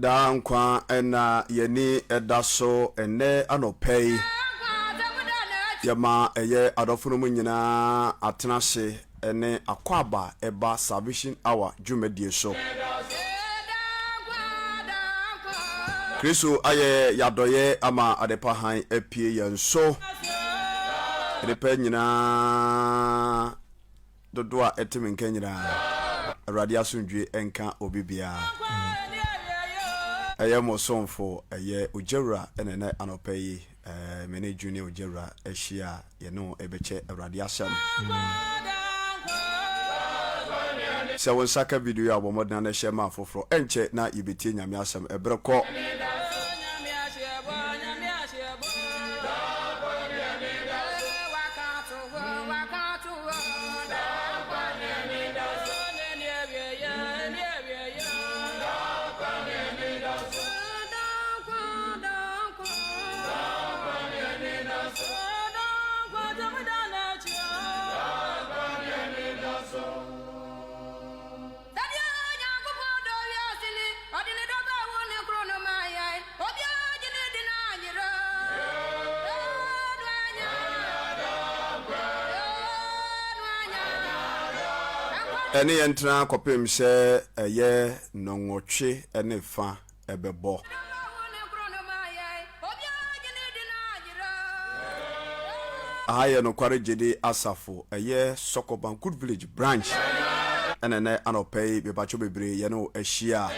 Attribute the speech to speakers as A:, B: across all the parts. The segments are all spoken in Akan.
A: Daa nkwa na yɛni da so ɛnnɛ anɔpa yi. Yɛma ɛyɛ adɔfo no mu nyinaa atena ase ne akwaaba ɛba Salvation Hour dwumadie so. Kristo ayɛ yɛadɔyɛ ama adepa hann apue yɛn so. Nnipa nyinaa dodoɔ a ɛte me nka nyinaa, Awurade asomdwie nka obi biara. Ɛyɛ mo somfo, ɛyɛ Ogyawura ɛna ɛnɛ anɔpa yi me ne Junior Ogyawura ahyia a yɛne wo ɛbɛkyɛ Awurade asɛm. Sɛ wo nsa ka video yi a, bɔ mmɔden na hyɛ ma afoforɔ. Ɛnkyɛ na yɛbɛtie Nyame asɛm. Ɛberɛ kɔ. Ɛne yɛn ntena kɔpem sɛ ɛyɛ nnɔnwɔtwe ne fa ɛbɛbɔ. Aha yɛ Nokware Gyedi Asafo, ɛyɛ Sokoban Good Village Branch. Ɛna ɛnɛ anɔpa yi, mepakyɛw bebree yɛne wo ahyia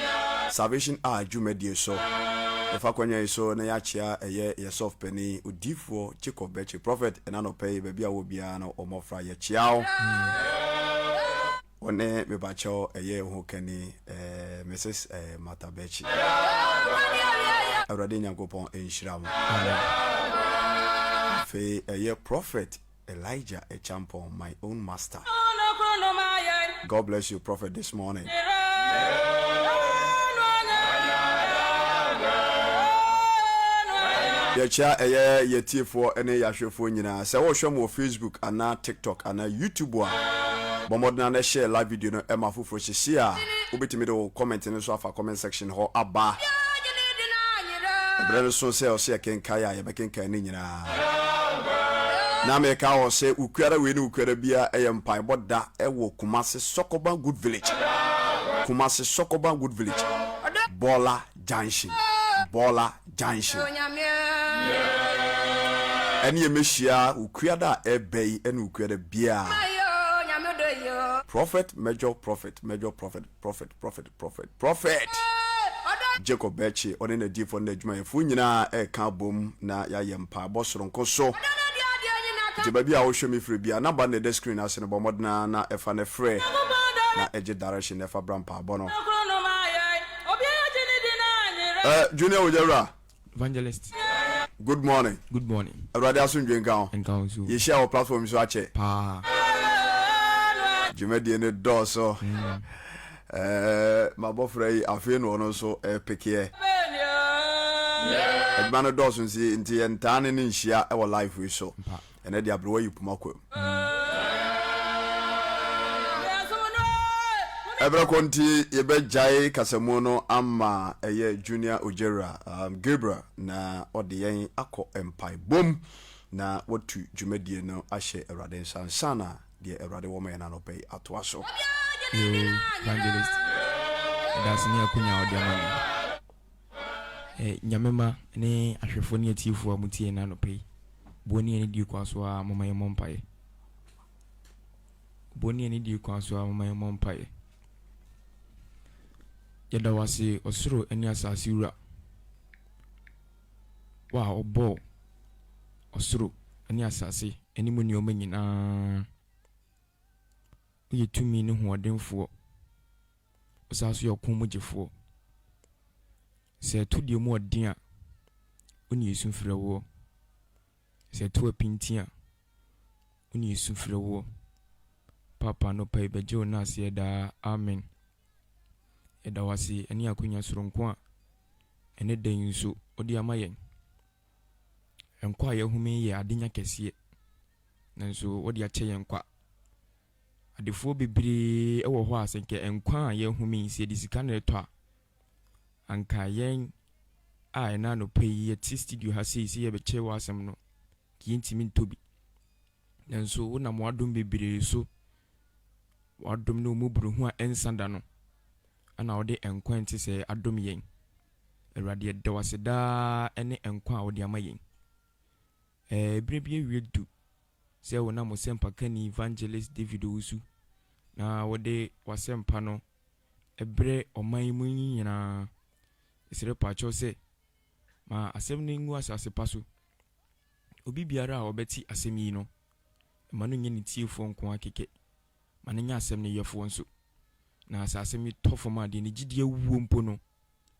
A: Salvation Hour dwumadie so. Yɛfa akwanya yi so na yɛakyea ɛyɛ yɛ sɔf panin, Odiyifoɔ Jacob Bɛkye. Prophet, ɛnɛ anɔpa yi, baabi a wɔ biara no, wɔmmɔfra yɛkyea wo. Wo ne mepakyɛw ɛyɛ ho kani eh, Mrs. Eh, Martha Bɛkyi. Awurade Nyankopɔn nhyira mo. Afei ɛyɛ Prophet Elijah Acheampong, my own master. God bless you, Prophet, this morning. Yɛkyia ɛyɛ yɛtiefoɔ ne yɛahwɛfoɔ nyinaa. Sɛ wohwɛ mo wɔ Facebook anaa TikTok anaa YouTube a, bɔ mmɔden ara na share live video no ma afoforɔ. Seesei a, wobɛtumi de wo comment no nso afa comment section hɔ aba. Ɛberɛ no so sɛ ɔsɛ yɛkenkan a, yɛbɛkenkan ne nyinaa. Na meka wɔ sɛ Wukuada wei ne Wukuada biara ɛyɛ mpaebɔ da wɔ Kumasi Sokoban Good Village. Kumasi Sokoban Good Village, Bɔɔla Junction, Bɔɔla Junction. Ɛne yɛmɛhyia Wukuada a ɛreba yi ɛne Wukuada biara. Prophet Major Prophet Major Prophet Prophet Prophet Prophet Prophet Jacob Bɛkye ɔne n'adiyifoɔ ne n'adwumayɛfoɔ nyinaa ɛreka abom na yɛayɛ mpaebɔ soronko so. Nti baabi a wohwɛ me firi biara, number no na ɛda screen no ase no, bɔ mmɔden ara na ɛfa no frɛ na ɛgye direction na ɛfa bra mpaebɔ no. Eh, Junior Ogyawura.
B: Evangelist.
A: Good morning.
B: Good morning.
A: Awurade asomdwe nka ho.
B: Nka ho nso.
A: Yɛhyia wɔ platform so akyɛ.
B: Paa.
A: Dwumadie no dɔɔso. Eh, mabɔfra yi afei na ɔno nso ɛrepekeɛ. Adwuma no dɔɔso nti nti yɛntaa ne no nhyia wɔ live yi so. Ɛnɛ deɛ aberewa yi poma kwam. Ɛberɛ kɔ nti yɛbɛgyae kasamu no ama ɛyɛ Junior Ojera um, Gabriel na ɔde yɛn akɔ mpaebom na watu dwumadie no ahyɛ Awurade nsa ansa na deɛ Awurade wɔ ma yɛn anɔpa yi atoa so.
B: Yoo, Evangelist, ɛdaase ne akonya a ɔde ama me. Eh, Nyame ma ne ahwɛfoɔ ne atiefoɔ a motie yɛn anɔpa yi, boɔ ne yɛn die kwan so a moma yɛmmɔ mpaeɛ. Boɔ ne yɛn die kwan so a moma yɛmmɔ mpaeɛ. Yɛda wo ase ɔsoro ne asase wura. Wo a ɔbɔɔ ɔsoro ne asase ne mu nneɛma nyinaa. Woyɛ tumi ne hoɔdenfoɔ. Wosan nso yɛ ɔko mu gyefoɔ. Sɛ ɛto deɛ mu ɔden a, wo ne yɛsu frɛ woɔ. Sɛ ɛto apintin a, wo ne yɛsu frɛ woɔ. Paapa anɔpa yi bɛgye wo naaseɛ daa. Amen. Yɛda wo ase ne akonya soronko a ɛne da yi nso wode ama yɛn. Nkwa a yɛahome yi yɛ adenya kɛseɛ, nanso wode akyɛ yɛn kwa. Adefoɔ bebree wɔ hɔ a sɛ nka nkwa a yɛahome yi sɛ yɛde sika na ɛtɔ a, Anka yɛn a ɛna anɔpa yi yɛte studio ha sei sɛ yɛbɛkyɛ w'asɛm no, nka yɛntumi ntɔ bi. Nanso wonam w'adom bebree so, w'adom ne wo mmɔborɔhunu a ɛnsa da no, ɛna wode nkwa a ɛnte sɛɛ adom yɛn. Awurade, yɛda wo ase daa ne nkwa a wode ama yɛn. Ɛɛ, berɛ bi awie du sɛ wonam wo sɛmpakani Evangelist David Owusu na wode w'asɛmpa no brɛ ɔman yi mu nyinaa. Yɛsrɛ paakyɛw sɛ ma asɛm no ngu asase pa so. Obi biara a ɔbɛte asɛm yi no, mma no nyɛ ne tiefoɔ nko ara kɛkɛ, ma no nyɛ asɛm no yɛfoɔ nso. Na sɛ asɛm yi tɔ fam a, deɛ ne gyidie awuo mpo no,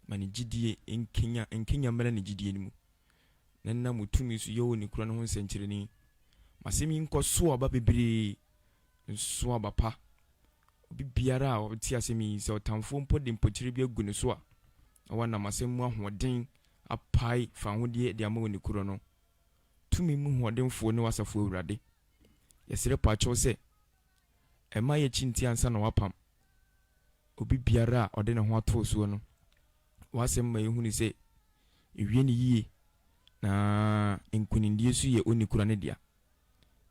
B: ma ne gyidie nkenya, nkenya mmra ne gyidie no mu. Na nam wo tumi so yɛ wɔ ne kura no ho nsɛnkyerɛnne. Ma asɛm yi nkɔ so aba bebree, nso aba pa. Obi biara a ɔte asɛm yi, sɛ ɔtamfoɔ mpo de mpokyerɛ bi agu ne so a, na wanam asɛm mu ahoɔden apae fawohodie de ama onikorɔ no. Tumi mu hoɔdenfoɔ ne w'asafo Awurade. Yɛsrɛ pakyɛw sɛ, mma yɛakyi nti ansa na w'apam. Obi biara a ɔde ne ho ato wo soɔ no, w'asɛm ma yɛhunu sɛ, ɛwie no yie, na nkunimdie nso yɛ onikora no dea.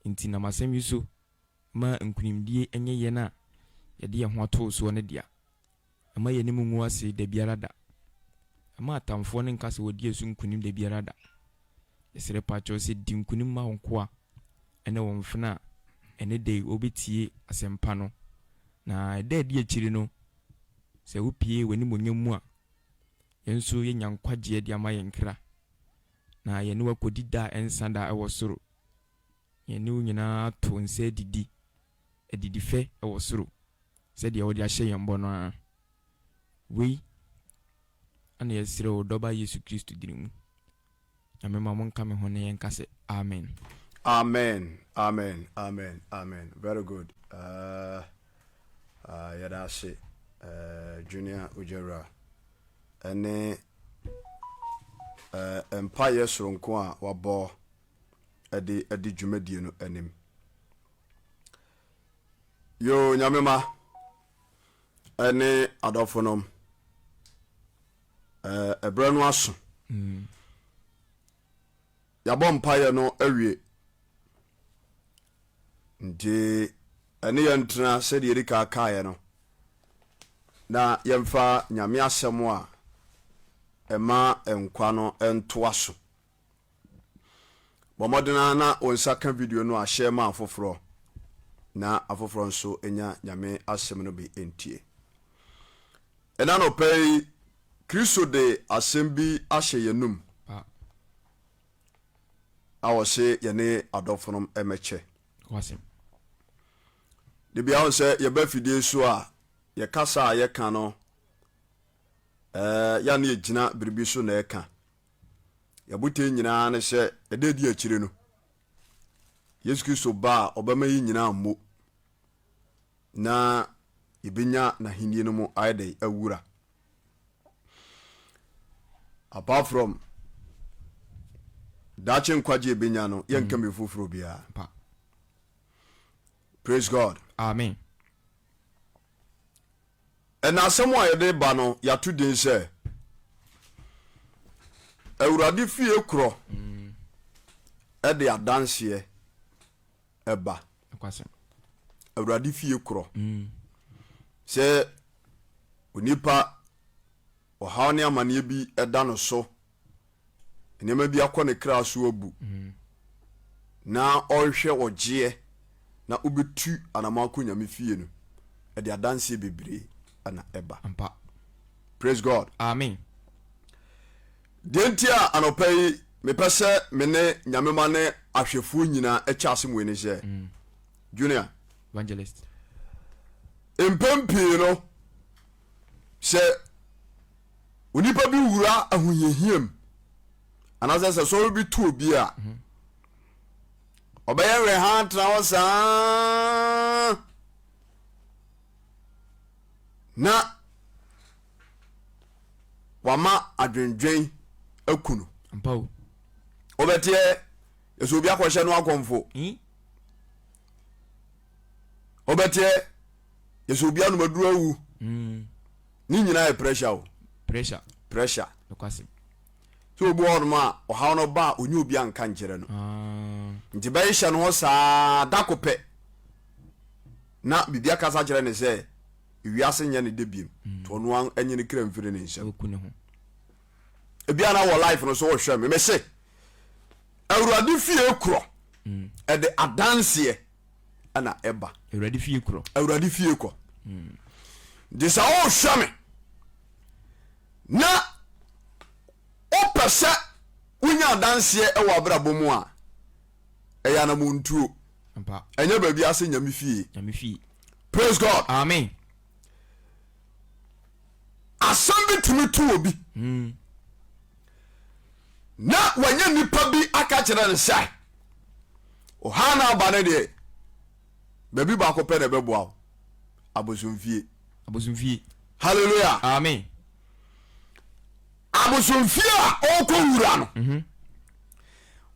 B: Enti nam asɛm yi so ma nkunimdie nyɛ yɛn a yɛde yɛn ho ato wo soɔ no dea. Mma yɛn anim ngu ase da biara da. Mma atamfoɔ no nka sɛ wɔadi yɛn so nkonim da biara da. Yɛsrɛ pakyɛw sɛ di nkonim ma wo nkoa ne wo mfena a ɛnnɛ da yi wɔbɛtie asɛmpa no. Na ɛda a ɛdi akyire no, sɛ wopue w'animuonyam mu a, yɛn nso yɛanya nkwagyeɛ de ama yɛn kra, na yɛne wo akɔdi da a ɛnsa da wɔ soro. Yɛne wo nyinaa ato nsa adidi, adidifɛ wɔ soro, sɛdeɛ wode ahyɛ yɛn bɔ no ara. Wei na yɛsrɛ wɔ Dɔba Yesu Kristo dini mu. Nyame ma monka me ho na yɛnka sɛ, Amen.
A: Amen amen amen amen very good uh, uh, yɛda ase uh, junior ogyawura ɛne uh, mpaeɛ soronko a wabɔ ɛde adi dwumadie no anim. Yoo Nyame ma ɛne adɔfonom ɛberɛ no aso. Yɛabɔ mpaeɛ no awie nti ɛne yɛn ntena sɛdeɛ yɛdi ka kaeɛ no na yɛmfa Nyame asɛm a ɛma nkwa no ntoa so. Bɔ mmɔden ara na wo nsa ka video no a hyɛ ma afoforɔ na afoforɔ nso nya Nyame asɛm no bi ntie. Ɛna anɔpa yi, Kristo de asɛm bi ahyɛ yɛn num a ɔse yɛne adɔfonom mmɛkyɛ. De bia wo sɛ yɛba fidie so a, yɛkasa a yɛka no, ɛɛ yɛ ne yɛgyina biribi so na ɛka. Yɛn botae nyinaa ne sɛ ɛda adi akyire no, Yesu Kristo ba a ɔbɛma yɛn nyinaa mmo na yɛbɛnya n'ahenni no mu ayɛ dɛn awura. Apart from daakye nkwagye yɛbɛnya no, yɛnka mm. bi foforɔ biara. Praise God.
B: Amen.
A: Ɛna asɛm a yɛde reba no, yɛato din sɛ, Awurade Fie Korɔ de Adanseɛ Ba. Awurade Fie Korɔ. Sɛ onipa ɔhaw ne amaneɛ bi da no so, nneɛma bi akɔ ne kra so abu, na ɔrehwɛ ɔgyeɛ na wobɛtu anamɔ akɔ Nyame fie no, ɛde adanseɛ bebree na ɛba.
B: Ampa.
A: Praise God.
B: Amen.
A: Deɛ nti a anɔpa yi mepɛ sɛ me ne Nyame ma ne ahwɛfoɔ nyinaa ɛkyɛ asɛm wei ne sɛ, mm. Junior.
B: Evangelist.
A: Mpɛn pii no, sɛ onipa bi wura ahohiahia mu anaasɛ sɛ sɔre bi to obi a mhm. ɔbɛyɛ werɛha tena hɔ saa na wama adwendwen aku no wobɛteɛ ɛsɛ obi akɔhyɛ no akɔmfo hmm? Wobɛteɛ yɛsɛ obi anom aduru awu. Mm. Ne nyinaa yɛ pressure o.
B: Pressure.
A: Pressure.
B: Nokwasɛm.
A: Sɛ obi wɔ hɔnom a ɔhaw no ba a ɔnyɛ obi anka nkyerɛ no.
B: Ah.
A: Nti bɛhyehyɛ no hɔ saa da ko pɛ na biribi akasa kyerɛ ne sɛ wiase nyɛ ne de biem. Nti ɔno anyi ne kra mfiri ne nsam.
B: Ɔku ne ho.
A: Ebia na wɔ life no so wohwɛ me mese Awurade fie korɔ ɛde adanseɛ ɛna ɛba.
B: Awurade fie korɔ.
A: Awurade fie kɔ. Nti sɛ wohwɛ me na wopɛ sɛ wonya adanseɛ wɔ abrabɔ mu a ɛyɛ anamontuo ɛnyɛ baabi ase nyame fie.
B: Nyame fie.
A: Praise God.
B: Amen.
A: Asɛm bi tumi to obi na wanya nipa bi aka kyerɛ no sɛ ɔha no aba no deɛ baabi baako pɛ na ɛbɛboa wo abosomfie.
B: Abosomfie.
A: Hallelujah.
B: Amen.
A: Abosomfie a ɔrekɔ wura no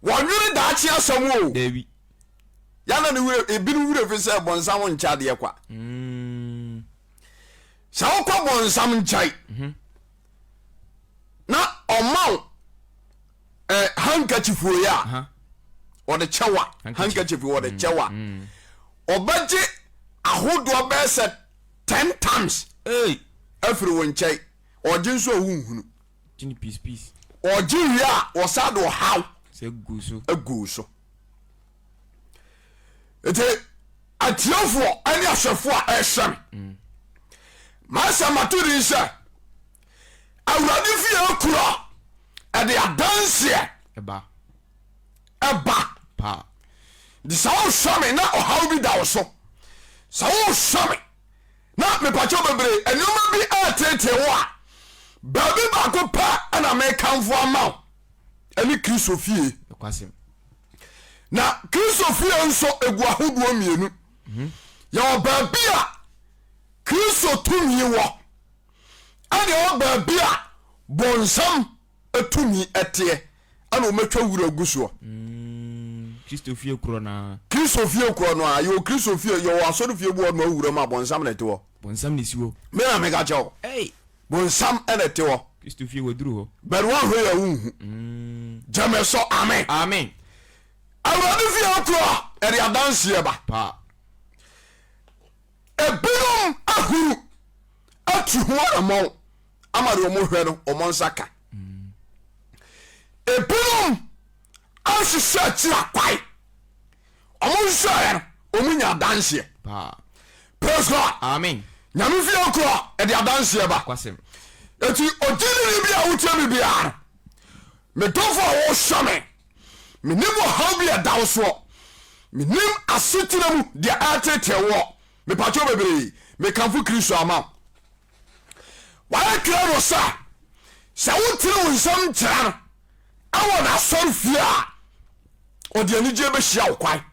A: wɔnwene daakye asɛm o.
B: Dabi.
A: Yana ne wura ebinom wura fi sɛ bɔnsam nkyɛ adeɛ kwa. Sɛ wokɔ bɔnsam nkyɛn na ɔma wo eh, handkerchief wei a ɔde kyɛ wa handkerchief wɔde kyɛ wa ɔbɛgye ahodoɔ bɛyɛ sɛ ten times afiri wo nkyɛn ɔgye nso a wonhunu ɔgye wie a ɔsa de ɔhaw agu so nti atiefoɔ ne ahwɛfoɔ a ɛhyɛ me mm. masɛ mato din sɛ awurade fie kura ɛde adanseɛ
B: ɛba
A: ɛba nti sɛ wohwɛ me na ɔhaw bi da wo so sɛ wohwɛ me na mepakyɛw bebree nneɛma bi ɛreteetee wo a baabi baako pɛ ɛna mekamfo ama wo ɛne kristo fie na kristo fie nso egu ahodoɔ mmienu mhm. yɛwɔ baabi a kristo tumi wɔ ɛne ɛwɔ baabi a bɔnsam tumi ɛteɛ ɛna wɔatwa wura gu soɔ
B: mm, kristo fie korɔ no a
A: kristo fie korɔ no a yɛwɔ kristo fie yɛwɔ asɔre fie bi wɔ no awura mu a bɔnsam na ɛte hɔ
B: bɔnsam na ɛsi hɔ
A: me na meka kyɛ wo bonsam na ɛte hɔ.
B: Kristo fie waduru hɔ.
A: But woanhwɛ yɛ wonhu. Mm. Gyeme so amen.
B: Amen.
A: Awurade fie kura ɛde adanseɛ ba.
B: Pa.
A: Ebinom ahuru atu ho anamɔn ama deɛ wɔn hwɛ no wɔn nsa ka. Mm. Ebinom ahwehwɛ akyiri akwae. Ɔmo nhwɛɛ no ɔmo nya adanseɛ. Praise God.
B: Amen.
A: Nyame fie kɔ a ɛde adanseɛ ba. Eti ogyidini bi a wotie me biara no, me dɔfo a wohwɛ me, menim ɔhaw bi a ɛda wo soɔ, menim asetena mu deɛ ɛretetee woɔ. Mepakyɛw bebree, mekamfo Kristo ama wo. Wayɛ krado sɛ sɛ wotene wo nsam kyerɛ no ɛwɔ n'asɔre fie a ɔde anigyeɛ bɛhyia wo kwan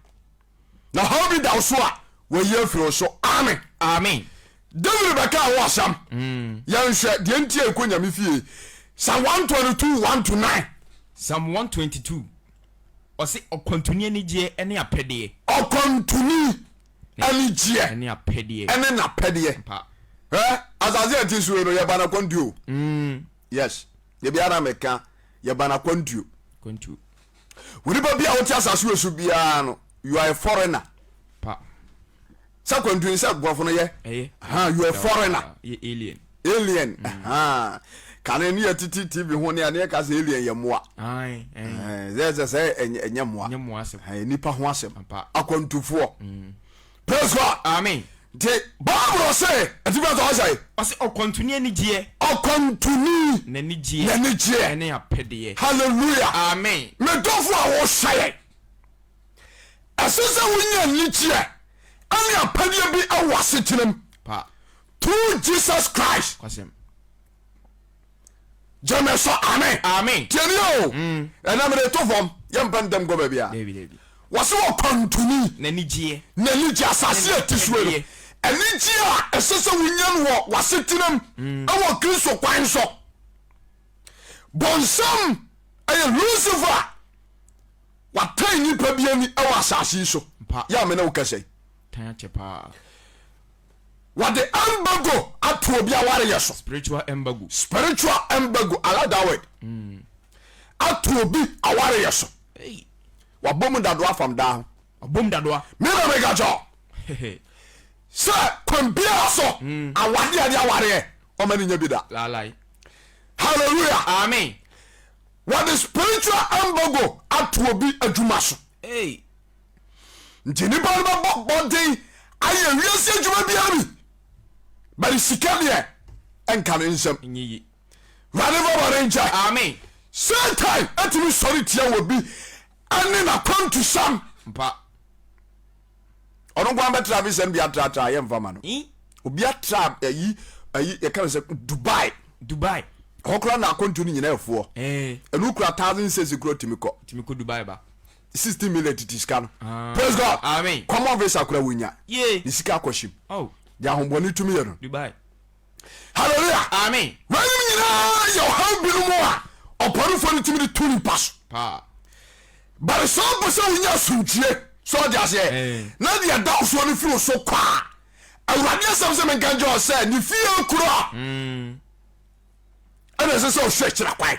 A: na ɔhaw bi da wo so a wayi afiri wo so. Amen.
B: Amen.
A: David bɛka ho asɛm. Mm. Yɛnhwɛ deɛ nti a ɛkɔ Nyame fie. Psalm 122 1 to 9.
B: Psalm 122 ɔse ɔkwantuni anigyeɛ ne apɛdeɛ.
A: Ɔkwantuni anigyeɛ
B: ne apɛdeɛ.
A: Ɛne n'apɛdeɛ. Ɛ asase a ɛte so no yɛba n'akwantuo.
B: Mm.
A: Yes. Ebi ara meka yɛba n'akwantuo.
B: Kwantuo.
A: Onipa bi a wote asase wɔ so biara no you are a foreigner.
B: Pa.
A: Sɛ kwantuo sɛ borɔfo no yɛ.
B: Ɛyɛ.
A: Ha you are a foreigner.
B: Yɛ alien.
A: Alien. Mm. Ha. Kane ne yɛ titi TV ho ne ne yɛ ka sɛ alien yɛ mmoa.
B: Ae.
A: Sɛ sɛ sɛ ɛnyɛ mmoa.
B: Ɛnyɛ mmoa asɛm.
A: Nipa ho asɛm. Akwantufoɔ.
B: Mm.
A: Praise God.
B: Amen.
A: Nti Bible se atifi atɔ ɔsɛe.
B: Ɔse ɔkwantuni anigyeɛ.
A: Ɔkwantuni.
B: N'anigyeɛ.
A: N'anigyeɛ.
B: Ɛne apɛdeɛ.
A: Hallelujah.
B: Amen.
A: Me dɔfo a wohwɛ yɛn. Ɛsɛ sɛ wonya anigyeɛ ɛne apɛdeɛ bi ɛwɔ asetena mu.
B: Pa.
A: Through Jesus Christ.
B: Kwasɛm.
A: Gyeme so amen.
B: Amen.
A: Tiɛni o. Mm. Ɛna mede to fam yɛmpɛ ntɛm kɔ baabi a.
B: Dabi dabi.
A: Wɔse ɔkwantuni.
B: N'anigyeɛ.
A: N'anigyeɛ asase a ɛte soɔ no. Anigyeɛ a ɛsɛ sɛ wonya no wɔ w'asetenam mm. ɛwɔ Kristo kwan so. Bɔnsam ɛyɛ Lucifer watan nipa bi ani ɛwɔ asase yi so. Yɛ a me ne wo kasa yi.
B: Tan akyɛ paa.
A: Wɔde embargo ato obi awareyɛ so.
B: Spiritual embargo.
A: Spiritual embargo, I like that word. Ato obi awareyɛ so.
B: Hey.
A: Wabɔ mu dadoa fam daa ho.
B: Wabɔ mu dadoa.
A: Me na meka kyɛ sɛ kwan biara so awadeɛ a de awareɛ ɔma ne nya bi da.
B: Lalai.
A: Hallelujah.
B: Amen.
A: Wɔde spiritual embargo ato obi adwuma so.
B: Hey.
A: Nti nipa no bɛbɔ bɔden ayɛ wiase adwuma biara bi but sika deɛ ɛnka ne nsam. Wurade fa bɔne nkyɛ.
B: Amen.
A: Satan atumi sɔre tia wɔ bi ɛne n'akwantusɛm.
B: Mpa.
A: Ɔno nko abɛtra visa no bi atratra yɛ nfa ma no. Obi atra ayi ayi yɛka no sɛ Dubai.
B: Dubai.
A: Hɔ koraa na akwantu no nyinaa ɛfoɔ. Ɛno kura 1,006 kura tumi kɔ.
B: Tumi kɔ Dubai ba.
A: 16 million titi sika no. Praise God.
B: Amen.
A: Common visa kura wonya.
B: Yee.
A: Ne sika akɔhyem.
B: Oh.
A: Deɛ ahombɔne tumi yɛ no.
B: Dubai.
A: Hallelujah.
B: Amen.
A: Weinom nyinaa yɛ ɔhaw binom a ɔpɔnefoɔ no tumi de to nipa so.
B: Paa.
A: But sɛ wopɛ sɛ wonya asomdwie sɛ ɔde aseɛ
B: Eh.
A: na deɛ ɛda wo soɔ no firi wo so kɔ a Awurade asɛm sɛ menka nkyerɛ wo sɛ ne fie kuro ɛna ɛsɛ sɛ ɔhwɛ akyira kwan.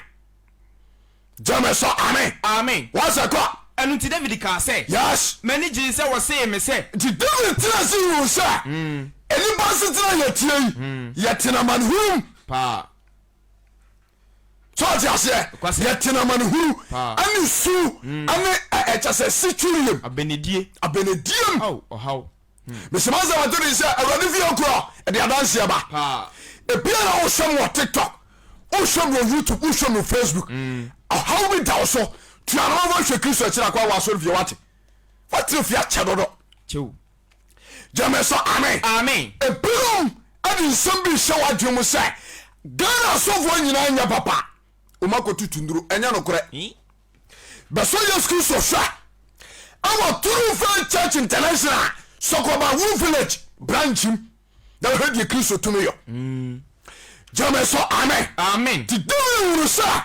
A: Gyeme so amen.
B: Amen.
A: Wɔsɛ kɔ.
B: Ɛno nti David kaa sɛ.
A: Yes.
B: M'ani gyee sɛ wɔsee me sɛ.
A: Nti David tena ase huu sɛ. Nnipa asetena yɛ tie yi. Yɛtena amanehunu mu.
B: Paa.
A: So ɔte aseɛ?
B: Nokwasɛm.
A: Yɛtena amanehunu
B: Paa.
A: ɛne su ɛne ɛkyɛ sɛ sikyiriem.
B: Abɛnidie.
A: Abɛnidiem.
B: Ao, ɔhaw.
A: Mesoma sɛ wɔto din sɛ Awurade fie korɔ ɛde adanseɛ ba. Ebia na wohwɛ me wɔ TikTok, wohwɛ me wɔ YouTube, wohwɛ me wɔ Facebook. Ɔhaw bi da wo so. Tua no ma hwɛ Kristo akyiri akwan wɔ asɔre fie wate. Watena fie akyɛ dodo.
B: Kyɛw.
A: Gyeme so amen.
B: Amen.
A: Ebinom ɛde nsɛm bi hyɛ w'adwene mu sɛ Ghana asɔfoɔ nyinaa nyɛ papa. Wɔn akɔtutu nnuro ɛnyɛ nokorɛ. Bɛsɔ Yesu Kristo hwɛ ɛwɔ True Faith Church International Sɔkɔba Wu Village branch mu na hwɛ deɛ Kristo tumi yɔ. Mm. Gyeme so amen.
B: Amen.
A: Ti David wuru sɛ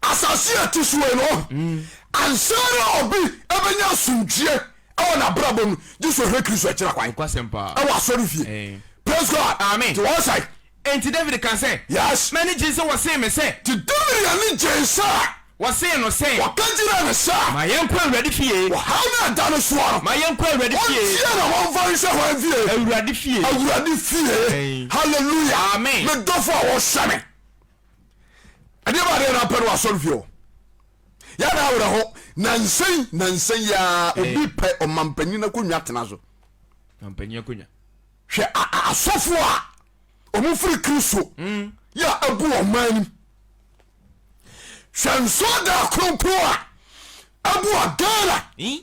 A: asase a ɛte soɔ no mm. ansa na obi ɛbɛnya asomdwie ɛwɔ n'abrabɔ mu gye sɛ ɔhwɛ Kristo akyira kwan ɛwɔ asɔre fie.
B: Eh.
A: Praise God.
B: Amen.
A: Ti wɔn sɛ.
B: Enti Dawid kaa sɛ.
A: Yes.
B: M'ani gyee sɛ wɔsee me sɛ.
A: Nti Dawid ani gyee sɛ.
B: Wɔsee no sɛ.
A: Wɔka kyerɛɛ no sɛ.
B: Ma yɛnkɔ Awurade fie.
A: Ɔhaw no a ɛda no soɔ no.
B: Ma yɛnkɔ Awurade fie.
A: Ɔntie na wɔmfa nhwɛ hwan fie?
B: Awurade fie.
A: Awurade fie. Hallelujah.
B: Amen.
A: Me dɔfo a wɔhyɛ me. Ɛdeɛ ba adeɛ na apɛ no wɔ asɔre fie hɔ. Yɛ na awerɛho. Nansa yi nansa yi ara obi pɛ ɔmampanyin akonnwa tena so.
B: Ɔmampanyin akonnwa.
A: Hwɛ asɔfoɔ a wɔn firi Kristo mm. yɛ a abu ɔman nim. Hwɛ nsɔɔdan kronkron a abu wɔ Ghana yɛ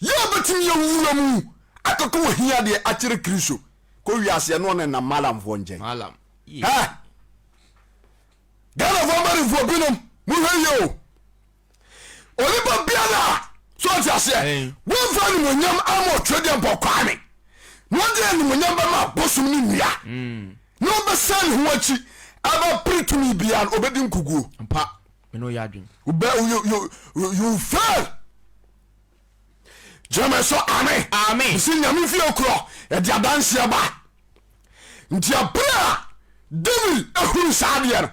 A: a bɛtumi awura mu akɔkɔ wɔ hia deɛ akyerɛ Kristo kɔ wiase ɛno ɔne nam malamfoɔ nkyɛn.
B: Malam.
A: Ghanafoɔ mpanimfoɔ binom mohwɛ yie o. Onipa biara a so ɔte aseɛ wɔmfa animonyam ama ɔtwerɛdeɛ mpɔ kwame na ɔde animonyam bɛma abosom ne nnua mm. na ɔbɛsan ne ho akyi ɛbɛpere tumi biara no ɔbɛdi nkuguo
B: mpa mene ɔyɛ adwen
A: you, you, you fail gyeme so amen
B: amen
A: sɛ nyame fie korɔ ɛde adanseɛ ba Nti ɛberɛ a Dawid hunu saa adeɛ no,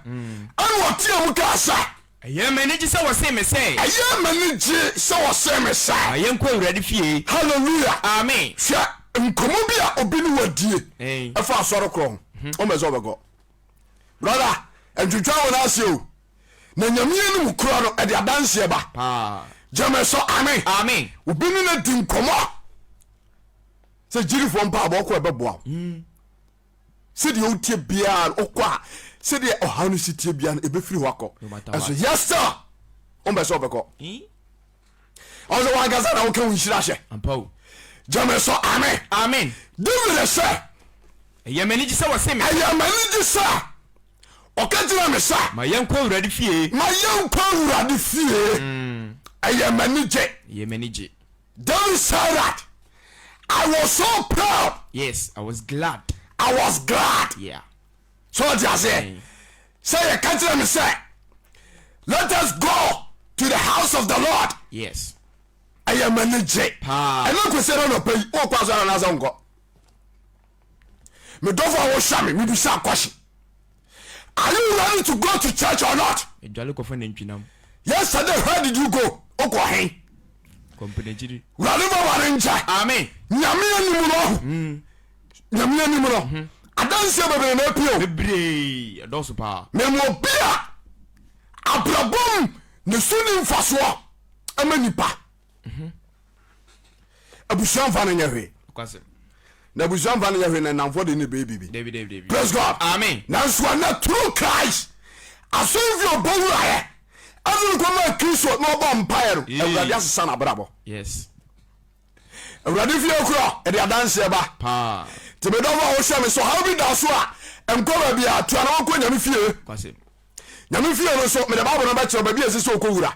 A: ɛna ɔteaa mu kaa sɛ.
B: Ɛyɛɛ me anigye sɛ wɔsee me sɛ.
A: Ɛyɛɛ m'anigye sɛ wɔsee me sɛ.
B: Ma yɛnkɔ Awurade fie.
A: Hallelujah.
B: Amen.
A: Hwɛ nkɔmmɔ bi a obi ne wo adie ɛfa asɔre korɔ ho. Ɔmmɛ sɛ ɔbɛkɔ. Brother, ntwitwa wo nan ase o. Na Nyame anim korɔ no, ɛde adanseɛ ba.
B: Paa.
A: Gyeme so amen.
B: Amen.
A: Obi ne no adi nkɔmmɔ. Sɛ gyirifoɔ mpaabɔ wokɔ ɛbɛboa wo hmm. Sɛdeɛ wotie biara no wokɔ a sɛdeɛ ɔhaw no si tie biara no ɛbɛfiri hɔ akɔ ɛso yes sir wompɛ sɛ wobɛkɔ ɔsɛ wankasa na woka wo nhyira hyɛ gyeme so amen
B: amen
A: David sɛ
B: ɛyɛ m'ani gye sɛ wɔse me
A: ɛyɛ m'ani gye sɛ ɔka kyerɛ me sɛ
B: ma yɛnkɔ awurade fie
A: ma yɛnkɔ awurade fie hmm. Ɛyɛ m'ani gye
B: ɛyɛ m'ani gye
A: David said that I was so proud.
B: Yes, I was glad.
A: I was glad.
B: Yeah.
A: So ɔte aseɛ sɛ yɛka kyerɛ me sɛ let us go to the house of the Lord.
B: Yes.
A: Ɛyɛ m'ani gye.
B: Paa.
A: Ɛna kwesi ɛna nɔpɛ yi wokɔ asɔre anaasɛ nkɔ. Medɔfo a wohwɛ me, mebisa question. Are you ready to go to church or not?
B: Medwale kɔfa nantwinam.
A: Yesterday where did you go? Wokɔ he?
B: Kɔmpene
A: Wurade fa bɔne nkyɛ.
B: Amen.
A: Nyame anim no. Nyame anim no. Adanseɛ bebree na apue o.
B: Bebree, ɛdɔɔso paa.
A: Mema obi a abrabɔ mu ne so ni mfasoɔ ama nipa. Abusua mfa no nyɛ hwee. Na abusua mfa no nyɛ hwee na nnamfoɔ de ne bɛyɛ biribi. Praise God.
B: Amen.
A: Nanso ɛnɛ through Christ asɔrefie ɔbɔ wuraeɛ ɛde no kɔmaa Kristo na ɔbɔ mpaeɛ no Awurade asesa n'abrabɔ.
B: Yes.
A: Awurade fie korɔ ɛde adanseɛ ba.
B: Paa.
A: Nti medɔfo a wohwɛ me so haw bi da so a nkɔ baabi a tua na wɔnkɔ Nyame fie. Nyame fie no nso mede Bible no bɛkyerɛ baabi a ɛsɛ sɛ ɔkɔ wura.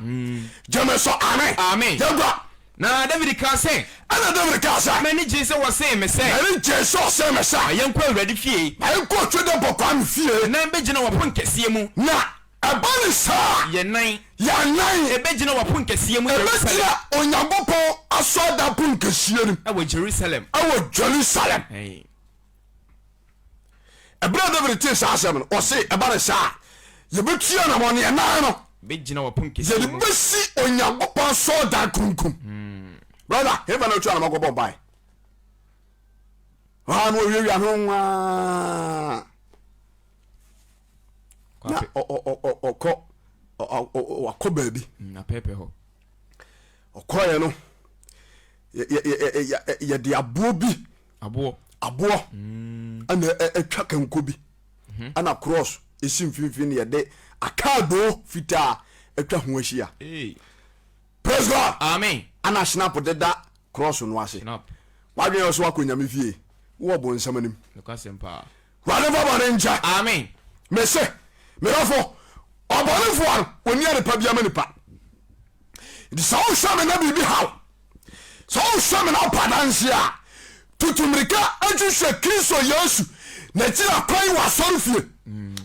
A: Gyeme so amen.
B: Amen.
A: Yɛnkɔ.
B: Na David kaa sɛ.
A: Ɛna David kaa sɛ.
B: M'ani gyee sɛ wɔsee me sɛ.
A: M'ani gyee sɛ wɔsee me sɛ.
B: Ma yɛnkɔ Awurade fie.
A: Ma yɛnkɔ Twedeɛbɔ Kwame fie.
B: Yɛn nan bɛgyina w'aponkɛseɛ mu.
A: Na ɛba ne saa a.
B: Yɛn nan.
A: Yɛn nan.
B: Ɛbɛgyina w'aponkɛseɛ mu Yerusalem.
A: Ɛbɛgyina Onyankopɔn asɔredan ponkɛseɛ no mu.
B: Ɛwɔ Jerusalem.
A: Ɛwɔ Jerusalem. Ɛberɛ a David tee saa asɛm no, ɔse, ɛba ne saa a, yɛbɛtu anamɔ ne yɛn nan no
B: Bɛgyina w'aponkɛseɛ
A: yɛde
B: mu.
A: bɛsi Onyankopɔn asɔredan kronkron. Brother, hefa na otu anamɔ kɔbɔ mpae? Ɔha no owiawia ho nwaa. Na ɔkɔ wakɔ baabi.
B: Apɛɛpɛ hɔ.
A: Ɔkɔeɛ no, yɛde aboɔ bi
B: Aboɔ.
A: Aboɔ ɛna atwa kanko bi ɛna cross esi mfimfini na yɛde akaadoo fitaa atwa ho ahyia. Praise God.
B: Amen.
A: Ɛna snap deda cross no ase. Wadwene yɛ so akɔ nyame fie wɔ bonsam anim. Wurade fa bɔne nkyɛ.
B: Amen.
A: Mese medɔfo ɔbɔnefoɔ no ɔni adepa bia ma nipa. Nti sɛ wohwɛ me na biribi haw Sɛ wohwɛ me na wopɛ adanseɛ a, tutu mmirika hwehwɛ Kristo Yesu n'akyiri akwan wɔ asɔrefie.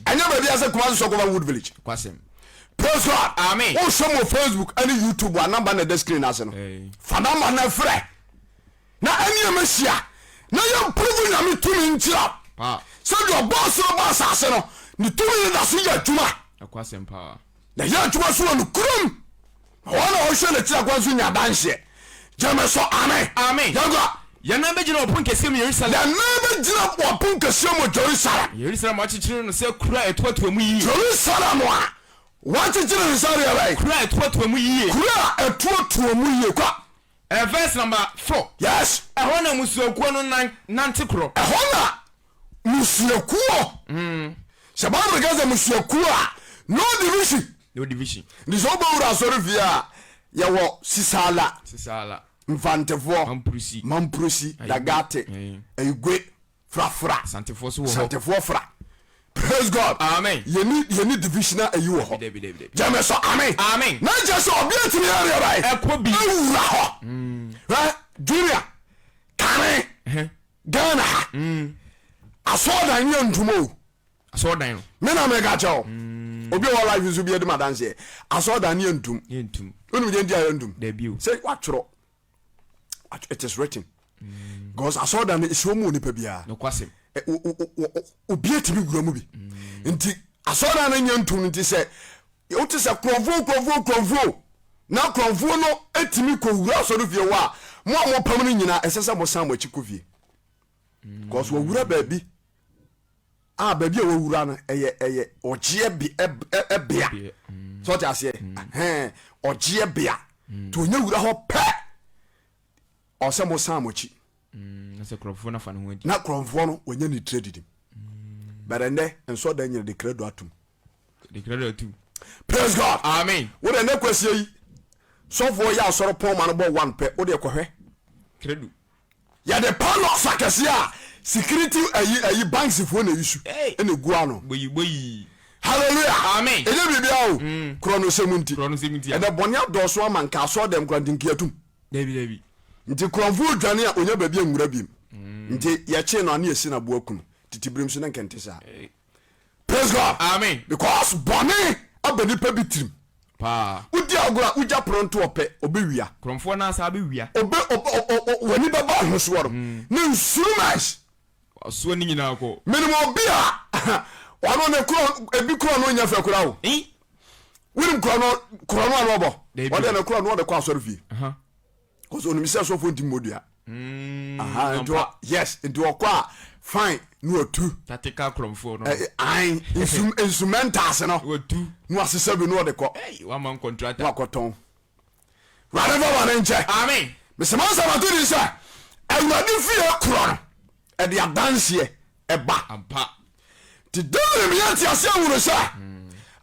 A: Ɛnyɛ baabi a sɛ Kumasi Sɔkɔba Wood Village.
B: Kwasɛm.
A: Praise God.
B: Amen.
A: Wohwɛ mu wɔ Facebook ne YouTube a namba na ɛda screen ase no. Fa namba no frɛ na ɛne ɛmɛ hyia na yɛn prove Nyame tumi nkyerɛ
B: Pa.
A: sɛdeɛ ɔbɔɔ soro bɔɔ asase no ne tumi no da so yɛ adwuma.
B: Ɛkwasɛm paa.
A: Na yɛ adwuma so wɔ nokorɛm. Na wɔn a wɔhwɛ n'akyiri akwan nso nya adanseɛ. Gyeme so, amen.
B: Amen.
A: Yɛnkɔ.
B: Yɛn nan bɛgyina wɔ ponkɛseɛ mu Yerusalem.
A: Yɛn nan bɛgyina wɔ ponkɛseɛ mu Jerusalem.
B: Yerusalem a wɔakyekyere no sɛ kuro a ɛtoatoa mu yie.
A: Jerusalem a wɔakyekyere no sɛ deɛ bɛn?
B: Kuro a ɛtoatoa mu yie.
A: Kuro a ɛtoatoa mu yie. Kɔ.
B: Verse number 4.
A: Yes.
B: Ɛhɔ na mmusuakuo no nan nante korɔ.
A: Ɛhɔ na mmusuakuo. Sɛ Bible ka sɛ mmusuakuo a, no division.
B: No division.
A: Nti sɛ wobɛwura asɔre fie a, yɛwɔ Sisala.
B: Sisala.
A: Mfantefoɔ.
B: Mampurusi.
A: Mampurusi. Dagate. Ayigwe. Frafra.
B: Santefoɔ so wɔ hɔ.
A: Santefoɔ fra. Praise God.
B: Amen.
A: Yɛni yɛni division a ɛyi wɔ hɔ.
B: Dabi dabi dabi.
A: Gyeme so amen.
B: Amen.
A: Na nkyɛ sɛ ɔbea tumi yɛ deɛ bɛyɛ.
B: Ɛkɔ bi.
A: Ewura hɔ. Hwɛ Junior kane Ghana ha. Asɔɔdan yɛ ntoma o.
B: Asɔɔdan no.
A: Me na meka kyɛ o. Obi a ɔwɔ life nso bi adi ma danseɛ. Asɔɔdan yɛ ntum.
B: Yɛ ntum.
A: Wonim deɛ nti a yɛ ntum?
B: Dabi o.
A: Sɛ watwerɛ. It is written. Because asɔɔdan no esi wɔn mu nipa biara.
B: Nokwasɛm.
A: Obi atumi wura mu bi. Nti asɔɔdan no nyɛ ntum no nti sɛ wote sɛ kurɔfoɔ kurɔfoɔ kurɔfoɔ na kurɔfoɔ no atumi kɔ wura asɔre fie hɔ a mo a mopam no nyinaa ɛsɛ sɛ mosan mo akyi kɔ fie. Because wɔwura baabi a baabi a wɔwura no ɛyɛ ɛyɛ ɔgyeɛ be ɛbea sɛ ɔte aseɛ ɛhɛn ɔgyeɛ bea nti ɔnya wura hɔ pɛ ɔsɛ mo san mo akyi
B: na sɛ kurɔfoɔ no afa ne ho adi
A: na kurɔfoɔ no wɔnya ne tire didim bɛrɛ ndɛ nsɔ da nyina de krado atum
B: de krado atum
A: praise God
B: amen
A: wode ndɛ kwasie yi sɔfoɔ yɛ asɔre pɔn ma no bɔ one pɛ wode kɔhwɛ
B: krado
A: Yɛde padlocks akɛseɛ a security ayi ayi banks foɔ na use ɛna egu ano.
B: Boyi boyi.
A: Hallelujah.
B: Amen.
A: Ɛnyɛ biribiara o. Korɔ no sɛm nti.
B: Korɔ no sɛm nti a.
A: Ɛnɛ bɔne adɔɔso ama nka asɔre dɛm koraa nti nka yɛtum.
B: Dabi dabi.
A: Nti korɔmfoɔ dwane a onya baabi anwura biem. Nti yɛkyee no a ne yɛsi no aboa kunu. Tete berem so na nka ɛnte saa. Praise God.
B: Amen.
A: Because bɔne aba nipa bi tirim.
B: Paa.
A: Wodi agorɔ a wogya pono nto ɔpɛ ɔbɛwia.
B: Korɔmfoɔ no asa abɛwia.
A: Ɔbɛ ɔbɛ ɔ w'ani bɛba ho soɔ no. Ne instruments.
B: Wasoa ne nyinaa kɔ.
A: Menim obi a ɔno ne korɔ ebi korɔ no nyɛ fɛ koraa o. Wonim korɔ no korɔ no a na ɔbɔ. Ɔde ne korɔ no ɔde kɔ asɔre fie. Kɔsɛ onim sɛ sɔfo nti mmɔ dua. Aha nti ɔ yes nti ɔkɔ a fine na watu.
B: Tactical korɔmfoɔ no.
A: Ae instrumentals no.
B: Watu.
A: Na wasesa bi na ɔde kɔ.
B: Ɛy wama nkɔntrata.
A: Na wakɔtɔn. Awurade fa bɔne nkyɛ.
B: Amen.
A: Mesɛ m'asɛm ato din sɛ Awurade fie korɔ no ɛde adanseɛ ɛba.
B: Ampa.
A: Nti David meyɛ nteaseɛ hunu sɛ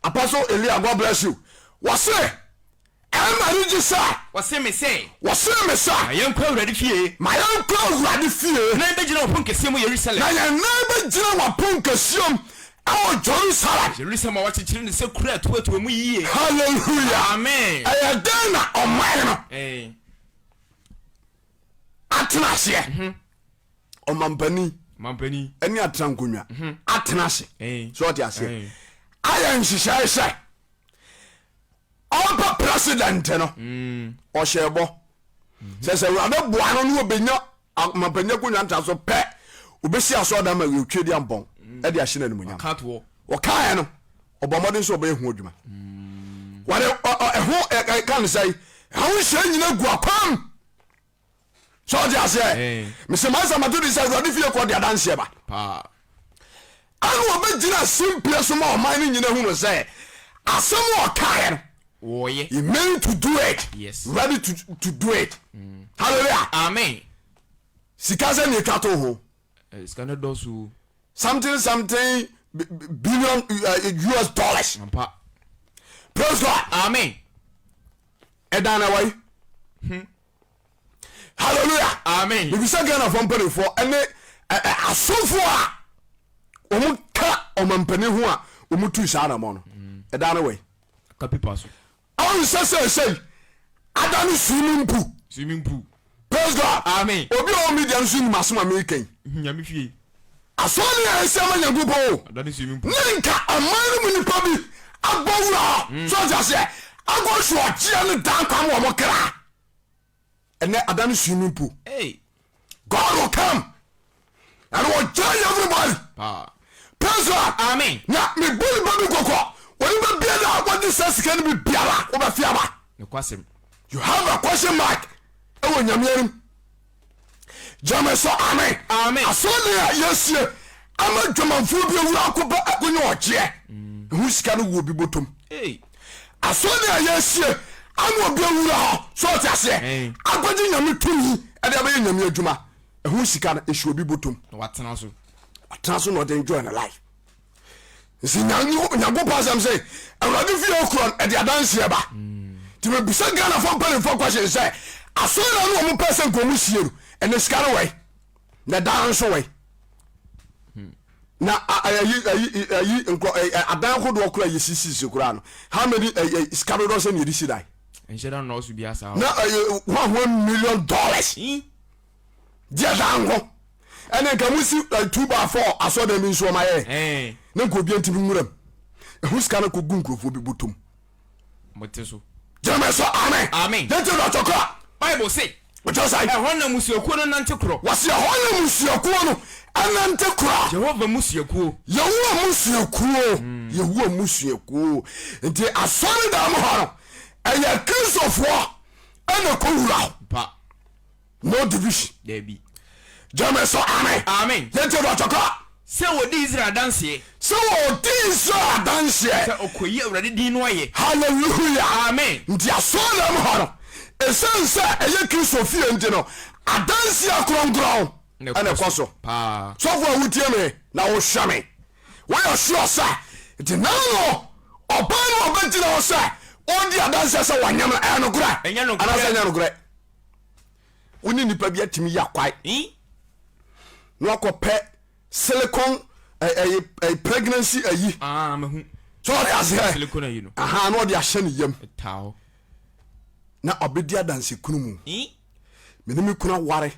A: Apostle Elia God bless you wɔse ɛma no gye sɛ.
B: Wɔse me sɛ.
A: Wɔse me sɛ.
B: Ma yɛnkɔ Awurade fie.
A: Ma yɛnkɔ Awurade fie.
B: Na yɛbɛgyina w'aponkɛseɛ mu Yerusalem.
A: Na yɛn nan bɛgyina w'aponkɛseɛ mu ɛwɔ Jerusalem.
B: Jerusalem a wɔakyekyere no sɛ kuro a ɛtoatoa mu yie.
A: Hallelujah.
B: Amen.
A: Ɛyɛ dɛn na ɔman no atena aseɛ? Mhm. Ɔmampanin
B: Mampanin.
A: ɛne atena nkonnwa mhm. atena ase. So ɔte aseɛ? Ayɛ nhyehyɛe sɛ ɔmpɛ president no mm. ɔhyɛ bɔ sɛ sɛ awurade boa no ne ɔbɛnya ɔmampanin akonnwa ntra so pɛ obɛsi asɔɔdan ma otwa di ampɔn ɛde ahyɛ no animonyam ɔkaeɛ no ɔbɔ mmɔden sɛ ɔbɛyɛ ho adwuma wɔde ɛho ɛka ne sɛ ɛho nhyɛ nyina gu akwam sɛ ɔte aseɛ mesɛ mansa mato de sɛ awurade fie kɔ de adanseɛ ba ɛne ɔbɛgyina simpie so ma ɔman no nyina hunu sɛ asɛm a ɔkaeɛ no
B: wɔyɛ
A: he meant to do it
B: yes.
A: ready to, to do it mm. hallelujah
B: amen
A: sika sɛ ne ɛtwa to ho
B: eh, sika no dɔso
A: something something billion uh, US dollars
B: ampa
A: praise God
B: amen
A: ɛdan na wɔyi
B: hmm.
A: Hallelujah.
B: Amen.
A: Mebisa Ghanafoɔ mpanimfoɔ ɛne asomfoɔ a wɔn ka ɔmampanin ho a wɔn tu saa anamɔ no. Mm. Ɛda no wɛ.
B: Ka pipa so.
A: Ɔnsɛ sɛ sɛi ada no swimming pool.
B: Swimming pool.
A: Praise God.
B: Amen.
A: Obi a ɔwɔ media nso nim asɛm a meka yi.
B: Nyame fie.
A: Asɔre a ɛsi ama Nyankopɔn o.
B: Ada no swimming pool.
A: Ne nka ɔman no mu nipa bi abɔ wura hɔ. Mm. So ɔte aseɛ. Akɔ so ɔgyeɛ no dan kwam wɔ mo kra. Ɛnɛ ada no swimming pool.
B: Hey.
A: God will come and will judge everybody.
B: Paa.
A: Praise God.
B: Amen.
A: Na mebu nipa bi kɔkɔ. Onipa biara a wɔde saa sika no bi biara wobɛfe aba.
B: Nokwasɛm.
A: You have a question mark ɛwɔ nyame anim. Gyame sɛ amen.
B: Amen.
A: Asɔre a yɛsie ama dwamanfoɔ bi awura akɔba akɔnya ɔgyeɛ. Ɛho sika no wɔ obi bɔtɔm.
B: Hey.
A: Asɔre a yɛsie ama obi awura hɔ so ɔte aseɛ akɔgye nyame tumi ɛde abɛyɛ nyame adwuma. Ɛho sika no ɛhyɛ obi bɔtɔm.
B: Na watena so.
A: Watena so na ɔde enjoy ne life. Nti Nyankopɔn asɛm sɛ awurade fie okorɔ no ɛde adanseɛ ba. Nti mebisa Ghanafoɔ mpanimfoɔ question sɛ asɔre na ne wɔn pɛ sɛ nka wɔn sie no ɛnɛ sika no wɛn na ɛdan nso wɛn na ayi ayi ayi nkorɔ adan hodoɔ koraa yɛ sisisi koraa no how many sika dodoɔ sɛ na yɛde si dan
B: nhyɛ da nnɔɔso bi asa
A: na ɛyɛ $1 million deɛ dan ho ɛne nka mo si 2x4 asɔdan bi nso ɔma yɛ ne nka obi ntumi nwuram ɛho sika no kɔgu nkurɔfoɔ bi bɔtɔm
B: mote so
A: gyeme so amen
B: amen
A: yɛnti no ɔtɔkɔ a
B: Bible se
A: ɔkyerɛ sɛ
B: ɛhɔ na mmusuakuo no nante korɔ.
A: Wɔse ɛhɔ na mmusuakuo no nante korɔ.
B: Jehovah mmusuakuo.
A: Yehowa mmusuakuo. Yehowa mmusuakuo. Nti asɔredan mu hɔ no ɛyɛ Kristofoɔ ɛna kɔwura hɔ.
B: Pa.
A: No division.
B: Dabi.
A: Gyeme so amen.
B: Amen.
A: Yɛntie deɛ ɔtɔ kɔ.
B: Sɛ wɔdi Israel adanseɛ.
A: Sɛ wɔdi Israel adanseɛ.
B: Sɛ ɔkɔyi Awurade din no ayɛ.
A: Hallelujah.
B: Amen.
A: Nti asɔredan mu hɔ no, ɛsiane sɛ ɛyɛ Kristo fie nti no, adanseɛ kronkron na ɛkɔ so.
B: Paa.
A: Sɔfo a wotie me na wohwɛ me, woyɛ sure sɛ nti na no ɔbaa no ɔbɛgyina hɔ sɛ ɔdi adanseɛ sɛ wɔnyem no ɛyɛ nokorɛ
B: Ɛnyɛ nokorɛ.
A: anaasɛ ɛnyɛ nokorɛ? Wo ne nipa bi atumi yɛ akwae na wakɔpɛ silicon ɛyɛ ɛyɛ pregnancy ayi.
B: Ah, mehu.
A: So ɔde aseɛ.
B: Silicon ayi no.
A: Aha, na ɔde ahyɛ ne yam.
B: Ɛtaa hɔ.
A: Na ɔbɛdi adanse kunu mu. Me ne me kunu aware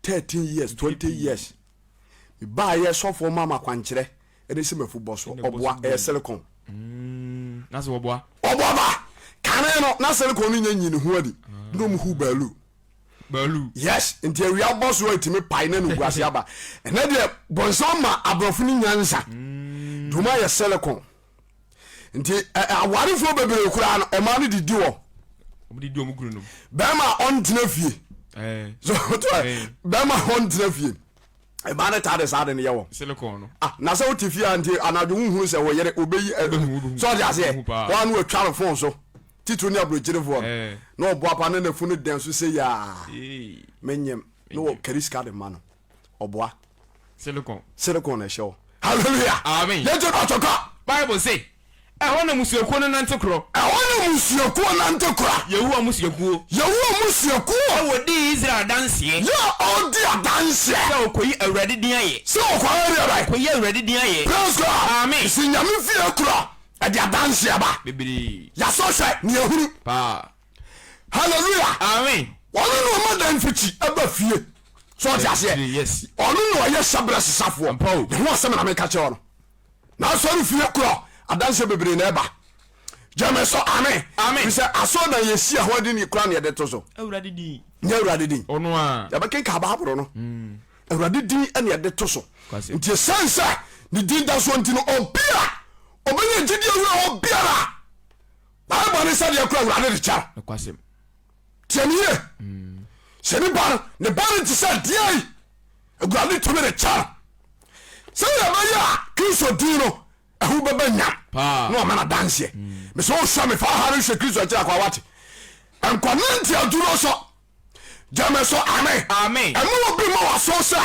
A: 13 years, 20 years. Mebaayɛ sɔfoɔ ma ma kwankyerɛ ɛne sɛ mafu bɔ so ɔboa ɛyɛ silicon.
B: Mm, na sɛ wɔboa.
A: Ɔboa ba. Kane no na silicon no nyɛ nyi ne ho adi. Na ɔmu hu baalu.
B: Baalu.
A: Yes, nti awia bɔ so a ɛtumi pae na animguase aba. Ɛnɛ deɛ bɔnsam ma aborɔfo no nyansa. Dwuma yɛ silicon. Nti awarefoɔ bebree koraa no ɛmaa no didi wɔ. Bɛrima ɔntena fie. Bɛrima ɔntena fie. Ɛmaa no taa de saa de no yɛ wɔ.
B: Silicon no.
A: Ah, na sɛ wote fie a nti anadwo wohunu sɛ wo yere wobɛyi sɛ ɔde aseɛ. Wɔn ano atwa no fon so. Titiriw ne aburokyerefoɔ no na ɔboa pa na n'afunu dɛn so sɛ yaa menyem na wɔkari sika de ma no ɔboa.
B: Silicon.
A: Silicon na ɛhyɛ hɔ. Hallelujah.
B: Amen.
A: Yɛn ti dɔtɔ kɔ.
B: Bible se, ɛhɔ na mmusuakuo no nante korɔ.
A: Ɛhɔ na mmusuakuo nante korɔ.
B: Yehowa mmusuakuo.
A: Yehowa mmusuakuo.
B: Sɛ wɔdii Israel adanseɛ.
A: Yɛ a ɔredi adanseɛ.
B: Sɛ ɔkɔyi Awurade din ayɛ.
A: Sɛ ɔkɔyɛ deɛ bɛn?
B: Ɔkɔyi Awurade din ayɛ.
A: Praise God.
B: Amen.
A: Si Nyame fie korɔ. Ɛde adanseɛ ba.
B: Bebree.
A: Yasɔ hwɛ ne yɛhunu.
B: Paa.
A: Hallelujah.
B: Amen.
A: Ɔno na ɔma dan mfikyi ɛba fie. So ɔte aseɛ.
B: Yes.
A: Ɔno na ɔyɛ hyɛbrɛ sesafoɔ.
B: Ampa o.
A: Ne ho asɛm na meka kyerɛ no. Na asɔre fie korɔ adanseɛ bebree na ɛba. Gyeme so amen.
B: Amen.
A: Fi sɛ asɔre na yɛsi ɛho adi ne kora ne yɛde to so.
B: Awurade din.
A: Nyɛ Awurade din.
B: Ɔno a.
A: Yɛbɛkenka Bible no. Awurade din na yɛde to so.
B: Kwasi.
A: Nti ɛsiane sɛ ne din da soɔ nti no obi a ɔbɛnya gyidie wura hɔ biara Bible ne sɛdeɛ kora Awurade de kyɛ no.
B: Nokwasɛm.
A: Tie me yie. Sɛ nipa no ne bɔne te sɛ deɛn Awurade tumi de kyɛ no sɛdeɛ ɛbɛyɛ a Kristo din no ɛho bɛba nyam
B: Paa.
A: na ɔma no adanseɛ. Mesɛ wohwɛ me fa ha no hwɛ Kristo akyiri akwa wate nkɔnante aduro so gyeme so amen.
B: Amen.
A: Ɛma obi ma waso sɛ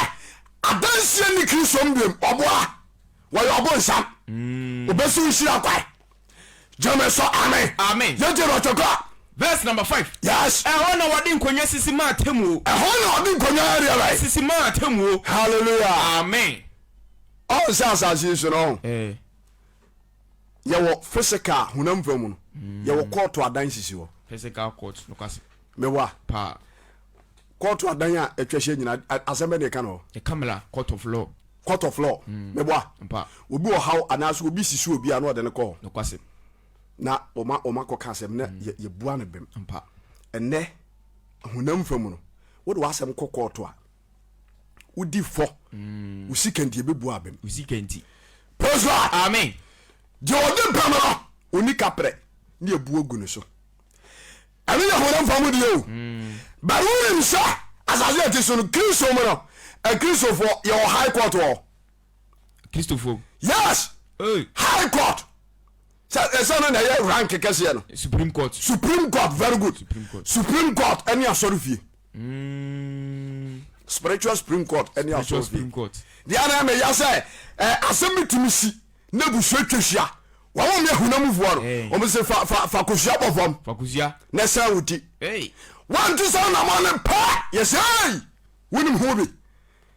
A: adanseɛ ni Kristo mu biom ɔboa wɔyɛ ɔbonsam obɛsi wo nhyira kwan gyeme so amen.
B: Amen.
A: Yɛgye no ɔtɔkɔ.
B: Verse number 5.
A: Yes.
B: Ɛhɔ na wɔde nkonnwa sisi maa atemmuo.
A: Ɛhɔ na ɔde nkonnwa areɛ bɛn.
B: Sisi maa atemmuo.
A: Hallelujah.
B: Amen.
A: Ɔn sɛ asase yi so no ɔn
B: Eh.
A: yɛwɔ physical honam fam no yɛwɔ kɔɔto adan sisi hɔ.
B: Physical court nokwasɛm.
A: Mewɔ a
B: Paa.
A: kɔɔto adan a atwa hyia nyinaa asɛm bɛ ne ɛka no hɔ.
B: Ɛka mmara court of law.
A: Court of law. Mewɔ a
B: Mpa.
A: obi wɔ haw anaasɛ obi sisi obi a na ɔde no kɔ hɔ
B: Nokwasɛm.
A: na ɔma ɔma kɔka asɛm na yɛ yɛbua no bem.
B: Mpa.
A: Ɛnɛ honam fam no wode w'asɛm kɔ kɔɔto a wodi fɔ wo sika nti yɛbɛbu abem.
B: Wo sika nti.
A: Praise God.
B: Amen.
A: Deɛ ɔde bem no ɔni kaprɛ ne yɛbu agu ne so. Ɛno yɛ honam fam deɛ o. But wonim sɛ asase a ɛte so no Kristo mu no akristofoɔ yɛwɔ high court wɔ hɔ.
B: Kristofoɔ.
A: Yes.
B: Hey.
A: High court. Sɛ ɛsɛ no na ɛyɛ rank kɛseɛ no.
B: Supreme Court.
A: Supreme Court very good.
B: Supreme Court.
A: Supreme Court ɛne asɔre fie. Spiritual Supreme Court ɛne
B: Spiritual
A: asɔre fie.
B: Supreme Court.
A: Deɛ ana ɛmɛ ya sɛ ɛ asɛm bi tumi si na ebusua twa hyia wɔn a wɔn yɛ hunamufoɔ no
B: Hey.
A: wɔn sɛ fa fa fa kosua bɔ fam
B: Fakosua.
A: na ɛsɛn wo ti.
B: Hey.
A: Wɔn ti sɛ ɔnam ɔne pɛ yɛ sɛ ɛy wonim ho bi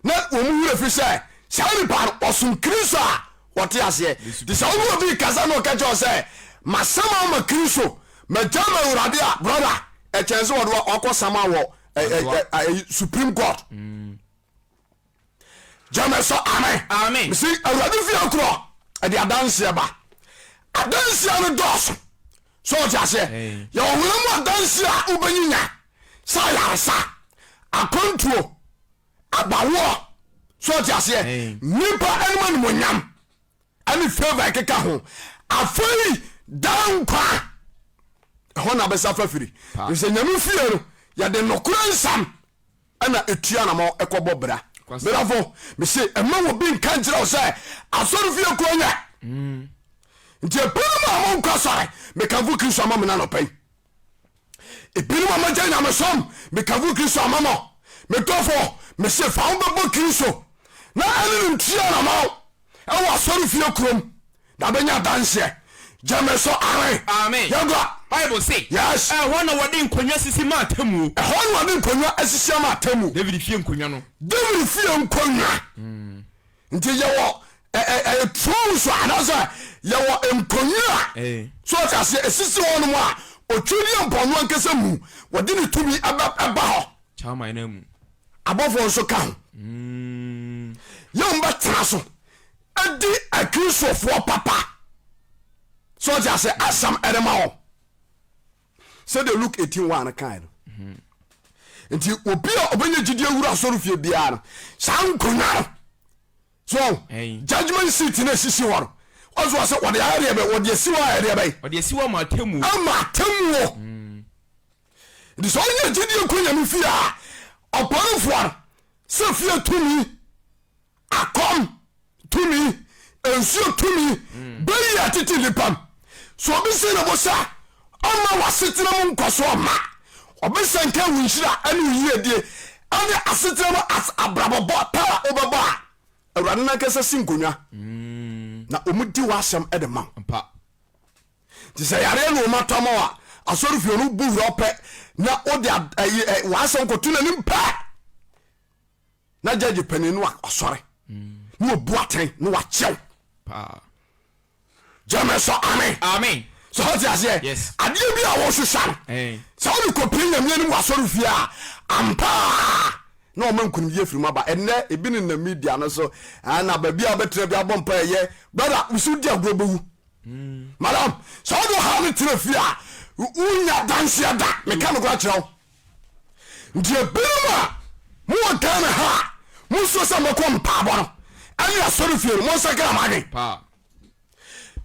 A: na wɔn wura fi sɛ saa nipa no ɔsom Kristo a wɔte aseɛ te sɛ wɔn obi kasa na ɔka kyerɛ sɛ masɛm ama Kristo magya ma Awurade a brother ɛkyɛn sɛ wɔde wakɔ sama wɔ ɛ ɛ ɛ Supreme Court. Gyeme so amen.
B: Amen.
A: Mesi awurade fie korɔ ɛde adanseɛ ba. Adanseɛ no dɔɔso. So ɔte aseɛ. Yɛwɔ honam mu adanseɛ a wobɛnyinya sɛ ayaresa, akwantuo, abawoɔ. So ɔte aseɛ. Nipa anim animonyam ɛne favour ɛkeka ho. Afei daa nkwa ɛhɔ na bɛsa fa firi. Sɛ nyame fie no yɛde nokorɛ nsɛm ɛna ɛtu anamɔ ɛkɔbɔ bra. Medafo mese ɛma wɔ bi nka nkyerɛ wo sɛ asɔre fie kuro nyɛ nti ebinom a monkɔ asɔre mekamfo Kristo ama mo na nɔpɛ yi ebinom a mogya nyamesom mekamfo Kristo ama mo medɔfo mese fa wo bɛbɔ Kristo na ɛne no ntu anamɔ ɛwɔ asɔre fie kurom Na bɛnya adanseɛ. Gyeme so amen.
B: Amen.
A: Yɛnkɔ.
B: Bible se.
A: Yes.
B: Ɛhɔ na wɔde nkonnwa sisi ma atemmuo.
A: Ɛhɔ na wɔde nkonnwa asisi ama atemmuo.
B: David fie nkonnwa no.
A: David fie nkonnwa. Nti yɛwɔ ɛyɛ thrones anaasɛ yɛwɔ nkonnwa a. So ɔte aseɛ esisi hɔ nom a otwidie mpɔno ankasa mu wɔde ne tumi ɛba ɛba hɔ.
B: Chairman no mu.
A: Abɔfoɔ nso ka ho. Yɛ wɔn bɛtena so. Adi akristofoɔ papa so ɔte ase asɛm ɛde ma wɔn sɛdeɛ Luke 18 1 no kae no. Nti obi a ɔbɛnya gyidie awura asɔre fie biara no, saa nkonnwa no so judgment seat no esisi hɔ no, wɔn so wɔsɛ wɔde ayɛ deɛ bɛ wɔde asi hɔ ayɛ deɛ bɛyɛ.
B: Wɔde asi hɔ ama atemmuo.
A: Ama atemmuo. Nti sɛ ɔnya gyidie kɔ Nyame fie a, ɔbɔnefoɔ no sɛ fie tumi akɔm tumi nsuo tumi bɛyi atete nipa m so obi si ne bo sɛ ɔma w'asetena mu nkɔso ɔma ɔbɛsɛ nka wo nhyira ɛne wo yiedie ɛne asetena mu abrabɔbɔ pa a wobɛbɔ a awurade no ankasa si nkonnwa na ɔmu di w'asɛm de ma wo nti sɛ yareɛ na ɔma tɔ ma wo a asɔre fie no bu wura pɛ na wode w'asɛm kɔto n'anim pɛ na judge panin no asɔre na wabu atɛn na wakyɛw gyeme sɔ amen
B: amen
A: sɛ ɔte aseɛ
B: yes.
A: Adeɛ bi a wɔhwehwɛ no
B: eh.
A: Sɛ wode kɔpie Nyame anim wɔ asɔre fie a ampaa na ɔma nkonimdie firi mu aba. Ɛnnɛ ebi ne nam media no so na baabi a wobɛtena bi abɔ mpa ɛyɛ brother wosi wodi agorɔ bɛwu mm. Madam sɛ wode ɔhaw no tena fie a wonya danseɛ da meka nokora kyerɛ wo. Nti ebinom a mowɔ Ghana ha a monsuo sɛ mobɛkɔ mpaabɔ no ɛne asɔre fie no monsakra mo adwen.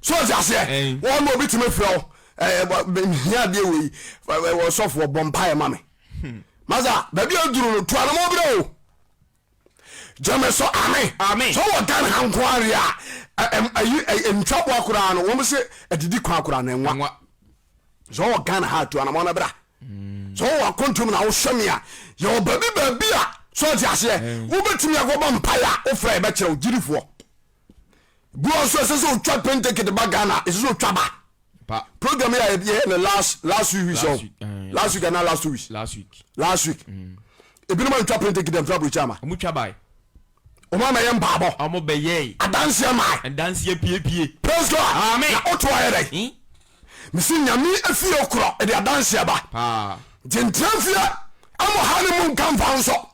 A: So ɔte aseɛ wɔn na obi tumi frɛ wo hia adeɛ wei ɔsɔfoɔ bɔ mpaeɛ ma me hmm. Masa baabi a duru no to anamɔ berɛ o gyeme so ame
B: Amen.
A: Sɛ wɔ Ghana ha nko areɛ a ayi ntwaboa koraa no wɔn sɛ adidi kwan koraa na ɛnwa sɛ ɔwɔ Ghana ha atu anamɔ no bra sɛ ɔwɔ akɔntom na wohwɛ me a yɛwɔ baabi baabi a sɛ ɔte aseɛ wobɛtumi akɔbɔ mpaeɛ a wofrɛ yɛbɛkyerɛ wo gyirifoɔ bi wɔ so ɛsɛ sɛ ɔtwa plane ticket ba Ghana ɛsɛ sɛ ɔtwa ba program yi a yɛyɛ no last last week sɛ eh, last week anaa last 2 weeks
B: last week
A: last week mm. Ebinom antwa plane ticket amfiri aburokyi ama
B: ɔmo twa bae.
A: Ɔmo ama yɛ mpaabɔ.
B: Ɔmo bɛyɛe.
A: Adanseɛ mae.
B: Adanseɛ piepie.
A: Praise God.
B: Amen.
A: Na woto ayɛ dɛn?
B: Hmm?
A: Mesi Nyame efie korɔ ɛde adanseɛ ba.
B: Paa.
A: Nti ntra fie ɛmɔ ha ne mu nka mfa nso.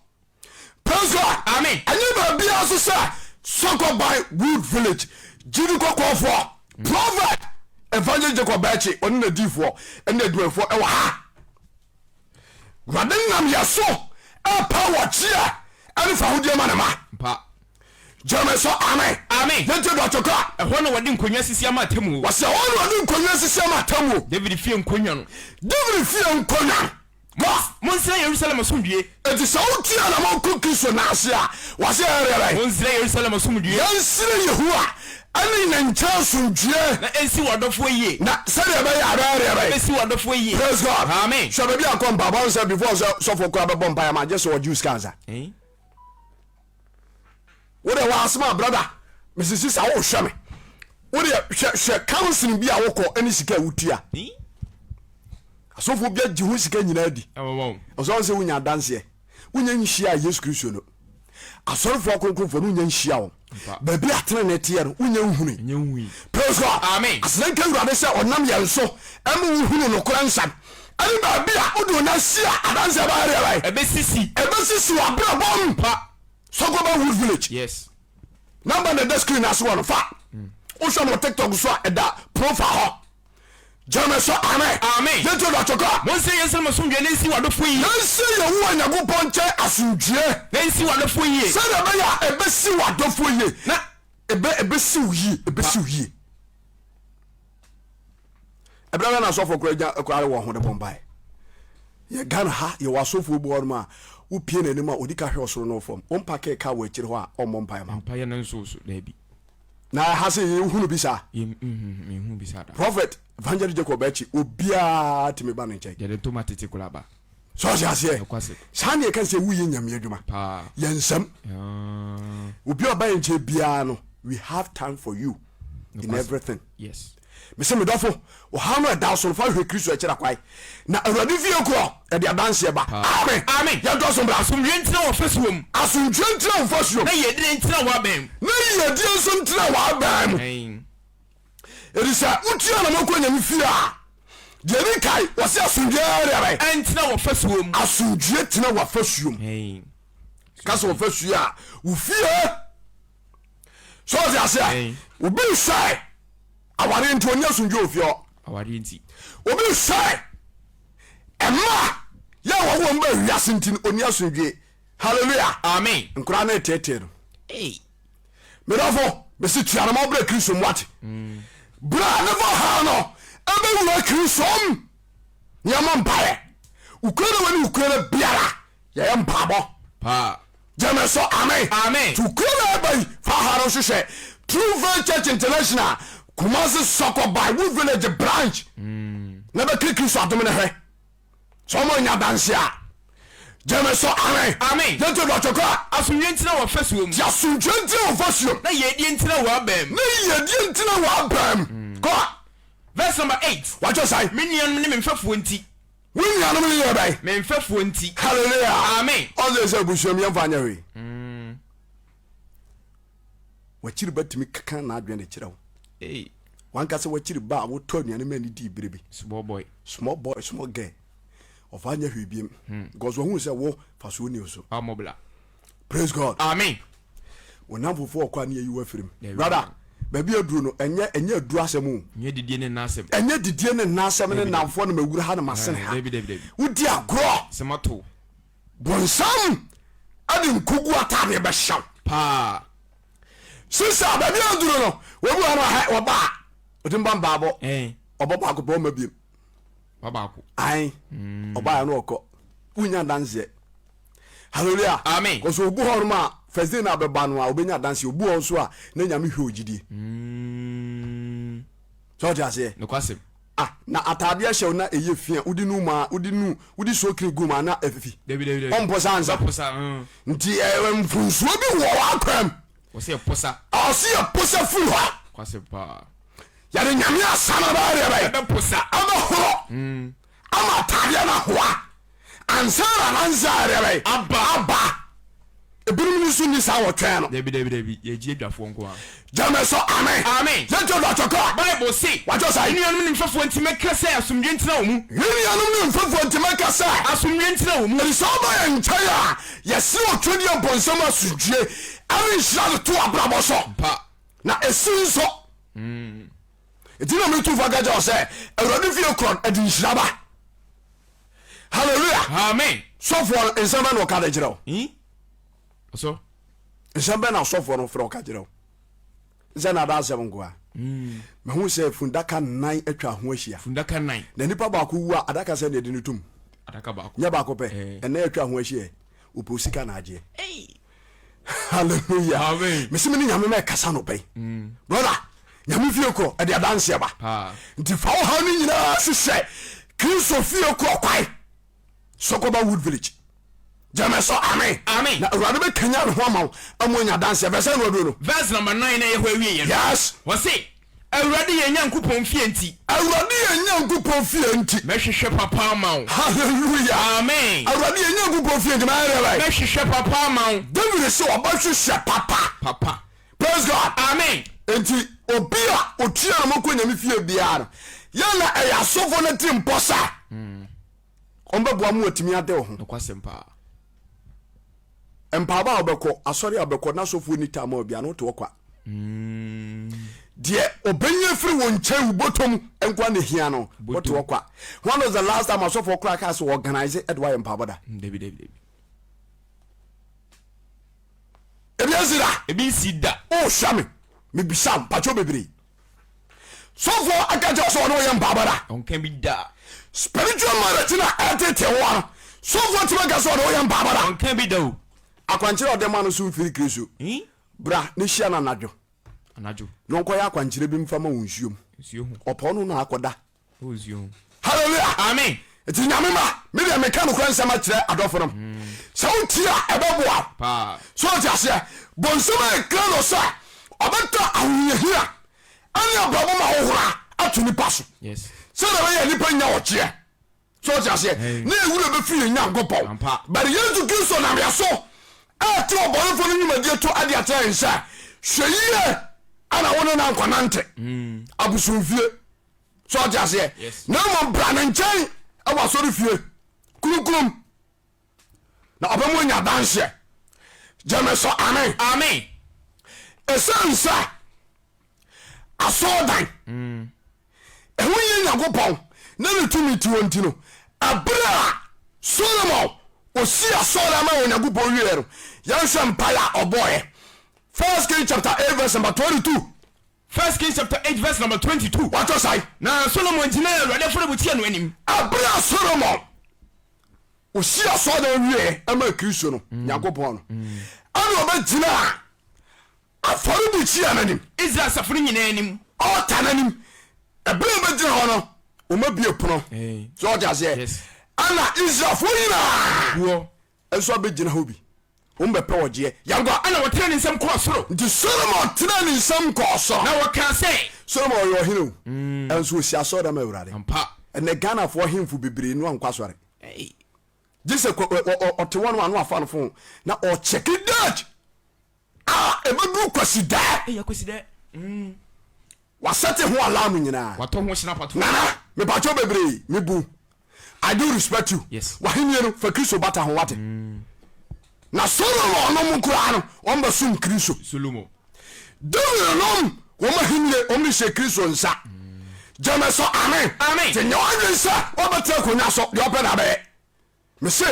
A: Praise God.
B: Amen.
A: Ɛnyɛ baabiara so sɛ Sɔkɔban Wood Village gyidi kɔkɔɔfoɔ Prophet Evangelist Jacob Bɛkye ɔne n'adiifoɔ ɛne adwumayɛfoɔ ɛwɔ ha. Awurade nam yɛ so ɛpa wɔkyeɛ ɛne fahodie ma ne ma.
B: Mpa.
A: Gyeme so amen.
B: Amen.
A: Yɛntie dɔtwe kɔ a.
B: Ɛhɔ na wɔde nkonnwa sisi ama atemmuo.
A: Wɔsɛ ɛhɔ na wɔde nkonnwa sisi ama atemmuo.
B: David fie nkonnwa no.
A: David fie nkonnwa no. Kɔ.
B: Monsrɛ Yerusalem asomdwoeɛ.
A: Enti sɛ wotu anamɔn kɔ Kristo nan ase a, wɔse yɛyɛ dɛn?
B: Monsrɛ Yerusalem asomdwoeɛ.
A: Yɛnsrɛ Yehowa ne ne nkyɛn asomdwoeɛ.
B: Na ɛnsi w'adɔfoɔ yie.
A: Na sɛdeɛ ɛbɛyɛ a ɛbɛyɛ deɛ bɛn?
B: Ɛbɛsi w'adɔfoɔ yie.
A: Praise God.
B: Amen.
A: Hwɛ baabi a kɔ mpaebɔ sɛ before sɛ sɔfoɔ koraa bɛbɔ mpaeɛ ama gye sɛ ɔgye wo sika ansa.
B: Eh?
A: Wo deɛ w'asɛm a brother mese sisa wohwɛ me wo deɛ hwɛ hwɛ counseling bi a wokɔ ɛne sika a wotua.
B: Eh?
A: Asɔfoɔ bi agye ho sika nyinaa di. Ɔsɛ sɛ wonya adanseɛ. Wonya nhyia Yesu Kristo no. Asɔrefoɔ akronkronfoɔ no wonya nhyia wɔn. Baabi a tenene teɛ no wonya nhunui. Praise God.
B: Amen.
A: Aseda nka Awurade sɛ ɔnam yɛn so ɛma wohunu nokorɛ nsɛm. Ɛne baabi a wode wo nan si a adanseɛ bɛyɛ deɛ bɛn?
B: Ɛbɛsisi.
A: Ɛbɛsisi w'abrabɔ mu.
B: Pa.
A: Sokoban Wood Village.
B: Yes.
A: Number na ɛda screen ase wɔ no fa. Wohwɛ no wɔ TikTok so a ɛda profile hɔ. Gyeme so amen.
B: Amen.
A: Yɛntie do atwɔkɔ a.
B: Monsrɛ Yerusalem asomdwoeɛ na ɛnsi w'adɔfoɔ yie.
A: Yɛnsrɛ Yehowa Nyankopɔn nkyɛn asomdwoeɛ.
B: Na ɛnsi w'adɔfoɔ yie.
A: Sɛdeɛ ɛbɛyɛ a ɛbɛsi w'adɔfoɔ yie.
B: Na.
A: Ɛbɛ ɛbɛsi wo yie ɛbɛsi wo yie. Ɛberɛ bɛ na asɔfoɔ koraa gya koraa wɔ ho de bɔ mpaeɛ. Yɛ Ghana ha yɛwɔ asɔfoɔ bi hɔ nom a wopie n'anim a ɔdi ka hwɛ ɔsoro no fam. Wɔmpa kee kaa wɔ akyire hɔ a ɔmmɔ mpaeɛ ma wo.
B: Mpaeɛ no nso so daabi.
A: Na ɛha sɛ yɛhunu bi saa.
B: Menhu bi saa da.
A: Prophet Evangelist Jacob akyi obiara tumi ba ne nkyɛn.
B: Yɛde ntoma tete koraa ba.
A: Sɛ ɔte aseɛ.
B: Nokwasɛm.
A: Saa ne yɛka sɛ woyɛ Nyame adwuma.
B: Paa.
A: Yɛ nsɛm.
B: Ah.
A: Obi a ɔba yɛn nkyɛn biara no we have time for you in
B: Nokwasɛm.
A: everything.
B: Yes.
A: Mese me dɔfo, ɔhaw no a ɛda wo so no, fa hwɛ Kristo akyiri akwan, na Awurade fie korɔ, ɛde adanseɛ ba. Amen.
B: Amen.
A: Yɛntɔ so mbra.
B: Asomdwoeɛ ntena w'afasuo mu.
A: Asomdwoeɛ ntena wo fasuo mu.
B: Na yiedie ntena w'aban mu.
A: Na yiedie nso ntena w'aban mu.
B: Amen.
A: Enti sɛ wotu anamɔ kɔ Nyame fie a, deɛ ɛdi kan, wɔse asomdwoeɛ deɛ bɛn?
B: Ɛntena w'afasuo mu.
A: Asomdwoeɛ tena w'afasuo mu.
B: Amen.
A: Ka sɛ w'afasuo a, wo fie. So ɔte aseɛ? Obi sɛ awareɛ nti ɔnyɛ asomdwoeɛ wɔ fie hɔ.
B: Awareɛ nti.
A: Obi sɛ ɛma. Yɛ a wɔwo wɔn baa wiase nti no ɔnni asomdwie. Hallelujah.
B: Amen.
A: Nkoraa no reteetee no.
B: Ei.
A: Medɔfo, mese tua no ma ɔbrɛ Kristo mu wate. Berɛ a ne fa ɔhaw no ɛbɛwura Kristo mu na yɛmmɔ mpaeɛ. Wokura na wɔne wokura no biara yɛyɛ mpaabɔ.
B: Paa.
A: Gyeme so amen.
B: Amen.
A: Nti wokura na ɛba yi fa ha no hwehwɛ True Faith Church International Kumasi Sɔkɔ by Wood Village branch na bɛka Kristo adom no hwɛ. Sɛ ɔmo nya adanse a gyeme so amen.
B: Amen.
A: Yɛnto dɔtwe kɔ a.
B: Asomdwie ntena wɔ fasuo mu.
A: Ti asomdwie ntena wɔ fasuo mu.
B: Na yiedie ntena wɔ abam.
A: Na yiedie ntena wɔ abam. Kɔ a.
B: Verse number 8.
A: Watwerɛ sɛn?
B: Me nuanom ne me mfɛfoɔ nti.
A: Wo nuanom ne yɛ bɛn?
B: Me mfɛfoɔ nti.
A: Hallelujah.
B: Amen.
A: Ɔsɛ sɛ abusua mu yɛmfa nyɛ hwee. Wakyiri ba tumi keka n'adwene de kyerɛ wo.
B: Hey.
A: Wankasa wakyiri ba a wotɔ aduane ma ne dii bere bi.
B: Small boy.
A: Small boy, small girl. Ɔfa nyɛ hwee biem. Because wahu sɛ wo fa so ni so.
B: Amobla.
A: Praise God.
B: Amen.
A: Wo namfofoɔ ɔkɔ a ne yɛyi wo afirim.
B: Dabi.
A: Brother, baabi aduro no ɛnyɛ ɛnyɛ aduro asɛm o.
B: Ɛnyɛ didie ne nna asɛm.
A: Ɛnyɛ didie ne nna asɛm ne
B: Dabi, dabi.
A: namfoɔ no mawura ha no masene ha.
B: Dabi, dabi, dabi.
A: Wodi agorɔ.
B: Sɛm ato.
A: Bonsam de nkogu ataadeɛ bɛhyɛ wo.
B: Paa.
A: Sisa baabi a aduro no wɔbi wɔ no ahɛ wɔba a ɔtumi ba mpaabɔ.
B: Ɛn.
A: Ɔbɔ baako pɛ ɔma biem.
B: Ba baako.
A: Ae. Ɔbaeɛ no ɔkɔ. Wonya adanseɛ. Hallelujah.
B: Amen.
A: Kɔsɛ obu hɔ nom a first day na abɛba no a obɛnya adanseɛ. Obu hɔ nso a na nyame hwɛ ogyidie. Sɛ ɔte aseɛ.
B: Nokwasɛm.
A: Ah, na ataadeɛ hyɛ wo na ɛyɛ fi a wode nu ma wode nu wode soakiri gu ma na ɛfifi.
B: Dabi dabi dabi.
A: Ɔmposa ansa.
B: Ɔbɛposa. Mm.
A: Nti ɛɛ mfunsuo bi wɔ w'akwam.
B: Wɔsi ɛposa.
A: Ɔsi ɛposa firi hɔ.
B: Kwasɛm paa.
A: Yɛde nyame asɛm no bɛyɛ deɛ bɛyɛ.
B: Ɛbɛposa.
A: Ɛbɛhoro.
B: Mm.
A: Ama ataadeɛ no ahoa. Ansa na nansa yɛ deɛ bɛyɛ.
B: Aba.
A: Aba. Ebinom nso nni saa wɔtwɛn no.
B: Dabi dabi dabi yɛgye adwafoɔ nko ara.
A: Gyeme so amen.
B: Amen.
A: Yɛntie ɔdɔ kɔ.
B: Bible se.
A: Watwerɛ sɛn?
B: Me nuanom ne mfɛfoɔ nti mɛka sɛ asomdwoeɛ ntena wo mu.
A: Me nuanom ne mfɛfoɔ nti mɛka sɛ.
B: Asomdwoeɛ ntena wo mu.
A: Enti sɛ woba yɛn nkyɛn a, yɛsrɛ otwedeɛ mpɔnsam asomdwoeɛ ɛne nhyira de to w'abrabɔ so.
B: Pa.
A: Na ɛsi nso. Enti na metu fa ka kyerɛ wo sɛ Awurade fie korɔ no ɛde nhyira ba. Hallelujah.
B: Amen.
A: Sɔfoɔ no nsɛm bɛ na ɔka de kyerɛ wo?
B: Hmm? Ɔsɔ.
A: Nsɛm bɛ na sɔfoɔ no frɛ ɔka kyerɛ wo? Sɛ na ada asɛm nkoa. Mahu sɛ fundaka nan atwa ho ahyia.
B: Fundaka nan.
A: Na nipa baako wu a adaka sɛ na ɛde no tom.
B: Adaka baako.
A: Nyɛ baako pɛ.
B: Eh.
A: Ɛnna atwa ho ahyia. Wopɛ osika na agyeɛ.
B: Hey.
A: Hallelujah.
B: Amen.
A: Mesi me ne nyame ma ɛkasa no pɛn. Brother, nyame fie korɔ ɛde adanseɛ ba.
B: Paa.
A: Nti fa wo haw no nyinaa hyehyɛ Kristo fie korɔ kwae. Sokoba Wood Village. Gyeme so amen.
B: Amen.
A: Na Awurade bɛkanya ne ho ama wo ama onya adanseɛ. Verse no aduro no.
B: Verse number 9 na ɛyɛ hɔ awieɛ no.
A: Yes.
B: Wɔse, Awurade yɛn Nyankopɔn fie nti.
A: Awurade yɛn Nyankopɔn fie nti.
B: Mɛhwehwɛ papa ama wo.
A: Hallelujah.
B: Amen.
A: Awurade yɛn Nyankopɔn fie nti mɛyɛ dɛ bɛn?
B: Mɛhwehwɛ papa ama wo.
A: David se ɔbɛhwehwɛ papa.
B: Papa.
A: Praise God.
B: Amen.
A: Nti obi a otua ne mo kɔ nyame fie biara no, yɛn na ɛyɛ asɔfo no tiri mpɔ sɛ ɔmbɛboa mo atumi ade wo ho.
B: Nokwasɛm paa.
A: Mpaabɔ a wobɛkɔ, asɔre a wobɛkɔ na asɔfoɔ ni taa ma obi ano wote hɔ kwa. Deɛ ɔbɛnya firi wo nkyɛn wo bɔtɔ mu nkoa na ehia no, wote hɔ kwa. When was the last time asɔfoɔ koraa kaa sɛ organize ɛde wayɛ mpaabɔ da?
B: Dabi dabi dabi.
A: Ebi nsi da.
B: Ebi nsi da.
A: Wohwɛ me, mebisa mpakyɛw bebree. Sɔfoɔ aka kyerɛ sɛ ɔne woyɛ mpaabɔ da.
B: Ɔnka bi da.
A: Spiritual marriage na ɛtete wo no, sɔfoɔ tumi ka sɛ ɔne woyɛ mpaabɔ da.
B: Ɔnka bi da o.
A: Akwankyerɛ a ɔde ma no so mfiri Kristo. Bra ne hyia no anadwo.
B: Anadwo.
A: Na ɔnkɔyɛ akwankyerɛ bi mfa ma wo nsuo mu.
B: Nsuo ho.
A: Ɔpɛ ɔno na akɔda.
B: Wɔ nsuo ho.
A: Hallelujah.
B: Amen.
A: Nti nyame ma me deɛ meka nokorɛ nsɛm akyerɛ adɔfo nom. Sɛ wotie a ɛbɛboa wo.
B: Paa.
A: So wote aseɛ? Bonsam ayɛ krado sɛ ɔbɛtɔ ahohiahia ɛne abrabɔ mu ahohora ato nipa so.
B: Yes.
A: Sɛdeɛ ɛbɛyɛ nipa nya ɔgyeɛ. So wote aseɛ?
B: Hey.
A: Ne yɛ wura bɛfiri yɛn Nyankopɔn.
B: Ampa.
A: But Yesu Kristo nam yɛ so ɛte ɔbɔnefoɔ no nnwumadie to ade akyerɛ yɛn sɛ hwɛ yie ana wo ne no ankɔnante abosomfie. So wote aseɛ?
B: Yes.
A: Na mmom bra ne nkyɛn ɛwɔ asɔre fie kurukurum na ɔbɛma onya adanseɛ. Gyeme so amen.
B: Amen.
A: Ɛsiane sɛ asɔɔdan ɛho yɛ Nyankopɔn na ne tumi te hɔ nti no, ɛberɛ a. Solomon ɔsii asɔre ma Onyankopɔn wieɛ no, yɛnhwɛ mpaeɛ a ɔbɔeɛ. First King chapter 8 verse number 22.
B: First Kings chapter 8 verse number 22.
A: Wɔatɔ sae.
B: Na Solomon gyinaa Awurade afɔrebukyia no anim.
A: Ɛberɛ a Solomon ɔsii asɔredan wieɛ ɛma Kristo no, Nyankopɔn no, ɛna ɔbɛgyinaa afɔrebukyia no anim.
B: Israel asafo no nyinaa anim.
A: Ɔɔta no anim. Ɛberɛ a ɔbɛgyina hɔ no, wɔabue pono. So ɔte aseɛ? Ɛna Israelfoɔ nyinaa nso abɛgyina hɔ bi. Wɔn bɛpɛ ɔgyeɛ. Yɛnkɔ.
B: Ɛna ɔtenee ne nsam kɔɔ soro.
A: Nti Solomon tenee ne nsam kɔɔ soro.
B: Na ɔkaa sɛ.
A: Solomon ɔyɛ ɔhene o. Ɛnso ɔsi asɔredan ma Awurade.
B: Ampa.
A: Ɛnɛ Ghanafoɔ ahemfo bebree no ankɔ asɔre. Gye sɛ ɔte hɔ no a na wafa no fon na ɔkyɛke date. A ɛbɛduru Kwasidaa.
B: Ɛyɛ Kwasidaa. Mm.
A: Wasɛte ho alarm nyinaa.
B: Watɔ ho hyena pato.
A: Nana, mepakyɛw bebree, mebu. I do respect you.
B: Yes.
A: W'ahennie no, fa Kristo bata ho, wate? Mm. Na Solomon nom koraa no, wɔn bɛsom Kristo.
B: Solomon.
A: David nom, wɔn ahennie, wɔn de hyɛ Kristo nsa. Gyeme so, amen.
B: Amen.
A: Te nyɛ w'adwene sɛ wɔbɛtena akonnwa so, deɛ ɔpɛ na abɛyɛ. Mese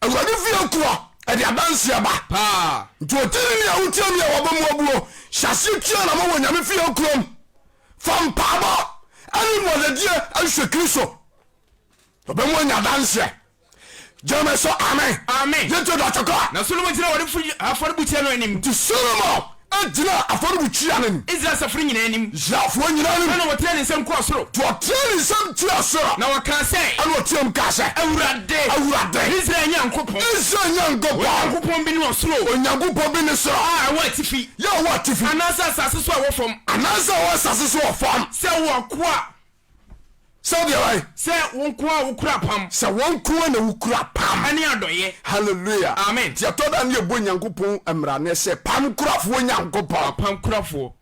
A: Awurade fie nkoa ɛde adanseɛ ba.
B: Paa.
A: Nti ogyidini a wotie me a waba mu abuo, hyɛ aseɛ tua anamɔ wɔ Nyame fie nkurom. Fa mpaabɔ ɛne mmuadadie nhwɛ Kristo. Ɔbɛmu anya adanseɛ. Gyeme so amen.
B: Amen.
A: Yɛntie dɔkye kɔ.
B: Na Solomon gyinaa Awurade afɔrebukyia no anim.
A: Nti Solomon gyinaa afɔrebukyia no anim.
B: Israel asafo no nyinaa anim.
A: Israelfoɔ nyinaa anim.
B: Ɛnna ɔteɛɛ ne nsam kɔɔ soro.
A: Nti ɔteɛɛ ne nsam kyerɛɛ soro.
B: Na ɔkaa sɛ.
A: Ɛnna ɔteaam kaa sɛ.
B: Awurade.
A: Awurade.
B: Israel Nyankopɔn.
A: Israel Nyankopɔn.
B: Onyankopɔn bi ne ɔsoro.
A: Onyankopɔn bi ne soro.
B: A ɛwɔ atifi.
A: Yɛ a ɛwɔ atifi.
B: Anaasɛ asase so a ɛwɔ fam.
A: Anaasɛ ɛwɔ asase so wɔ fam.
B: Sɛ wo akoa.
A: Sɛ deɛ bɛn?
B: Sɛ wo nko a wokura apam.
A: Sɛ wo nko ara na wokura apam.
B: Ɛne adɔeɛ.
A: Hallelujah.
B: Amen.
A: Nti ɛtɔ da ne yɛbɔ Nyankopɔn mmara sɛ pam kurafoɔ Nyankopɔn.
B: Apam kurafoɔ.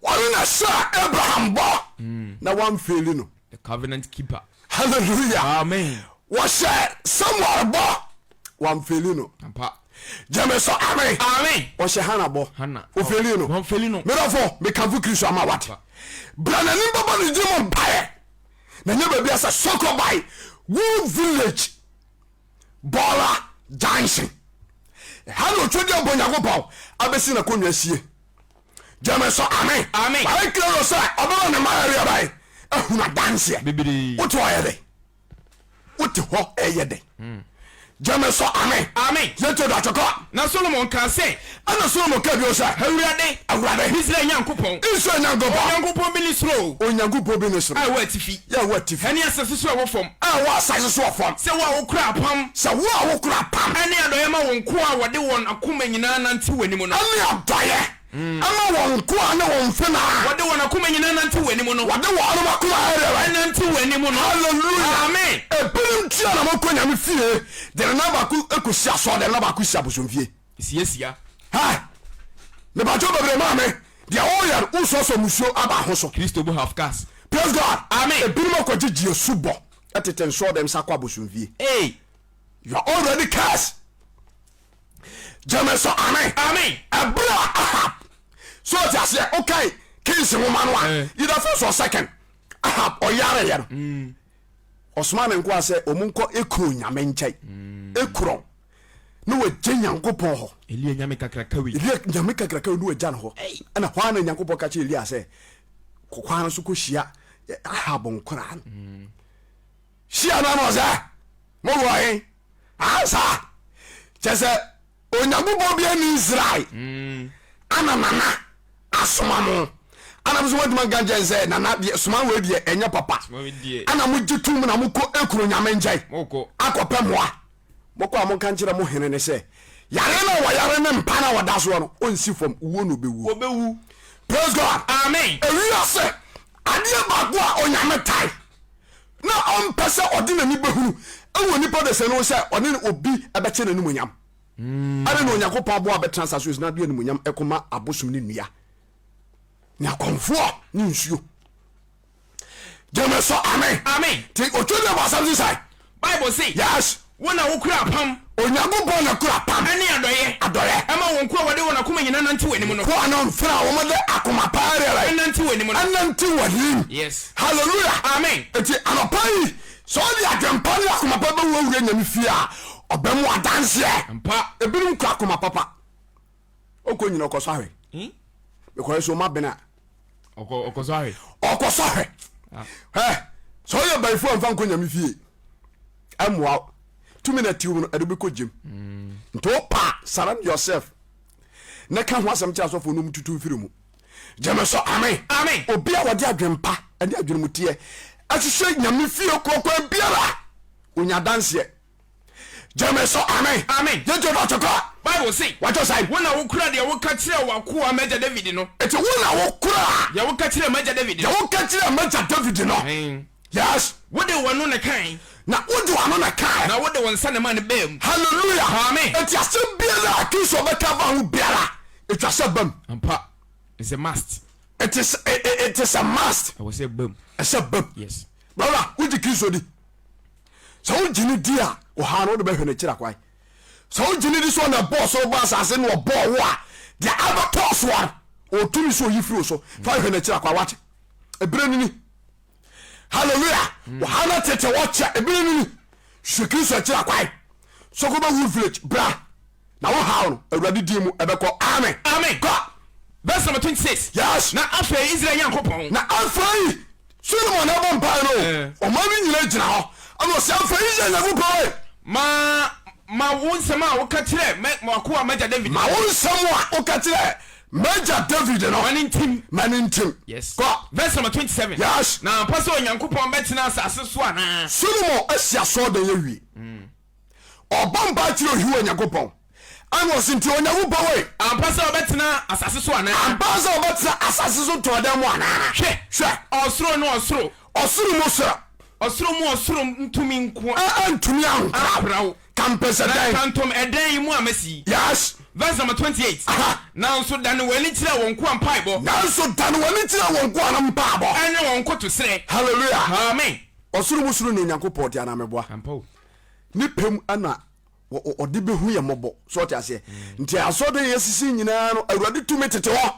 A: Ɔno na hyɛɛ Abraham bɔ na wamfeeli no.
B: The covenant keeper.
A: Hallelujah.
B: Amen.
A: Wɔhyɛɛ Samuel bɔ wamfeeli no.
B: Ampa.
A: Gyeme so amen.
B: Amen.
A: Ɔhyɛ Hannah bɔ.
B: Hannah.
A: Ofeeli no.
B: Wamfeeli no.
A: Medɔfo, mekamfo Kristo ama wate. Bra n'anim bɛbɔ ne din mu mpaeɛ. Na nyɛ baabi asɛ Sɔkɔbae, Wood Village, Bɔɔla Junction. Ɛha na otwa di abɔ Nyankopɔn abɛsi n'akonnwa sie. Gyeme so amen.
B: Amen.
A: Wayɛ clear sɛ ɔbɛma ne mma yɛreɛ bɛn ahunu adanseɛ.
B: Bebree.
A: Wote hɔ yɛ dɛn? Wote hɔ ɛyɛ dɛn? Gyeme so amen.
B: Amen.
A: Yɛntie do atwekɔ.
B: Na Solomon kaa sɛ.
A: Ɛna Solomon kaa bio sɛ.
B: Awurade.
A: Awurade.
B: Israel Nyankopɔn.
A: Israel Nyankopɔn.
B: Onyankopɔn bi ne soro o.
A: Onyankopɔn bi ne soro.
B: A ɛwɔ atifi.
A: Yɛ ɛwɔ atifi.
B: Ɛne asase so a ɛwɔ fam.
A: A ɛwɔ asase so wɔ fam.
B: Sɛ wo a wokura apam.
A: Sɛ wo a wokura apam.
B: Ɛne adɔeɛ ma wo nkoa a wɔde wɔn akoma nyinaa nante w'anim no.
A: Ɛne adɔeɛ ma wɔn nkoa ne wɔn mfenaa.
B: Wɔde wɔn akoma nyinaa nante w'anim no.
A: Wɔde wɔn akoma ɛyɛ dɛn?
B: Ɛnante w'anim no.
A: Hallelujah.
B: Amen.
A: Ebinom tua na wɔkɔ Nyame fie de ne nan baako kɔsi asɔre, de ne nan baako si abosomfie.
B: Siasia.
A: Ha! Mepakyɛw bebree maame, deɛ woyɛ no wosɔsɔ musuo aba ho so.
B: Kristo bo half gas.
A: Praise God.
B: Amen.
A: Ebinom akɔgye gye asubɔ tete nsɔɔdɛm sa kɔ abosomfie.
B: Hey.
A: You are already cursed. Gyeme so amen.
B: Amen.
A: Ɛberɛ a Ahab so ɔte aseɛ wokae Kings nwoma no a
B: eh.
A: either first or second Ahab ɔyareɛ no mm. ɔsoma ne nkoa sɛ ɔmu nkɔ Ekron nyame nkyɛn mm. Ekron ne wagya Nyankopɔn hɔ
B: Elia nyame kakraka wei
A: Elia nyame kakraka wei ne wagya no hɔ ɛna hɔ a na Nyankopɔn ka kyerɛ Elia sɛ kɔkwan no so kɔhyia Ahab nkoraa no mm. Hyia no ano sɛ mowɔ he ansa kyɛ sɛ Onyankopɔn bi ani Israel mm. ana nana asoma mo ana mo so moatumi anka nkyɛn sɛ nana deɛ soma wei deɛ ɛnyɛ papa ana mogye tom na mokɔ ekuro nyame nkyɛn akɔpɛ mmoa mokɔ a monka nkyerɛ mo hene ne sɛ yare no a wɔyare ne mpa no a wɔda soɔ no ɔnsi fam wuo na ɔbɛwuo. Praise God.
B: Amen.
A: Ewiase adeɛ baako a Onyame tae na ɔmpɛ sɛ ɔde n'ani bɛhunu wɔ nipa dasani ho sɛ ɔne no obi bɛkyɛ n'animuonyam. Ɛne na Onyankopɔn aboa bɛtena asase so na de animuonyam ɛkɔma abosom ne nnua ne akɔmfoɔ ne nsuo. Gyeme so amen.
B: Amen.
A: Ti otwa dua bɔ asɛm so sɛ.
B: Bible se.
A: Yes.
B: Wo na wokura apam.
A: Onyankopɔn na kura apam.
B: Ɛne adɔeɛ.
A: Adɔeɛ.
B: Ɛma wɔn nkoa a wɔde wɔn akoma nyinaa nante w'anim no.
A: Nkoa no mfena a wɔde akoma pa ara.
B: Ɛnante w'anim no.
A: Ɛnante w'anim.
B: Yes.
A: Hallelujah.
B: Amen.
A: Eti anɔpa yi sɛ ɔde adwempa ne akoma pa bɛwurawura. wura Nyame fie a, ɔbɛmo adanseɛ.
B: Ampa.
A: Ebinom kura akoma papa. Ɔkɔ nyina ɔkɔ sɔ ahwɛ.
B: Hmm?
A: Mekɔyɛ so ɔma bene a.
B: Ɔkɔ ɔkɔ sɔ ahwɛ.
A: Ɔkɔ sɔ ahwɛ.
B: Ah.
A: Hɛ, sɛ ɔyɛ bayifo a mfa nkɔ Nyame fie. Ɛmmoa wo. Tumi na tiw no ɛde bɛkɔ gyem. Nti wopa surround yourself. Na ka ho asɛm kyerɛ asɔfoɔ no mu tutu mfiri mu. Gyeme so amen.
B: Amen.
A: Obi a wɔde adwene pa ne adwene mu teɛ ɛhwehwɛ Nyame fie kɔkɔɛ biara onya adanseɛ. Gyeme so amen.
B: Amen.
A: Yɛntie dɔkye kɔ.
B: Bible se,
A: Wɔkyɛ sɛn?
B: Wo na wokura deɛ woka kyerɛɛ w'akoa m'agya David no.
A: Enti wo na wokura.
B: Deɛ woka kyerɛɛ m'agya David no.
A: Deɛ woka kyerɛɛ m'agya David no.
B: Amen.
A: Yes.
B: Wode w'ano na ɛkae.
A: Na wode w'ano na ɛkae.
B: Na wode wo nsa na ɛmaa no baa mu.
A: Hallelujah.
B: Amen.
A: Enti asɛm biara a Kristo bɛka afa ho biara, etwa sɛ ɛba mu.
B: Ampa. It's a must.
A: It is, it, it is a must.
B: Ɛwɔ sɛ ɛba mu.
A: Ɛsɛ ba mu.
B: Yes.
A: Brother, wogye Kristo di? Sɛ wogye no di a, ɔhaa no wode bɛhwɛ n'akyiri akwan. Sɛ wogye no di sɛ ɔna ɛbɔɔ soro bɔɔ asase na ɔbɔɔ wo a, deɛ abɛtɔ soɔ no, ɔtumi sɛ ɔyi firi wo so. Fa hwɛ n'akyiri akwan, wate? Ebere no ni. Hallelujah. Ɔha no tete wɔkyɛ ebere no ni. Hwɛ Kristo akyiri akwan. Sokoba Wood Village, bra. Na wo haw no, Awurade din mu ɛbɛkɔ. Amen.
B: Amen.
A: Kɔ.
B: Verse number 26.
A: Yes.
B: Na afei Israel Nyankopɔn.
A: Na afei Solomon ɛbɔ mpae no,
B: eh.
A: ɔman no nyinaa gyina hɔ. Ɛna ɔsɛ afei Israel Nyankopɔn e.
B: Ma wo nsɛm a woka kyerɛ m'akoa m'agya David.
A: Ma wo nsɛm a woka kyerɛ m'agya David no.
B: Ma no ntim.
A: Ma no ntim.
B: Yes.
A: Kɔ.
B: Verse number 27.
A: Yes.
B: Na ampa sɛ Onyankopɔn bɛtena asase so anaa?
A: Solomon asi asɔɔdan awie. Ɔbɔ mpae kyerɛ Yehowa Nyankopɔn. Ɛna ɔse, Nti Onyankopɔn ei.
B: Ampa sɛ ɔbɛtena asase so anaa?
A: Ampa sɛ ɔbɛtena asase so ntomadan mu anaa?
B: Hwɛ!
A: Hwɛ!
B: Ɔsoro ne ɔsoro.
A: Ɔsoro mu soro.
B: Ɔsoro mu ɔsoro ntumi nko.
A: Ɛntumi ankora wo.
B: Ankora wo.
A: Kampɛsɛ
B: Na
A: dɛn?
B: nkantom ɛdan yi mu a masi yi.
A: Yes.
B: Verse number 28.
A: Aha.
B: Nanso dane w'ani kyerɛ wo nkoa mpaebɔ.
A: Nanso dane w'ani kyerɛ wo nkoa no mpaebɔ.
B: Ɛne wɔn nkotosrɛ.
A: Hallelujah.
B: Amen.
A: Ɔsoro mu soro ne Onyankopɔn te anaa meboa?
B: Ampa o.
A: Ne pɛ mu na ɔde bɛhu yɛ mmɔbɔ so ɔte aseɛ mm. Nti asɔredan yɛ sisi nyinaa no Awurade tumi tete hɔ.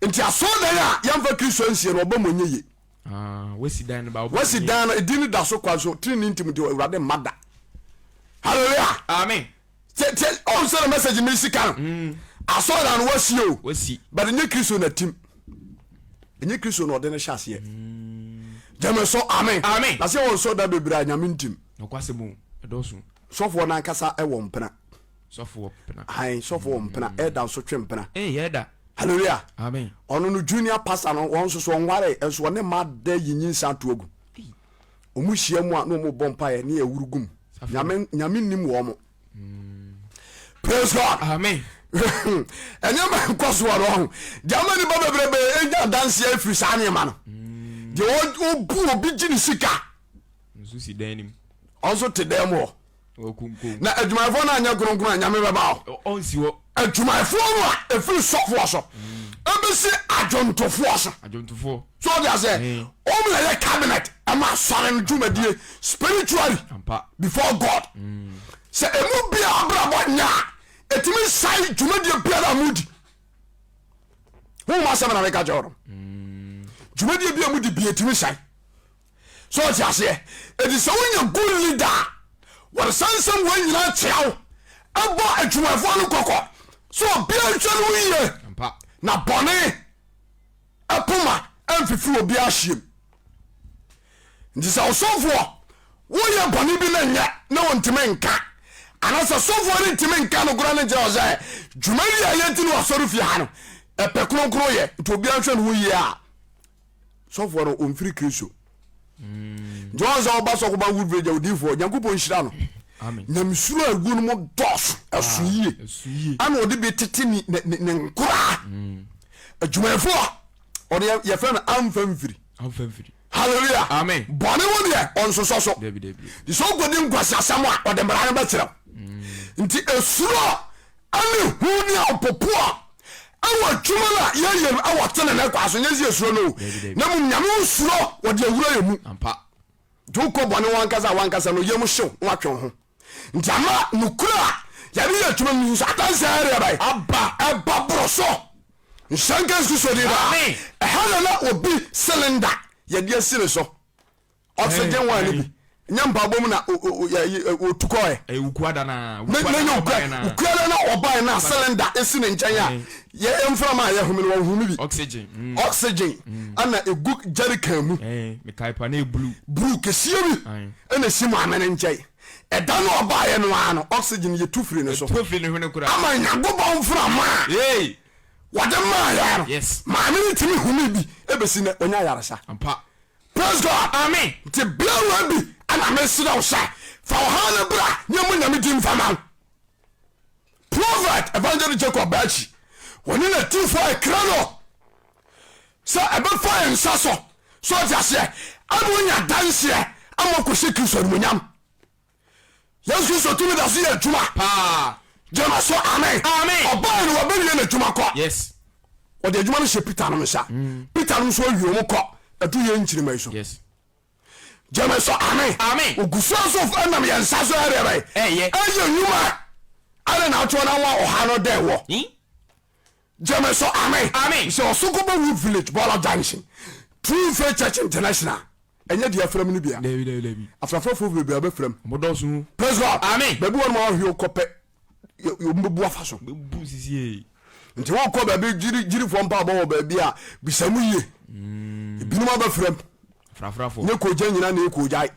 A: Nti asɔredan a yɛmfa Kristo ansie no ɔba mu ɔnyɛ ye.
B: Ah, wasi dan no ba
A: wasi dan no ɛdi no da so kwa so tiri ne ntim de Awurade mma da. Hallelujah.
B: Amen.
A: Sɛ ɔn sɛ na message mi sika no mm. Asɔredan no wasi o
B: wasi
A: but ɛnyɛ Kristo na tim, ɛnyɛ Kristo na ɔde no hyɛ aseɛ mm. Gyeme so amen.
B: Amen.
A: Na sɛ wɔn sɔ da bebree a Nyame ntim.
B: Nokwasɛm o, ɛdɔɔso.
A: Sɔfoɔ no ankasa wɔ mpena.
B: Sɔfoɔ mpena.
A: Ae, sɔfoɔ wɔ mpena. Elder nso twe mpena.
B: Ee, elder.
A: Hallelujah.
B: Amen.
A: Ɔno no junior pastor no, wɔn nso so ɔnwaree, nso ɔne mma da yi nyinsa ato agu. Wɔn hyia mu a na wɔn bɔ mpaeɛ ne awuru gum. Nyame, Nyame nim wɔn. Praise God.
B: Amen.
A: Nneɛma nkɔ soɔ no ɔho. Deɛ ama nipa bebrebe nya adanseɛ afiri saa nneɛma no. Deɛ ɔbu obi gye ne sika.
B: Nso si dan nim.
A: Ɔnso te dan mu hɔ. Na adwumayɛfoɔ no anyɛ kronkron a Nyame bɛba hɔ.
B: Ɔnsi hɔ.
A: Adwumayɛfoɔ no a ɛfiri sɔfoɔ so ɛbɛsi adwontofoɔ so.
B: Adwontofoɔ.
A: So ɔde aseɛ. Wɔn na yɛ cabinet ɛma asɔre no dwumadie spiritually before God. Sɛ emu biara abrabɔ nyɛ a ɛtumi nsae dwumadie biara a mudi. Honhom asɛm na meka kyerɛ wo no. Dwumadie bi a mudi bi ɛtumi sae. So ɔte aseɛ? Eti sɛ wonya good leader a, wɔde saa nsɛm wei nyinaa kyea wo, ɛbɔ adwumayɛfoɔ no kɔkɔ sɛ obiara nhwɛ no ho yie na bɔne ɛpoma ɛmfifiri obiara hyeɛm. Nti sɛ ɔsɔfoɔ woyɛ bɔne bi na nyɛ na ɔntumi nka anaasɛ sɔfoɔ no ntumi nka nokorɛ no nkyerɛ wo sɛ dwumadi a yɛdi no wɔ asɔre fie ha no ɛpɛ kronkron yɛ nti obiara nhwɛ ne ho yie a, sɔfoɔ no ɔmfiri Kristo. Nti wɔn sɛ ɔba sɔfo ba wood bridge odiifoɔ Nyankopɔn nhyira no. Nyamesuro a ɛgu no mu dɔɔso ɛso ah, yie ana ɔde bi tete ne ne ne nkoraa mm. Adwumayɛfoɔ ɔde yɛfrɛ no amfa mfiri. Hallelujah.
B: Amen.
A: Bɔne wo deɛ ɔnsosɔ so. Nti sɛ wokɔdi nkwasi asɛm a ɔde mmara no bɛkyerɛw. Mm. Nti esuro ɛne hu ne ahopopoɔ ɛwɔ adwuma no a yɛyɛ no ɛwɔ tenene kwa so, nyɛ sɛ yɛsuro no o, na mmom Nyame wo suro wɔde awura yɛ mu. Nti wokɔ bɔne wankasa a wankasa no yam hyew na watwe wo ho. Nti ama nokura a yɛde yɛ adwuma no nso adanse ɛreɛ bɛn
B: aba
A: ɛba boro so. Nhyira nka Yesu Kristo din daa. Ɛha na na obi cylinder yɛde asi ne so, oxygen one no bi. Nyɛ mpaebɔ mu na ɔtu kɔɛ.
B: Ɛyɛ wukuada na wukuada na ɔbaeɛ na.
A: Wukuada na ɔbaeɛ na cylinder esi ne nkyɛn a yɛ mframa a yɛhome no wɔhome bi.
B: Oxygen.
A: Oxygen ɛna egu jerrycan mu.
B: Mekae pa na ɛyɛ blue.
A: Blue kɛseɛ bi ɛna esi maame no nkyɛn. Ɛda no ɔbaeɛ no ara no oxygen yɛtu firi ne so.
B: Ɛtu firi ne hwene koraa.
A: Ama Nyankopɔn mframa a wɔde maa yɛn no maame no tumi home bi ɛbɛsi nnɛ ɔnya ayaresa.
B: Ampa.
A: Praise God.
B: Amen.
A: Nti biara bi ɛna mesrɛ wo sɛ fa ɔhaw no bra ne ɛmu nyame di mfa ma wo. Prophet Evangelist Jacob Bakyi wɔne n'atifoɔ ɛkra no sɛ ɛbɛfa yɛn nsa so so ɔte aseɛ ama onya danseɛ ama ɔkɔhyɛ Kristo animuonyam. Yesu Kristo tumi da so yɛ adwuma
B: paa.
A: Gyama so amen.
B: Amen.
A: Ɔbaa no wɔbɛwie n'adwuma kɔ.
B: Yes.
A: Ɔde adwuma no hyɛ Peter nom nsa. Peter nom nso awie wɔn kɔ. Ɛdu yɛn nkyirima yi so.
B: Yes.
A: Gyama so amen.
B: Amen.
A: Ogu so nso ɛnam yɛn nsa so ɛyɛ bɛyɛ.
B: Ɛyɛ.
A: Ɛyɛ nnwuma. Ɛna na atoɔ na wɔn ɔha no dɛ wɔ. Gyama so amen.
B: Amen.
A: Sɛ ɔsoko bɔ Wood Village Bɔla Junction True Faith Church International. Ɛnyɛ deɛ afram no bia.
B: Dabi dabi dabi.
A: Afrafrafoɔ bebree abɛfram.
B: Ɔmo dɔɔso.
A: Praise God.
B: Amen.
A: Baabi wɔn ma ɔhwe kɔ pɛ, wɔn bɛbu afa so.
B: Bɛbu sisi.
A: Nti wɔkɔ baabi gyiri gyirifoɔ mpaabɔ wɔ baabi a bisa mu yie. Ebinom abɛfram.
B: Frafrafoɔ.
A: Nye kogya nyina na ekogyae.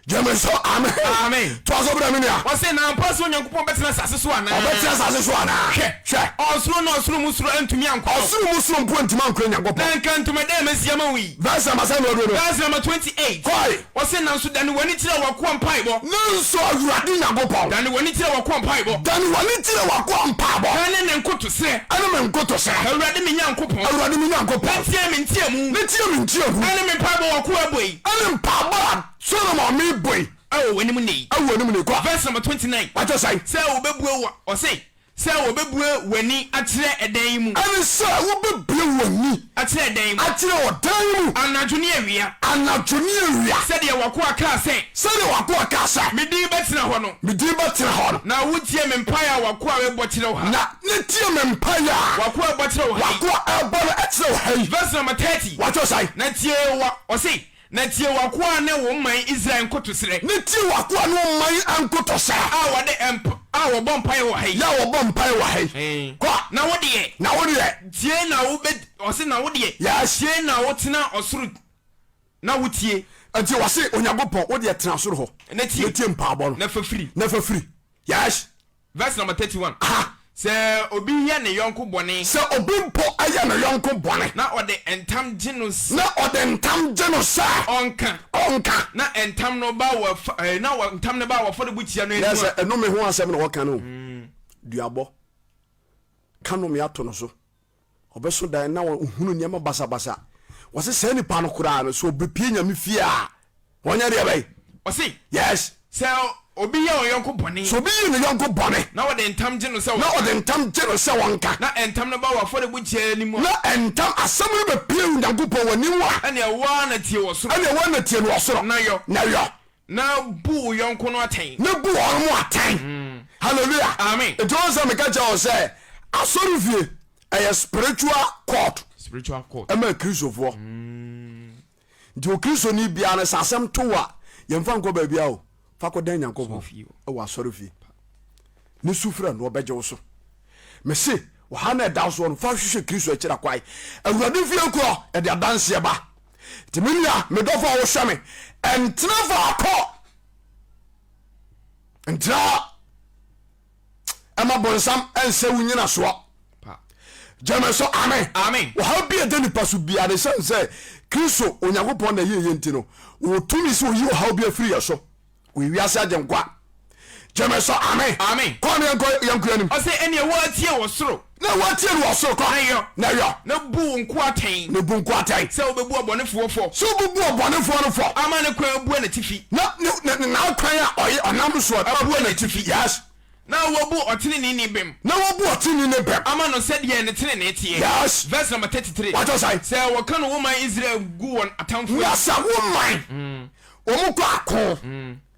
A: Gyeme so amen.
B: Amen.
A: Toa so brɛ me nua.
B: Ɔse na ampa sɛ Onyankopɔn bɛtena asase so anaa?
A: Ɔbɛtena asase so anaa?
B: Hwɛ.
A: Hwɛ.
B: Ɔsoro ne ɔsoro mu soro antumi ankora wo.
A: Ɔsoro mu soro mpo antumi ankora Nyankopɔn.
B: Na nka ntomadan a masi ama wo yi.
A: Verse number sɛn na waduro no?
B: Verse number 28.
A: Kɔe.
B: Ɔse nanso dane w'ani kyerɛ w'akoa mpaebɔ.
A: Nanso Awurade Nyankopɔn.
B: Dane w'ani kyerɛ w'akoa mpaebɔ.
A: Dane w'ani kyerɛ w'akoa mpaebɔ.
B: Ɛne ne nkotosrɛ.
A: Ɛne me nkotosrɛ.
B: Awurade me Nyankopɔn.
A: Awurade me Nyankopɔn.
B: Na tie me nteamu.
A: Na tie me nteamu.
B: Ɛne me mpaebɔ w'akoa bɔ yi.
A: Ɛne mpaebɔ a Solomon mebɔ yi.
B: Ɛwɔ w'anim nnɛ yi.
A: Ɛwɔ w'anim nnɛ yi. Kɔ.
B: Verse number 29.
A: Wakyɛ sɛn?
B: Sɛ wobɛbue wa, ɔse. Sɛ wɔbɛbue w'ani akyerɛ ɛdan yi mu.
A: Ɛne sɛ wobɛbue w'ani.
B: Akyerɛ ɛdan yi mu.
A: Akyerɛ ɔdan yi mu.
B: Anadwo ne awia.
A: Anadwo ne awia.
B: Sɛdeɛ w'akoa kaa sɛ.
A: Sɛdeɛ w'akoa kaa sɛ.
B: Me din bɛtena hɔ no.
A: Me din bɛtena hɔ no.
B: Na wotie me mpaeɛ a w'akoa rebɔ kyerɛ wo ha.
A: Na ne tie me mpaeɛ a.
B: W'akoa rebɔ kyerɛ wo ha yi.
A: W'akoa rebɔ no kyerɛ wo ha yi.
B: Verse number 30.
A: Watwerɛ sɛn?
B: Na tie wa, ɔse. Na tie w'akoa ne wo man Israel nkotosrɛ.
A: Na tie w'akoa ne wo man nkotosrɛ.
B: A wɔde mp a wɔbɔ mpaeɛ wɔ ha yi.
A: Yɛ a wɔbɔ mpaeɛ wɔ ha yi. Kɔ.
B: Na wo deɛ.
A: Na wo deɛ.
B: Tie na wo bɛ ɔse na wo deɛ.
A: Yes.
B: Tie na wo tena ɔsoro na wo tie.
A: Nti wɔse Onyankopɔn wo deɛ tena soro hɔ.
B: Na tie.
A: Na tie mpaabɔ no.
B: Na fa firi.
A: Na fa firi. Yes.
B: Verse number 31.
A: Aha.
B: Sɛ obi yɛ ne yɔnko bɔne.
A: Sɛ obi mpo yɛ ne yɔnko bɔne.
B: Na ɔde ntam gye no sɛ.
A: Na ɔde ntam gye no sɛ.
B: Ɔnka.
A: Ɔnka.
B: Na ntam no ba wɔ fa eh, na wɔ ntam no ba wɔ afɔrebukyia no anim a.
A: Yɛ sɛ ɛnome ho asɛm na wɔka no. Duabɔ. Ka nome ato no so. Ɔbɛso dan na ɔhunu nneɛma basabasa. Wɔse saa nipa no koraa no, sɛ ɔbɛpie Nyame fie a, ɔnyɛ deɛ bɛn?
B: Ɔse,
A: Yes.
B: Sɛ obi yɛ ɔyɔnko bɔne.
A: Sɛ obi yɛ ne yɔnko bɔne.
B: Na ɔde ntam gye no sɛ ɔnka.
A: Na ɔde ntam gye no sɛ ɔnka.
B: Na ntam no ba wɔ afɔrebukyia anim a.
A: Na ntam asɛm no bɛpie Onyankopɔn w'anim a.
B: Ɛnneɛ wo ara na tie wɔ soro.
A: Ɛnneɛ wo ara na tie no wɔ soro.
B: Na yɔ.
A: Na yɔ.
B: Na bu wo yɔnko no atɛn.
A: Na bu wɔn mo atɛn. Hallelujah.
B: Amen.
A: Nti wɔn sɛ meka kyerɛ wɔn sɛ asɔre fie ɛyɛ spiritual court.
B: Spiritual court.
A: Ɛma akristofoɔ. Nti okristoni biara no sɛ asɛm to a yɛmfa nkɔ baabi a o fa kɔ dan Nyankopɔn ɛwɔ asɔre fie. Ne su frɛ no ɔbɛgye wo so. Mese ɔha na ɛda soɔ no fa hwehwɛ Kristo akyira kwae. Awurade fie korɔ ɛde adanseɛ ba. Nti me nua me dɔfo a wohwɛ me ɛntena faako ntena hɔ ɛma bonsam ɛnsɛ wo nyinasoɔ gyeme so amen
B: amen
A: ɔhaw bi a ɛda nipa so biara ɛsiane sɛ Kristo Onyankopɔn na ɛyɛ yɛ nti no ɔtumi sɛ ɔyi ɔhaw bi afiri yɛ so Oyi wiase agyenkwa. Gyeme sɔ amen.
B: Amen.
A: Kɔ ne yɛnkɔ yɛnkɔ anim.
B: Ɔsɛ ɛneɛ woatie wɔ soro.
A: Na woatie no wɔ soro kɔ.
B: Na yɔ.
A: Na yɔ.
B: Na bu wo nkoa atɛn.
A: Na bu nkoa atɛn.
B: Sɛ wobɛbu ɔbɔnefoɔ fɔ.
A: Sɛ wobɛbu ɔbɔnefoɔ no fɔ.
B: Ama ne kwan abua n'atifi.
A: Na ne ne n'akwan a ɔyɛ ɔnam soɔ abua n'atifi. Yes.
B: Na wabu ɔteneneeni bem.
A: Na wabu ɔteneneeni bem.
B: Ama no sɛdeɛ ne tenenee teɛ.
A: Yes.
B: Verse number 33.
A: Wate sɛn?
B: Sɛ wɔka no wo man Israel gu wɔn atamfoɔ
A: Na sɛ wo man wɔn kɔ ako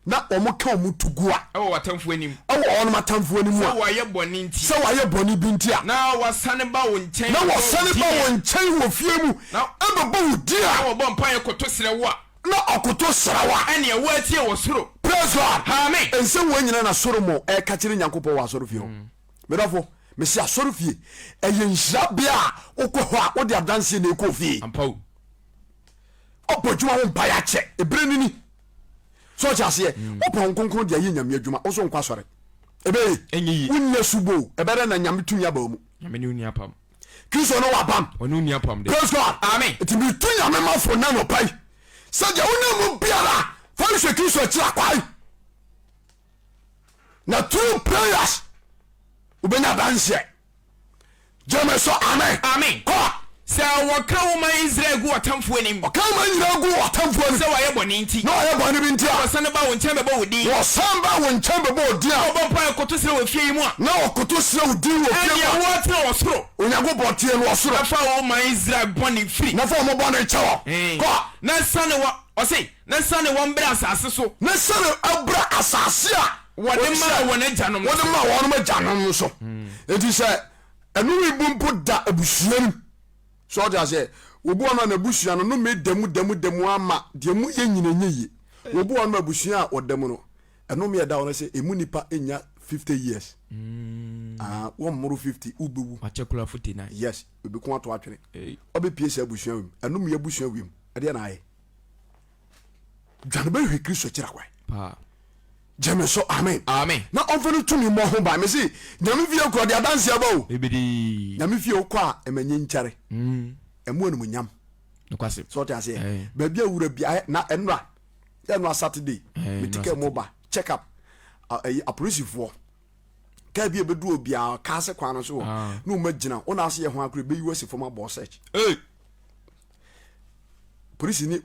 A: na wɔn ka wɔn to gu a.
B: Ɛwɔ w'atamfoɔ anim.
A: Ɛwɔ wɔn atamfoɔ anim a.
B: Sɛ wɔayɛ bɔne nti.
A: Sɛ wɔayɛ bɔne bi nti a.
B: Na wɔasane ba wo nkyɛn.
A: Na wɔsane ba wo nkyɛn wɔ fie mu.
B: Na
A: ɛbɛbɔ wo din a.
B: Na wɔbɔ mpaeɛ koto srɛ wo a.
A: Na ɔkoto srɛ wo a.
B: Ɛnneɛ woatie wɔ soro.
A: Praise God.
B: Amen.
A: Nsɛm wei nyina na Solomon ɛka kyerɛ Nyankopɔn wɔ asɔrefie hɔ. Me dɔfo, mese asɔrefie ɛyɛ nhyira bea a wokɔ hɔ a wode adanseɛ na ɛkɔ fie.
B: Ampa o.
A: Ɔbɔ adwuma ho mpaeɛ akyɛ, ɛberɛ no ni. So ɔte aseɛ? Wopɛ Honhom Kronkron de ayɛ Nyame adwuma, wo so nkɔ asɔre. Ɛbɛyɛ
B: Ɛnyɛ yie.
A: Wonni asubɔ o, ɛbɛyɛ dɛn na Nyame tumi aba wo mu?
B: Nyame ne wo nni apam.
A: Kristo ne w'apam.
B: Ɔne wo nni apam de.
A: Praise God.
B: Amen.
A: Nti metu Nyame ma fo nnɛ anɔpa yi sɛ deɛ wonam mu biara fa hwehwɛ Kristo akyiri akwan na through prayers wobɛnya adanseɛ. Gyeme so amen.
B: Amen.
A: Kɔ.
B: Sɛ wɔka wo man Israel gu ɔtamfoɔ anim.
A: Ɔka wo man nyinaa gu ɔtamfoɔ anim.
B: Sɛ wɔayɛ bɔne nti.
A: Na wɔayɛ bɔne bi nti a.
B: Na wɔsane ba wo nkyɛn bɛbɔ wo din.
A: Na wɔsan ba wo nkyɛn bɛbɔ wo din a.
B: Na wɔbɔ mpaeɛ koto srɛ wɔ fie yi mu a.
A: Na wɔkoto srɛ wo din wɔ fie mu a.
B: Ɛnneɛ woatena wɔ soro.
A: Onyankopɔn tie no wɔ soro.
B: Na fa wo man Israel bɔne firi.
A: Na fa wɔn bɔne kyɛ wɔn. Kɔ.
B: Na sane wɔ, ɔse, na sane wɔn bra asase so.
A: Na sane bra asase a.
B: Wɔde maa wɔn agyanom
A: no so. Wɔde maa wɔn agyanom no so. Enti sɛ ɛnome bu mpo da abusua no mu. So ɔte aseɛ? Obi wɔ no a n'abusua no nome da mu da mu da mu ama deɛ mu yɛ nyina nyɛ yie. Obi wɔ no a abusua a ɔda mu no ɛnome ɛda hɔ no sɛ emu nipa nya 50 years. Ah, wɔn mmoro 50 wobɛwu.
B: Wakyɛ kura 49.
A: Yes, ebi ko ato atwene. Ɔbɛpie sɛ abusua wim. Ɛnome abusua wim. Ɛdeɛ na ayɛ. Dwane bɛhwɛ Kristo akyiri akwan.
B: Paa.
A: Gyeme so amen.
B: Amen.
A: Na ɔmfa no tumi mmɔ ho ban. Mese Nyame fie kɔ de adanse aba o.
B: Bebiree.
A: Nyame fie wokɔ a ɛma nye nkyɛre. Ɛmu animuonyam.
B: Nokwasɛm.
A: So ɔte aseɛ. Baabi a wura bi ayɛ na ɛnora ɛnora Saturday. Mete kaa mu ba check up ɛyi apolisifoɔ kaa bi ebedu obiara kaa se kwan no so wɔ na wɔn agyina wɔn ase yɛ ho akoro ebeyi wɔ si fam abɔ search. Polisi ni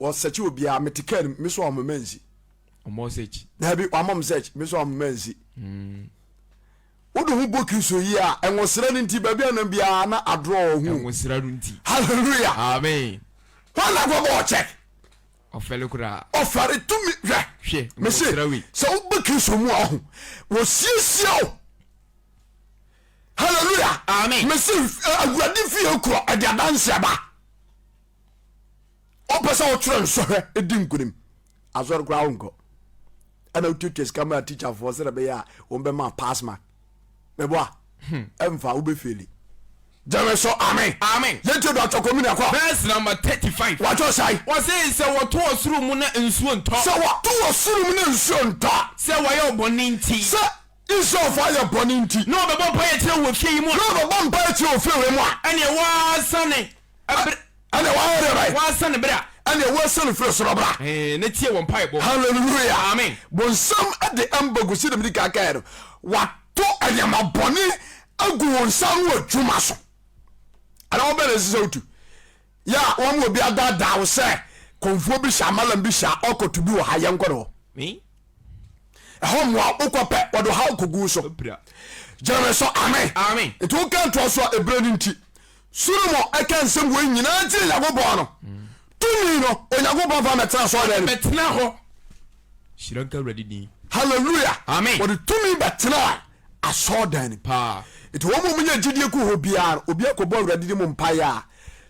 A: ɔsɛkyi obiara mete kaa no me so a wɔn mma nsi.
B: Ɔmɔ search.
A: Dabi wamɔ m search me so a mma nsi. Wode ho bɔ Kristo yi a ɛnwosra no nti baabi a nam biara na adorɔ wɔ ho.
B: Ɛnwosra no nti.
A: Hallelujah.
B: Amen.
A: Wɔn na kɔ bɔ ɔkyɛ.
B: Ɔfɛle koraa.
A: Ɔfɛre tumi hwɛ.
B: Hwɛ
A: Mese
B: nwosra wei.
A: sɛ wobɛ Kristo mu a ɔho wɔsiesie wo. Hallelujah.
B: Amen.
A: Mese awurade fie korɔ ɛde adanse aba. Wopɛ sɛ wotwerɛ nsɔhwɛ di nkonim asɔre koraa wonkɔ ɛna wotuatua sika ma tikyafoɔ sɛdɛ bɛyɛ a wɔn pass mark mɛboa ɛmfa wobɛfeli gyeme so amen
B: Amen.
A: yɛntie do atwɔ kɔmini akɔ
B: Verse number 35.
A: watwɔ sae
B: Wɔse sɛ wɔto ɔsoro mu na nsuo ntɔ.
A: Sɛ wɔto ɔsoro mu na nsuo ntɔ.
B: Sɛ wɔyɛ ɔbɔne nti.
A: Sɛ Israelfoɔ ayɛ bɔne nti.
B: Na wɔbɛbɔ mpaeɛ kyerɛ wɔ fie yi mu a.
A: Na wɔbɛbɔ mpaeɛ kyerɛ wɔ fie wei mu a.
B: Ɛneɛ wɔasane ɛberɛ.
A: Ɛnna wɔayɛ deɛ bɛn?
B: Wɔasane bra.
A: Ɛnna wɔasane firi soro bra.
B: Ɛɛ, na tie wɔn mpaebɔ.
A: Hallelujah.
B: Amen.
A: Bonsam de embargo sɛdeɛ mede kan kaeɛ no, wato nneɛma bɔne agu wo nsa ano adwuma so. Ɛna wɔbɛn na ɛsɛ sɛ wotu. Yɛ a wɔn obi adaadaa wo sɛ kɔnfuo bi hyɛ amalam bi hyɛ a ɔkɔto bi wɔ ha yɛnkɔ ne hɔ.
B: Me?
A: Ɛhɔ mmoa wokɔ pɛ wɔde ɔhaw kɔgu so. Gyeme so amen.
B: Amen.
A: Nti woka ntoa so a ɛberɛ no nti. Solomon ka nsɛm wei nyinaa kyerɛ Nyankopɔn no, tumi no, Onyankopɔn fa mɛtena asɔredan no mu.
B: Bɛtena hɔ. Hyira nka Awurade din.
A: Hallelujah.
B: Amen.
A: Wɔde tumi bɛtena asɔredan no mu.
B: Paa.
A: Nti wɔn a wɔnya gyidie kɔ hɔ biara no, obi akɔbɔ Awurade din mu mpaeɛ a,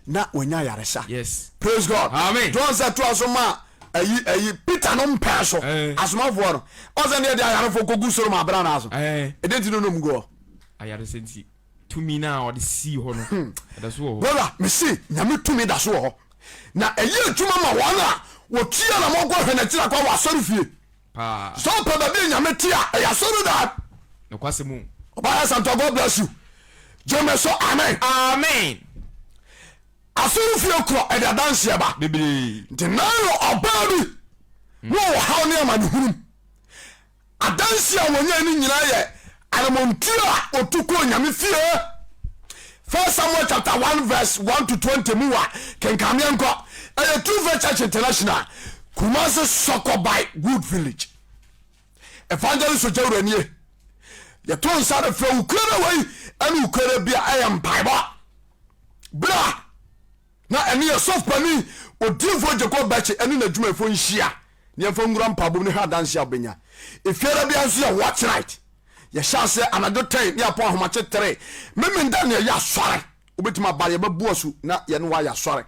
A: na wanya ayaresa.
B: Yes.
A: Praise God.
B: Amen.
A: John sɛ toa so ma ayi ayi Peter no mpɛɛ so.
B: Eh.
A: Asomafoɔ no. Ɔsɛ ne yɛde ayarefoɔ kɔgu soro ma abena no aso.
B: Eh.
A: Ɛdɛn nti no nom gu hɔ?
B: Ayaresa nti. Tumi no a ɔde sii hɔ no, ɛda so wɔ hɔ.
A: Brother, mese Nyame tumi da so wɔ hɔ, na ɛyɛ adwuma ma wɔn a wɔtu anamɔn kɔ hwɛ n'akyiri akwan wɔ asɔre fie.
B: Paa.
A: Sɛ wopɛ baabi a Nyame te a, ɛyɛ asɔre dan.
B: Nokwasɛm o.
A: Ɔbaa Asantɔ, God bless you. Gyeme so amen.
B: Amen.
A: Asɔre fie korɔ ɛde adanseɛ ba.
B: Bebree.
A: Nti Nairo ɔbaa bi na ɔwɔ haw ne amanehunu mu. Adanse a wɔnyae no nyinaa yɛ anammɔntuo a ɔtu kɔɔ Nyame fie. First Samuel chapter 1 verse 1 to 20 mu wa kenkameɛ nkɔ. Ɛyɛ True Faith Church International, Kumasi Sɔkɔ by Good Village. Evangelist Ogyawura nie. Yɛto nsa de frɛ wo kuo wei ɛne wo kuo bi a ɛyɛ mpaebɔ. Bra! Na ɛne yɛ sɔfo panin odiyifoɔ Jacob Bɛkye ɛne n'adwumayɛfoɔ nhyia na yɛmfa nwura mpaebɔ mu ne hwɛ adanseɛ a wobɛnya. Efiada biara nso yɛ watch night. Yɛhyɛ aseɛ anadwo 10 ne yɛapɔn ahomakye 3. Memenda ne ɛyɛ asɔre. Wobɛtumi aba yɛbɛbu asu na yɛne wo ayɛ asɔre.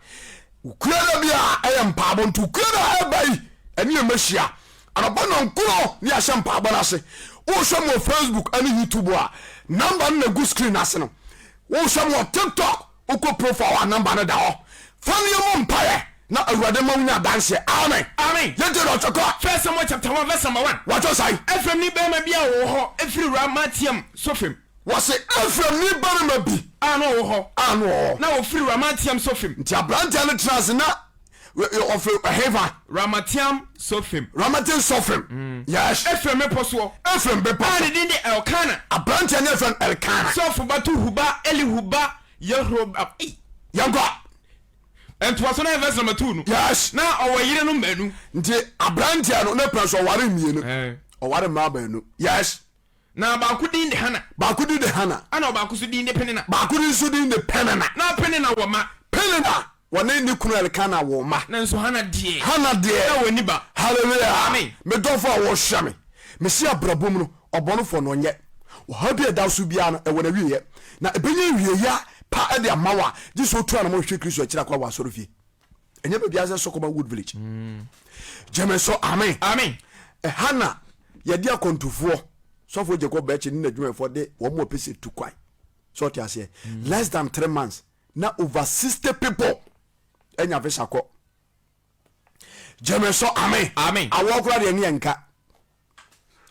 A: Okuada biara ɛyɛ mpaabɔ nti okuada a ɛba yi ɛne yɛn bɛhyia anɔpa nɔnkron ne yɛahyɛ mpaabɔ no ase. Wohwɛ mu wɔ Facebook ɛne YouTube a number no na egu screen no ase no. Wohwɛ mu wɔ TikTok wokɔ profile a number no da hɔ. Fa ne yɛmmɔ mpaeɛ na Awurade ma wonya adanseɛ. Amen.
B: Amen.
A: Yɛntie deɛ ɔtwe kɔ.
B: First Samuel chapter 1 verse number 1.
A: Wɔatwerɛ sɛn?
B: Efraimni barima bi a ɔwɔ hɔ firi Ramataim Sofim.
A: Wɔse Efraimni barima bi.
B: A na ɔwɔ hɔ.
A: A na ɔwɔ hɔ.
B: Na ɔfiri Ramataim Sofim.
A: Nti aberanteɛ no tenaa ase na ɔfiri ɛhefa?
B: Ramataim Sofim.
A: Ramataim Sofim. Yes.
B: Efraim bepɔ soɔ.
A: Efraim bepɔ so.
B: A ne din de Elkana.
A: Aberanteɛ no yɛfrɛ no Elkana.
B: Sofo ba Tohu ba Elihu ba Yeroham. Ei.
A: Yɛnkɔ.
B: Ntoaso no yɛ verse number 2 no.
A: Yes.
B: Na ɔwɔ yerenom baanu.
A: Nti aberanteɛ no ne pɛn so ɔware mmienu. Ɔware mmaa baanu. Yes.
B: Na baako din de Hana.
A: Baako din de Hana.
B: Ɛna ɔbaako nso din de Penina.
A: Baako din nso din de Penina.
B: Na Penina wɔ mma.
A: Penina wɔne ne kunu Elkana wɔ mma.
B: Nanso Hana deɛ.
A: Hana deɛ.
B: Na ɔnni ba.
A: Hallelujah.
B: Amen.
A: Me dɔfo a wɔhwɛ me, mese abrabɔ mu no, ɔbɔnefoɔ no ɔnyɛ. Ɔhaw bi a ɛda so biara no, ɛwɔ n'awieɛ. Na ɛbɛnya awieɛ pa de ama wo a, gye sɛ wotu anamɔ hwehwɛ Kristo akyiri akwan wɔ asɔrefie. Ɛnyɛ baabiara sɛ Sokoma Wood Village. Gyeme so amen.
B: Amen.
A: Ɛha na yɛde akwantufoɔ sɔfoɔ Jacob Bɛkye ne n'adwumayɛfoɔ de wɔn a wɔpɛ sɛ tu kwan. So ɔte aseɛ. Less than 3 months na over 60 people anya visa kɔ. Gyeme so amen.
B: Amen.
A: Awɔ koraa deɛ ne yɛ nka.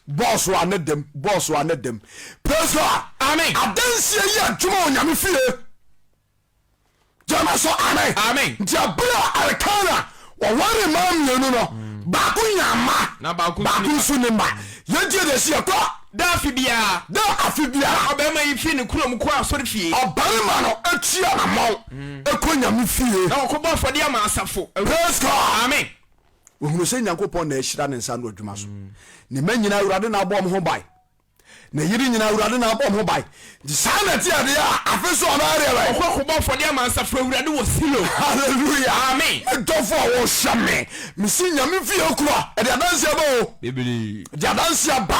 A: Bɔɔso a ne dɛm, bɔɔso a ne dɛm. Praise God.
B: Amen.
A: Adansie yi adwuma wɔ Nyame fie. Gyama so amen.
B: Amen.
A: Nti abere a Elkana ɔware mmaa mmienu no, baako nya mma,
B: Na baako nso
A: baako
B: nni mma.
A: nso ne mma. Yɛntie deɛ ɛsi yɛ kɔ.
B: Da afe biara,
A: Da afe biara,
B: na ɔbarima yi fi ne kurom kɔ asɔrefie.
A: Ɔbarima no atu anamɔn kɔ Nyame fie.
B: Na ɔkɔbɔ afɔdeɛ ama asafo.
A: Praise God.
B: Amen.
A: Wɔhunu sɛ Nyankopɔn na ahyira ne nsa ano adwuma so. Ne mma nyinaa Awurade na abɔ wɔn ho ban. Ne yere nyina Awurade na abɔ ho ban. Nti saa na ɛte adeɛ a afe so ɔbɛyɛ deɛ bɛn?
B: Ɔkɔ kɔbɔ afɔdeɛ ama asafo Awurade wɔ Silo.
A: Hallelujah.
B: Amen.
A: Me dɔfo a wɔhwɛ me, mesi Nyame fie kura, ɛde adanseɛ ba o.
B: Bebree.
A: Ɛde adanseɛ ba.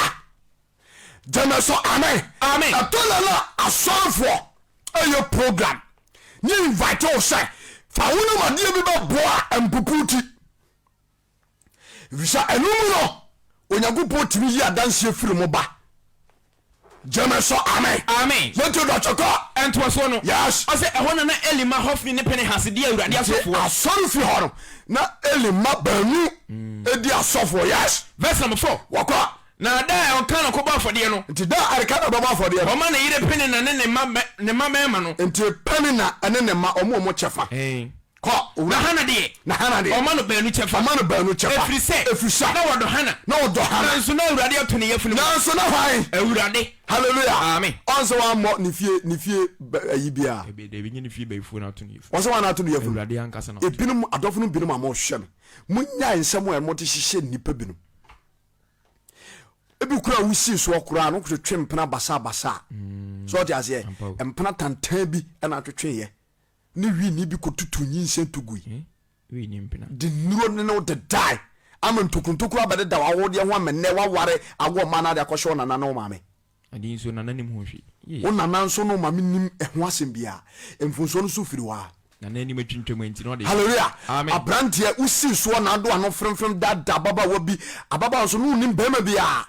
A: Gyeme so amen.
B: Amen.
A: Ɛtɔ na na asɔrefoɔ ɛyɛ program ne invite wo sɛ fa wo nom adeɛ bi bɛboa mpupu ti. Efisɛ ɛno mu no Onyankopɔn tumi yi adanseɛ firi mo ba. Gyeme so amen.
B: Amen.
A: Yɛnti dɔkye kɔ.
B: Ntoasoɔ no.
A: Yes.
B: Ɔsɛ ɛhɔ na na Eli mma Hofni ne Pinehas di Awurade
A: Nti
B: asɔfoɔ.
A: asɔre fie hɔ no na Eli mma baanu di asɔfoɔ. Yes.
B: Verse number 4.
A: Wɔkɔ.
B: Na da a Elkana kɔbɔ afɔdeɛ no.
A: Nti da a Elkana bɛbɔ afɔdeɛ no.
B: Ɔma ne yere Penina ne ne mma ne mma mmarima no.
A: Nti Penina ne ne mma wɔn wɔn kyɛfa. Kɔ, owura.
B: Na Hana deɛ.
A: Na Hana deɛ.
B: Ɔma no baanu kyɛfa.
A: Ɔma no baanu kyɛfa.
B: Ɛfiri sɛ.
A: Ɛfiri sɛ.
B: Na wɔdɔ Hana.
A: Na wɔdɔ Hana.
B: Nanso na Awurade ato ne yafunu mu.
A: Nanso na hwan?
B: Awurade.
A: Hallelujah.
B: Amen.
A: Ɔn sɛ wammɔ ne fie ne fie ayi biara.
B: Dabi dabi nye ne fie bayifoɔ na ato ne yafunu.
A: Wɔn sɛ wɔn ato ne yafunu.
B: Awurade ankasa na ato.
A: Ebinom adɔfo no binom a wɔhwɛ me. Monyae nsɛm a wɔde hyehyɛ nnipa binom. Ebi kura a wosii soɔ koraa no twetwe mpena basabasa. So ɔte aseɛ? Mpena tantan bi na atwetweeɛ. Ne wini bi kɔtutu nyinsɛn to gui. De nnuro ne ne wo dedae ama ntokuntokuro abɛdeda w'awodeɛ ho ama nnɛ woaware awo ɔma no ade akɔhyɛ wo nana ne wo maame. Wo nana nso ne wo maame nim ɛho asɛm biara. Mfomsoɔ no nso firi hɔ ara. Hallelujah. Aberanteɛ wosii soɔ na ado ano fremfrem daadaa ababaawa bi. Ababaawa nso ne wonim barima biara.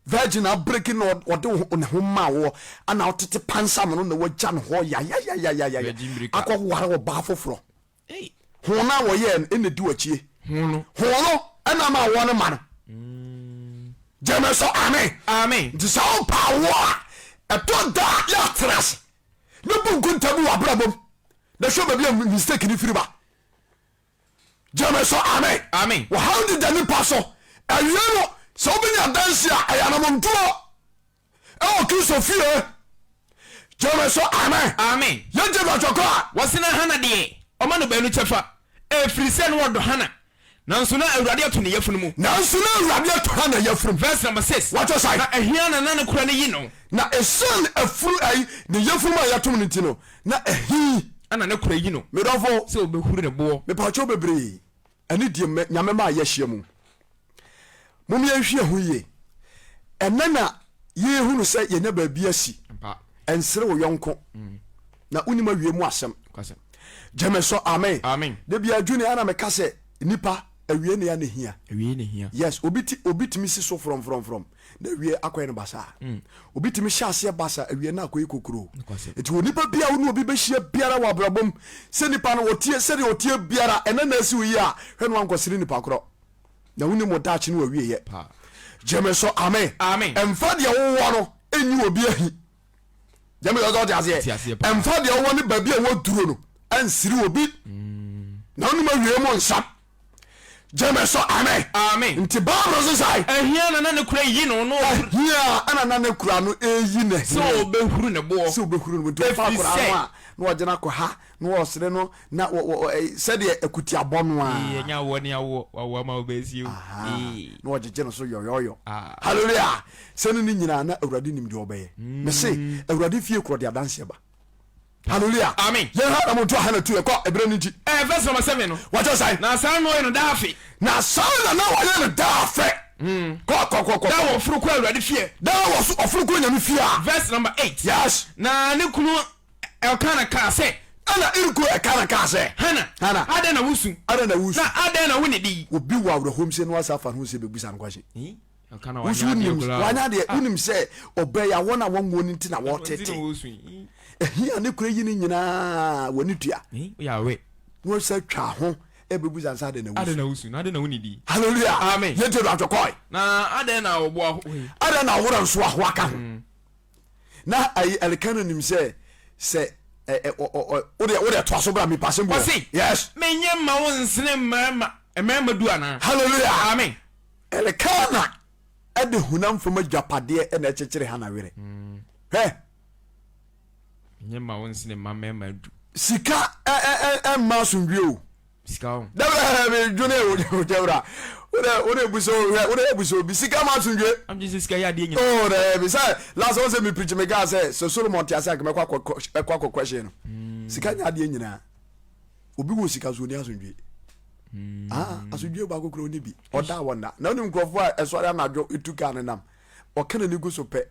A: Virgin abreki na ɔde wo ne ho maa woɔ ana wotete pansam no na wagya no hɔ yayayayayaya akɔ ware ɔbaa foforɔ. Ho no a wɔyɛɛ no ɛna di wakyie. Ho no ɛna ma awoɔ no ma no. Gyeme so amen.
B: Amen.
A: Nti sɛ wopɛ awoɔ a ɛtɔ da a yɛ atena ase na bu nkonta bi wɔ abrabɔ mu na hwɛ baabi a mistake no firi ba. Gyeme so amen.
B: Amen.
A: Ɔhaw deda nipa so. Awie no sɛ wobɛnya adanse a ɛyɛ anamontuo ɛwɔ Kristo fie. Gyeme so amen.
B: Amen.
A: Yɛgye dɔtɔkɔ a.
B: Wɔse na Hana deɛ ɔma no baanu kyɛfa, ɛfiri sɛ na ɔdɔ Hana, nanso na Awurade ato ne yafunu mu.
A: Nanso na Awurade ato Hana yafunu mu.
B: Verse number 6.
A: Wɔto sae.
B: Na ɛhe na na ne kora no yi no.
A: Na ɛsiane afuru ayi ne yafunu mu a yɛatom no nti no, na ɛhe.
B: Ɛna ne kora yi no.
A: Me dɔfo.
B: Sɛ ɔbɛhuru ne boɔ.
A: Mepaakyɛw bebree ɛne deɛ mɛ Nyame maa yɛahyia mu. Mom yɛnhwɛ yɛn ho yie. Ɛnɛ na yɛhunu sɛ yɛnya baabi asi. Ɛnsere wo yɔnko. Na wonim awie mu asɛm. Gyeme so amen.
B: Amen.
A: Da bia junior ana meka sɛ nipa awie ne ya na hia.
B: Awie na hia.
A: Yes, obi ti obi tumi si so frɔm frɔm frɔm na awie akɔyɛ no basaa. Mm. Obi tumi hyɛ aseɛ basa awie na akɔyɛ kokuro. Nti onipa bia wo ne obi bɛhyia biara wɔ abrabɔ mu sɛ nipa no ɔtie sɛdeɛ ɔtie biara ɛnɛ na asi wo yie a hwɛ no ankɔsere nipa korɔ na wonim wo daakye ne wawieyɛ. Gyeme so amen.
B: Amen.
A: Ɛmfa deɛ wowɔ no ɛnyi obi ahi. Gyeme sɛ ɔte aseɛ. Ɛmfa deɛ wowɔ ne baabi a wɔduro no ɛnsere obi mm. na wonim awie mu nsam. Gyeme so amen.
B: Amen.
A: Nti Bible so sɛ.
B: Ahia na na ne kura yi no no.
A: Ahia na na ne kura no eyi ne.
B: Sɛ ɔbɛhuru ne boɔ.
A: Sɛ ɔbɛhuru ne boɔ. Nti ɔfa akora no a na ɔgyina kɔ ha na ɔsere no na wɔ wɔ sɛdeɛ akutiabɔ no a.
B: Ɛnyɛ awoɔ ne awoɔ wawoɔ ama wobɛsi o.
A: Na ɔgyegye no so yɔyɔyɔ. Ah. Hallelujah. Sɛ no ne nyinaa na Awurade nim deɛ ɔbɛyɛ. Mese Awurade fie korɔ de adanseɛ ba. Hallelujah.
B: Amen.
A: Yɛn ha na mo nto ha na tu ɛkɔ ebere no nti.
B: Ɛɛ verse number 7 no.
A: Wɔkyɛ sɛn?
B: Na saa na ɔyɛ no daa afe.
A: Na saa na na wɔyɛ no daa afe.
B: Hmm.
A: Kɔ kɔ kɔ kɔ.
B: Daa wɔforo kɔ Awurade fie.
A: Daa wɔ ɔforo kɔ Nyame fie a.
B: Verse number 8.
A: Yes.
B: Na ne kunu Elkana kaa sɛ.
A: Ɛna Irku Elkana kaa sɛ.
B: Hana,
A: Hana,
B: adɛn na wusu?
A: Adɛn na wusu?
B: Na adɛn na wunnidi?
A: Obi wɔ awerɛhom sɛ na wasa afa ne ho sɛ bɛbisa no kwahye.
B: Elkana
A: Wo nso
B: wanyɛ adeɛ
A: wonim,
B: koraa o.
A: wanyɛ adeɛ,
B: Ah.
A: wonim sɛ ɔbaa yi awɔ no a wɔnwoɔ no nti na
B: Ɛno nti na
A: wɔretete.
B: wɔresu yi.
A: Ɛhia ne kura yi no nyinaa w'ani tua.
B: Woyɛ awɛ.
A: Na wɔsa twa ho ɛbɛbisa no sɛ adɛn na wusu?
B: Adɛn na wusu? Na adɛn na wunnidi?
A: Hallelujah.
B: Amen.
A: Yɛntie do atwekɔe.
B: Na adɛn na wo bo ahoa yi?
A: Adɛn na wo werɛ nso ahoa ka ho? Na ayi Elkana nim sɛ sɛ ɛ ɛ ɔ ɔ wodeɛ wodeɛ toa so bra mepa asɛm bi wɔ.
B: Ɔse,
A: Yes.
B: Menyɛ mma wo nsene mmarima mmarima du anaa?
A: Hallelujah.
B: Amen.
A: Elkana ɛde honam fam agyapadeɛ ɛna ɛkyekyere Hana werɛ. Hwɛ.
B: Menyɛ mma wo nsene mma mmarima du.
A: Sika ɛ ɛ ɛ ɛmma asomdwie o.
B: Sika o.
A: Dɛbɛ dwene o dɛbra. Wode wode ebuso hwɛ wode ebuso obi sika ma asomdwie.
B: Am gye sɛ sika yɛ adeɛ nyina.
A: Oh dɛbi sɛ last wɔn sɛ mi preach mi kaa sɛ sɛ Solomon te ase anka mɛkɔ akɔ ɛkɔ akɔ question no. Hmm. Sika nyɛ adeɛ nyinaa. Obi wɔ sika so oni asomdwie. Hmm. Ah asomdwie baako kura oni bi. Ɔda wɔn da. Na onim nkurɔfoɔ a ɛsɔre anadwo etu kaa ne nam. Ɔka n'ani gu so pɛ.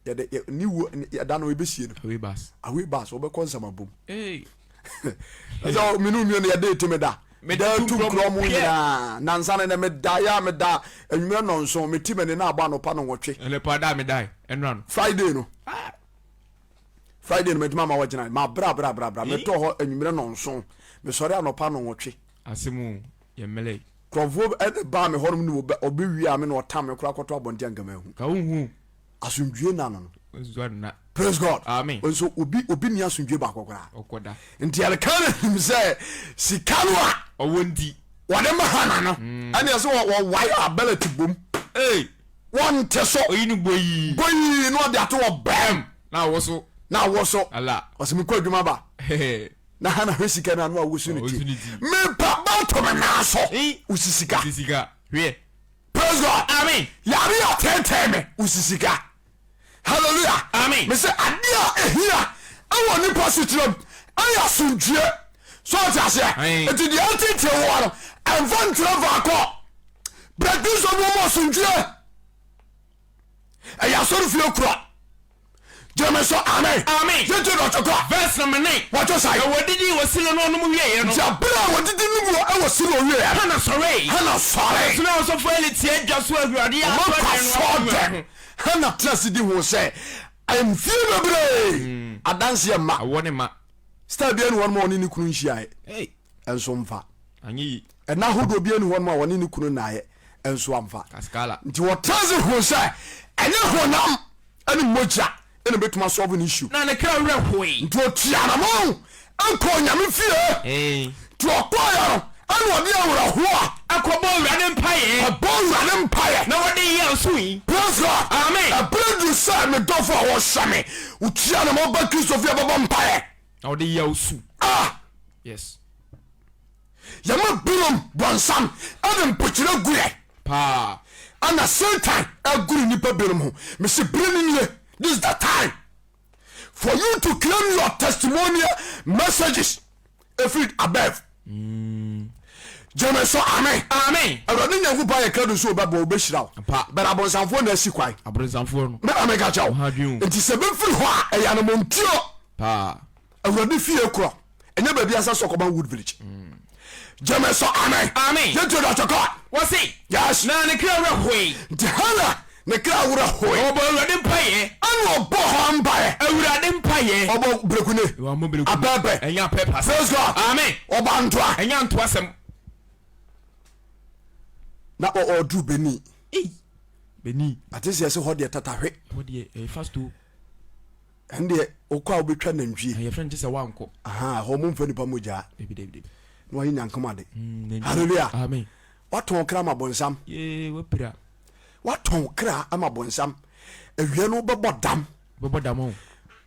A: Yɛde yɛ ne wuo ɛda no yɛbɛsie no.
B: Away bus.
A: Away bus wɔbɛkɔ nsamabom.
B: Hey.
A: Ɛsɛ mene mmienu yɛde ete me da. Meda tu nkurɔ mu nyinaa. Nansa no nɛ meda yɛ a meda anwummerɛ nnɔnson meti m'ani na abɔ anɔpa nnɔnwɔtwe.
B: Ɛnɛ pa da a medae ɛnora no.
A: Friday no. Ah. Friday no mɛtumi ama wɔgyina ma bra bra bra bra metɔ hɔ anwummerɛ nnɔnson mesɔre anɔpa nnɔnwɔtwe.
B: Asɛm o yɛ mmerɛ.
A: Nkurɔfoɔ ɛna baa me hɔnom ne ɔbɛwie a me na ɔtam me koraa kɔtɔ abɔnten anka mahu.
B: Ka wonhu.
A: Asomdwie nna no no. Praise God.
B: Amen.
A: Nso obi obi ni asomdwie baako koraa.
B: Ɔkɔda.
A: Nti Elkana nim sɛ sika no a
B: ɔwɔ nti
A: wɔde ma Hana no mm. ɛne ɛsɛ wɔwae abɛlɛte bom.
B: Ee.
A: Wɔnte so.
B: Oyi no boyii.
A: Boyii na ɔde ato wɔ bɛm.
B: Na awɔ so.
A: Na awɔ so.
B: Ala.
A: Ɔsɛ mekɔ adwuma ba. Na Hana hwɛ sika no ano a wosu ne ti. Mepa bɛto me nan so. Wosi sika.
B: Wosi sika. Hwɛ.
A: Praise God.
B: Amen.
A: Yare a tɛɛtɛɛ me wosi sika. Hallelujah.
B: Amen.
A: Me sɛ adeɛ a ehia ɛwɔ nipa sitiram ɛyɛ asomdwie. So ɔte aseɛ. Nti deɛ ɛtete wɔ no ɛnfa nkyerɛ faakɔ. Brɛ Kristo mu ɔmo asomdwie. Ɛyɛ asɔre fie kura. Gyeme so amen.
B: Amen.
A: Yɛntie deɛ ɔtwe kɔ.
B: Verse number 9.
A: Wɔtwe sae.
B: Na wɔdidi wɔ Silo no ɔnom wieeɛ no.
A: Nti abere a wɔdidi nom wɔ ɛwɔ Silo wieeɛ no.
B: Hana sɔree.
A: Hana sɔree.
B: Ɔsomaa ɔsɔfoɔ Eli te adwa so Awurade
A: Ɔma kɔ
B: asɔredan no aponnwa
A: asɔɔdɛm.
B: ho.
A: Hana tena ase di ho sɛ mfie bebree. Adanseɛ mma.
B: Awɔ ne mma.
A: Style biara ni hɔ nom a ɔne ne kunu nhyiaeɛ.
B: Hey.
A: Nso mfa.
B: Anyɛ yie.
A: Ɛna ahodoɔ biara ni hɔ nom a ɔne ne kunu nnaeɛ nso amfa.
B: Kaskala.
A: Nti wɔtena ase huu sɛ ɛnyɛ honam ne mogya na ɛbɛtumi asɔlve ne issue.
B: Na ne kra werɛ hoe.
A: Nti ɔtuu anamɔn kɔɔ Nyame fie. Nti ɔkɔeɛ no ɛna ɔde awerɛhoɔ.
B: Ɛkɔbɔɔ Awurade mpaeɛ.
A: Ɔbɔɔ Awurade mpaeɛ.
B: Na ɔde yea sui.
A: Praise God.
B: Amen.
A: Ɛberɛ duru sɛ me dɔfo a wɔhyɛ me, wotua anamɔn ba Kristo fie bɛbɔ mpaeɛ.
B: Na ɔde yaw su.
A: Ah!
B: Yes.
A: Yɛma binom bɔnsam de mpokyerɛ gu yɛ.
B: Paa.
A: Ɛna Satan aguru nipa binom ho. Mese bere no nie. This is the time for you to claim your testimonial messages ɛfiri above.
B: Mm.
A: Gyeme so amen.
B: Amen.
A: Awurade Nyankopɔn ayɛ krado sɛ ɔbɛboa wobɛhyira wo.
B: Pa.
A: But abonsamfoɔ na asi kwan.
B: Abonsamfoɔ no.
A: Mena meka kyɛ wo. Nti sɛ bɛfiri hɔ a ɛyɛ anamontuo.
B: Paa.
A: Awurade fie korɔ. Ɛnyɛ baabi asɛ Sɔkɔban Wood Village. Gyeme sɔ amen.
B: Amen.
A: Yɛntie Dr. Kɔ.
B: Wɔse.
A: Yes.
B: Na ne kra werɛ hoe.
A: Nti Hana ne kra werɛ hoe.
B: Na ɔbɔ Awurade mpaeɛ.
A: Ɛna ɔbɔ hɔ mpaeɛ.
B: Awurade mpaeɛ.
A: Ɔbɔ brekune.
B: Wammɔ brekune.
A: Apɛɛpɛ.
B: Ɛnyɛ apɛɛpɛ asɛm.
A: Praise God.
B: Amen.
A: Ɔbɔ antoa.
B: Ɛnyɛ antoa asɛm.
A: Na ɔduru Benin.
B: Ei. Benin.
A: Ate sɛ yɛsɛ hɔ deɛ tatahwe.
B: Hɔ deɛ ɛyɛ fast o.
A: Ɛno deɛ wokɔ a wobɛtwa nantwie.
B: Na yɛfrɛ no gye sɛ woankɔ.
A: Ahaa ɛhɔ ɔmo mfa nipa mogyaa.
B: Dabi dabi dabi.
A: Na wayɛ nyankom ade.
B: Mm,
A: Hallelujah.
B: Amen.
A: Watɔn kra ma bonsam.
B: Yee wapira.
A: Watɔn kra ama bonsam. Awia no wobɛbɔ dam.
B: Wobɛbɔ dam o.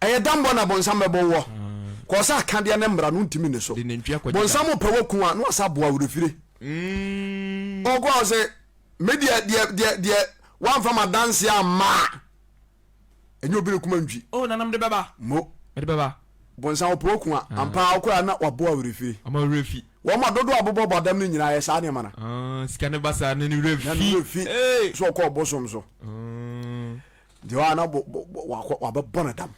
A: Ɛyɛ dam bɔ na bonsam bɛbɔ woɔ.
B: Ah.
A: Kɔɔ sɛ akadeɛ ne mmara no ntumi ne so.
B: De nantwie akɔgye dam.
A: Bonsam pɛ waku a na wasa aboa werɛfire.
B: Mm.
A: Ɔkɔ a ɔsɛ me deɛ deɛ deɛ deɛ wamfa ma danseɛ amma a. Ɛnyɛ obi ne kuma ntwi.
B: Oh nana mede bɛba.
A: Mo.
B: Mede bɛba.
A: Bonsam ɔpɛ oku a, ampa ara ɔkɔɛ a na waboa werɛfiri.
B: Ama werɛ fi.
A: Wɔn a dodoɔ a bobɔ bɔ adam no nyinaa yɛ saa nneɛma no.
B: Ah, sika no ba saa na ne werɛ fi.
A: Na ne werɛ fi.
B: Hey.
A: So ɔkɔ ɔbosom so.
B: Mm.
A: Nti hɔ a na bo, bo, bo, wakɔ, wabɛbɔ ne dam.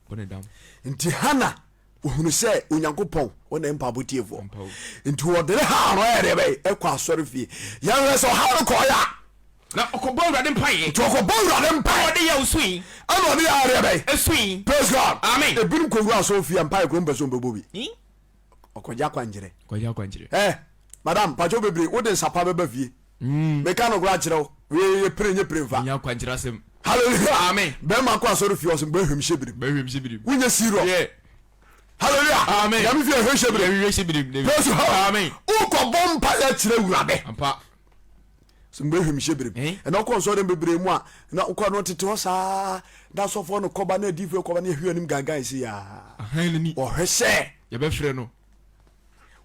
B: Bɔ ne dam.
A: Nti Hana ohunu sɛ Onyankopɔn ɔna mpaabɔ tiefoɔ. Nti ɔde ne haw no ɛyɛ deɛ bɛyɛ ɛkɔ asɔre fie. Yɛnhwɛ sɛ ɔhaw no kɔɔyɛ a.
B: Na ɔkɔbɔ Awurade mpaeɛ.
A: Nti ɔkɔbɔ Awurade mpaeɛ.
B: Ɛna ɔde yaw sui.
A: Ɛna ɔde yaw deɛ bɛyɛ.
B: Esui.
A: Praise God.
B: Amen.
A: Ebinom kɔwura asɔre fie a mpaeɛ koro mpɛ sɛ ɔmbɛbɔ bi. Ɔkɔgye akwankyerɛ.
B: Kɔgye akwankyerɛ.
A: Ɛ madam mpakyɛw bebree wode nsapa bɛba fie. Meka nokorɛ akyerɛ wo wei yɛ pere nyɛ pere nfa.
B: Nya akwankyerɛ asɛm.
A: Hallelujah.
B: Amen.
A: Bɛrima kɔ asɔre fie ɔsɛ bɛhwɛm hyɛ birim.
B: Bɛhwɛm hyɛ birim.
A: Wonyɛ serious.
B: Yeah.
A: Hallelujah.
B: Amen.
A: Nyame fie hwɛ hyɛ birim.
B: Hwɛ hyɛ birim.
A: Praise God.
B: Amen.
A: Wokɔ bɔ mpa yɛ kyerɛ awurade.
B: Ampa.
A: Sɛ mbɛhwɛm hyɛ birim.
B: Eh?
A: Ɛna wokɔ nsɔre bebree mu a na wokɔ no tete hɔ saa na asɔfoɔ no kɔba na adiifoɔ kɔba na yɛhwɛ anim gangan si yaa.
B: Ahan n'ani.
A: Wɔhwɛ sɛ.
B: Yɛbɛfrɛ no.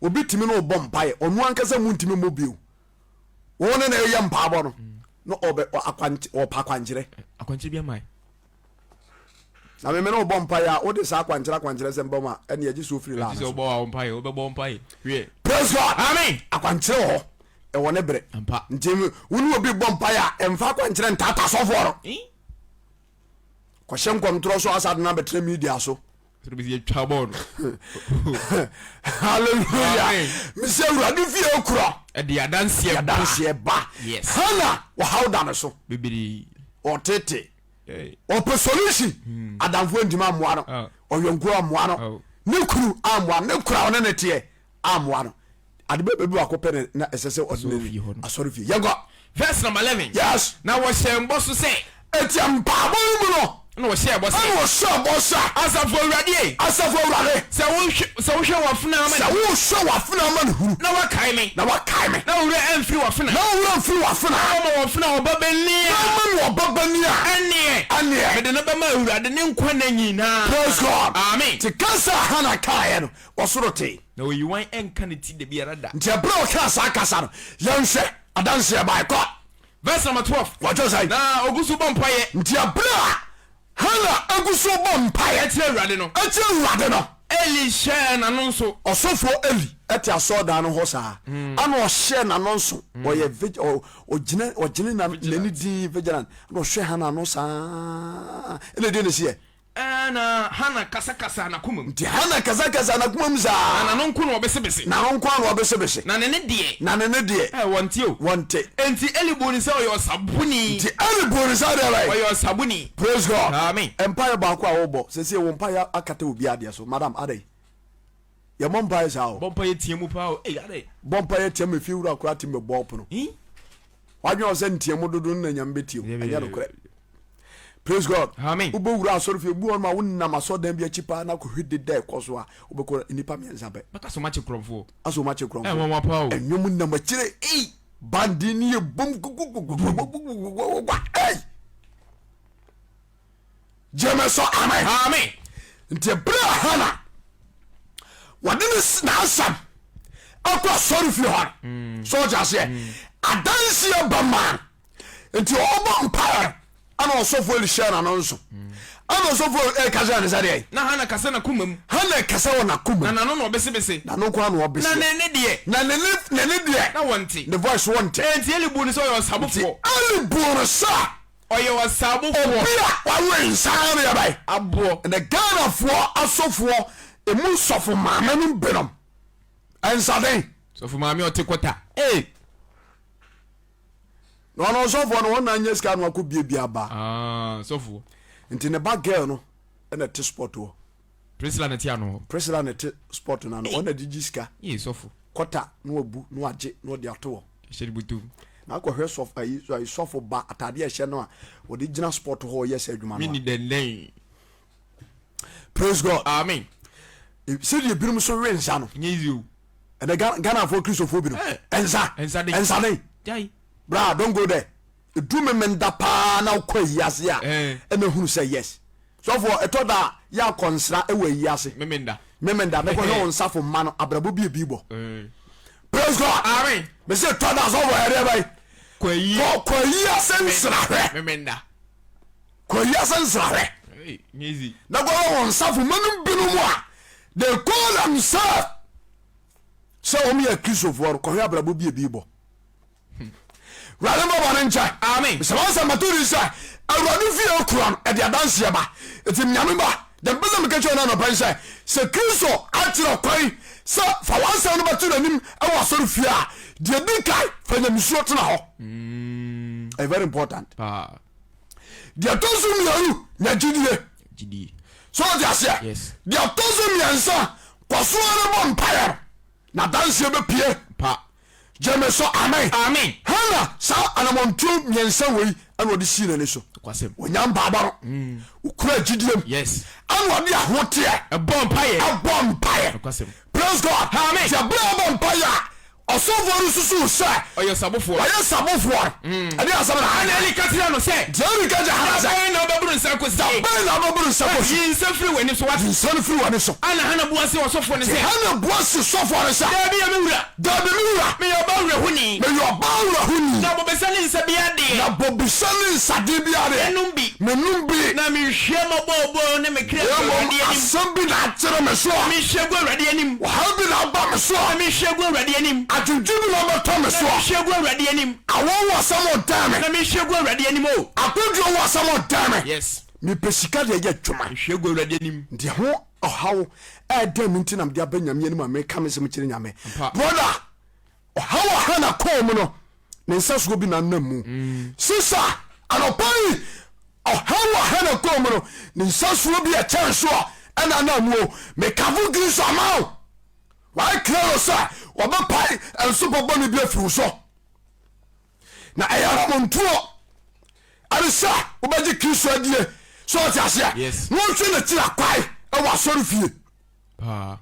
A: Obi tumi ne ɔbɔ mpaeɛ ɔno ankasa mu ntumi mmɔ bio. Wɔn ne na ɛyɛ mpaabɔ no na ɔbɛ akwankyerɛ ɔpɛ akwankyerɛ.
B: Akwankyerɛ bi ama.
A: Na meme ne ɔbɔ mpaeɛ a wode saa akwankyerɛ akwankyerɛ sɛm bɔ mu a ɛne agye sɛ ofiri laa no
B: so.
A: Ɛgye
B: sɛ ɔbɔ mpaeɛ wobɛbɔ mpaeɛ. Hwɛ.
A: Praise God.
B: Amen.
A: Akwankyerɛ wɔ hɔ ɛwɔ ne berɛ.
B: Ampa.
A: Nti wo ne obi bɔ mpaeɛ a ɛmfa akwankyerɛ ntaata sɔfoɔ no. Kɔhyɛ nkɔmtorɔ so asa de no abɛtena media so.
B: Yɛtwa bɔɔl no.
A: Hallelujah. Mesɛ awurade fie korɔ.
B: Ɛde adanseɛ ba.
A: Adanseɛ ba.
B: Yes.
A: Hana ɔhaw da ne so.
B: Bebree.
A: Ɔtete. Ɔpɛ solution. Hmm. Adamfoɔ ntumi ammoa no.
B: Ah.
A: Ɔyɔnkuo ammoa no.
B: Oh.
A: Ne kunu ammoa no. Ne kura ɔne ne teɛ ammoa no. Ade bɛ baabi baako pɛ na na ɛsɛ sɛ ɔde n'ani asɔre fie. Yɛnkɔ.
B: Verse number 11.
A: Yes.
B: Na wɔhyɛɛ mbɔ so sɛ.
A: Eti mpaabɔ no mu no.
B: Ɛna wɔhyɛɛ bɔ sɛ.
A: Ɛna wɔhyɛɛ bɔ sɛ.
B: Asafo Awurade e.
A: Asafo Awurade.
B: Sɛ wohwɛ sɛ wohwɛ w'afenaa ama ne.
A: Sɛ wohwɛ w'afenaa ama ne hunu.
B: Na woakae me.
A: Na woakae me.
B: Na wo werɛ amfiri w'afenaa.
A: Na wo werɛ amfiri w'afenaa.
B: Na woama w'afenaa ɔbabanin a.
A: Na woama no ɔbabanin a.
B: Ɛnneɛ.
A: Ɛnneɛ.
B: Mede no bɛma Awurade ne nkwa nna nyinaa.
A: Praise God.
B: Amen.
A: Te kasa a Hana kaeɛ no, ɔsoro tee.
B: Na oyiwan nka ne ti da biara da.
A: Nti ɛberɛ a ɔkaa saa kasa no, yɛnhwɛ adanseɛ bae. Kɔ.
B: Verse number 12.
A: Wɔtwerɛ sɛn?
B: Na ɔgu so bɔ mpaeɛ.
A: Nti ɛberɛ a Hana gu so bɔ mpaeɛ.
B: Ɛkyerɛ Awurade no.
A: Ɛkyerɛ Awurade no.
B: Eli hyɛɛ n'ano nso.
A: Ɔsɔfoɔ Eli te asɔredan no hɔ saa. Ɛna ɔhyɛɛ n'ano nso. Ɔyɛ vig ɔ ɔgyina ɔgyene na n'ani dinn vigilant. Ɛna ɔhwɛ Hana ano saa. Ɛna ɛdeɛ na ɛsiiɛ?
B: Ɛnna Hana kasakasaa n'akoma mu.
A: Nti Hana kasakasaa n'akoma mu saa.
B: Na n'ano nko na ɔbesebese.
A: N'ano nko ara na ɔbesebese.
B: Na ne nne deɛ.
A: Na ne nne deɛ.
B: Ɛ, wɔnte o.
A: Wɔnte.
B: Enti Eli buu no sɛ ɔyɛ ɔsaboni.
A: Nti Eli buu no sɛ deɛ bɛn?
B: Ɔyɛ ɔsaboni.
A: Praise God.
B: Amen.
A: Mpaeɛ baako a wobɔ, seesei wo mpaeɛ akata obiara deɛ so. Madam, adɛn? Yɛmmɔ mpaeɛ saa o.
B: Bɔ mpaeɛ tea mu paa o. Ei, adɛn?
A: Bɔ mpaeɛ tea mu, efie wura koraa tumi bɛbɔ ɔpono.
B: Hi?
A: Wadwene wo sɛ nteamu dodo no na Nyame bɛtie wo. Ɛnyɛ nokorɛ. Praise God.
B: Amen.
A: Wobɛwura asɔre fie, bu hɔ nom a wonam asɔredan bi akyi paa na kɔhwɛ deda ɛkɔ so a, wobɛkɔ nnipa mmiɛnsa pɛ.
B: Bɛka sɛ ɔmakye korɔmfoɔ.
A: Asɛ ɔmakye korɔmfoɔ.
B: Ɛnwanwa paa o.
A: Ɛnwom nam akyire. Ei! Bandi ni yɛ bom gugugugugugugugugugugugu. Ei! Gyeme so amen.
B: Amen.
A: Nti ɛberɛ a Hana wɔde ne n'asɛm ɛkɔ asɔre fie hɔ no mm. so ɔte aseɛ mm. adanseɛ ba maa nti ɔbɔ mpaeɛ ɛna ɔsɔfoɔ Eli hyɛ n'ano nso mm. ɛna ɔsɔfoɔ Eli kasa ne sɛ deɛ
B: na Hana kasa n'akoma mu
A: Hana kasa wɔ n'akoma
B: na n'ano na ɔbesebese
A: n'ano nko ano ɔbese
B: na ne ne deɛ
A: na ne ne ne ne deɛ
B: na wɔnte
A: ne voice wɔnte
B: enti Eli bu no sɛ ɔyɛ ɔsabofoɔ
A: Eli bu no sɛ
B: Ɔyɛ ɔsabofoɔ.
A: Obi a wawe nsa ano yɛ bɛn?
B: Aboɔ.
A: Ɛnɛ Ghanafoɔ asɔfoɔ Emu sɔfo maame no binom nsaden.
B: Sɔfo maame ɔte kɔta. Ee.
A: Na ɔno ɔsɔfoɔ no wɔn na anya sika no akɔ biebie aba.
B: Ah, sɔfoɔ.
A: Nti ne ba girl no ɛna ɛte sport hɔ.
B: Priscilla na ɛte ano hɔ.
A: Priscilla na ɛte sport no ano wɔn na de gye sika.
B: Ee sɔfo.
A: Kɔta na wabu na wagye na ɔde ato hɔ.
B: Ɛhyɛ ne bɔtɔ mu.
A: Na akɔhwɛ sɔfo ayi ayi sɔfo ba ataadeɛ ɛhyɛ no a wɔde gyina sport hɔ ɔyɛ sɛ adwuma no.
B: Mini dɛndɛn.
A: Praise God.
B: Amen.
A: Sɛdeɛ ebinom nso we nsa no.
B: Nyɛ easy o.
A: Ɛnɛ Ghanafoɔ Kristofoɔ binom.
B: Eh.
A: Nsa.
B: Nsaden.
A: Nsaden.
B: Jai.
A: Bra don't go there. Edu memenda paa na wokɔ ayi ase a.
B: Eh.
A: Ɛna hunu sɛ yes. Sɔfoɔ ɛtɔ da a yɛ akɔnsra ɛwɔ ayi ase.
B: Memenda.
A: Memenda ne kɔhwɛ wɔn nsafo mma no abrabɔ bi ebi bɔ.
B: Eh.
A: Praise God.
B: Amen.
A: Mese ɛtɔ da sɔfoɔ ɛdeɛ bɛyi.
B: Kɔ ayi.
A: Kɔ kɔ ayi ase nsrahwɛ.
B: Memenda.
A: Kɔ wiase nsrahwɛ na kɔhwɛ wɔn nsafo ma no binom a they call themselves sɛ wɔn yɛ kristofoɔ no kɔhwɛ abrabɔ bi ebi bɔ wurade mbɔ bɔne nkyɛ
B: amen
A: sɛ wɔn sɛ mato di sɛ awurade fie kura no ɛde adanseɛ ba eti nyame ba deɛ mpɛ sɛ meka kyerɛ no anɔpa yi sɛ sɛ kristo akyerɛ kwan sɛ fa w'asɛm no bɛto n'anim ɛwɔ asɔre fie a deɛ di kan fa nyamesuo tena hɔ ɛyɛ very important
B: paa
A: Deɛ ɛtɔ so mmienu, nya gyidie. So ɔte aseɛ? Deɛ ɛtɔ so mmiɛnsa, kɔ so ara bɔ mpaeɛ no na danseɛ bɛpie.
B: Pa.
A: Gyeme so amen.
B: Amen.
A: Hana saa anamɔntuo mmiɛnsa wei ɛna ɔde sii n'ani so.
B: Kwasɛm.
A: Ɔnya mpaebɔ no. Ɔkura gyidie mu.
B: Yes.
A: Ɛna ɔde ahoteɛ.
B: Ɛbɔ mpaeɛ.
A: Ɛbɔ mpaeɛ.
B: Kwasɛm.
A: Praise God.
B: Amen.
A: Sɛ berɛ a ɔbɔ mpaeɛ a Ɔsɔfoɔ no susuu sɛ.
B: Ɔyɛ sabofoɔ.
A: Ɔyɛ sabofoɔ. Ɛdeɛn asɛm na.
B: Ɛnna Eli ka kyerɛɛ no sɛ.
A: Deɛ Eli ka kyerɛɛ Hana sɛ.
B: Da bɛn na wobɛboro nsa akɔsie?
A: Da bɛn na wobɛboro nsa akɔsie?
B: Yi nsa firi w'ani so, wate.
A: Yi nsa no firi w'ani so.
B: Ɛnna Hana bua see ɔsɔfoɔ no sɛ.
A: Hana bua see sɔfoɔ no sɛ.
B: Dabi, ɛ me wura.
A: Dabi, me wura.
B: Meyɛ ɔbaa werɛhoni.
A: Meyɛ ɔbaa werɛhoni.
B: Na bobesa ne nsa biara deɛ.
A: Na bobesa ne nsaden biara deɛ.
B: Mennom bi.
A: Mennom bi.
B: Na menhwie m'abooboo ne me kra gu
A: Na mmom
B: Awurade anim.
A: asɛm bi na akyere me soɔ.
B: Na mehwie gu Awurade anim.
A: Ɔhaw bi na aba me soɔ.
B: Na mehwie gu Awurade anim.
A: Adwendwen bi na abɛtɔ me
B: Na
A: soɔ.
B: mehwie gu Awurade anim.
A: Awɔ wɔ asɛm ɔdan me.
B: Na mehwie gu Awurade anim o.
A: Akwaduro wɔ asɛm ɔdan me.
B: Yes.
A: Mepɛ sika de ayɛ adwuma.
B: Mehwie gu Awurade anim.
A: Nti ɛho ɔhaw ɛɛdɛn me nti na mede aba Nyame anim a meka me nsɛm kyerɛ Nyame.
B: Ampa.
A: Brother, Ɔhaw a Hana kɔɔ mu no, ne nsɛsoɔ bi na nam mu. Sisa, anɔpa yi, ɔhaw a Hana kɔɔ mu no, ne nsɛsoɔ bi a ɛkyɛn soɔ ɛna nam mu o. Mekafo Kristo ama wo. Wayɛ krado sɛ wɔbɛpae nsopɔ bɔne bi afiri wo so. Na ɛyɛ anamontuo ɛne sɛ wobɛgye Kristo adie. So ɔte aseɛ?
B: Yes.
A: Na wɔhwɛ n'akyiri akwae ɛwɔ asɔre fie.
B: Paa.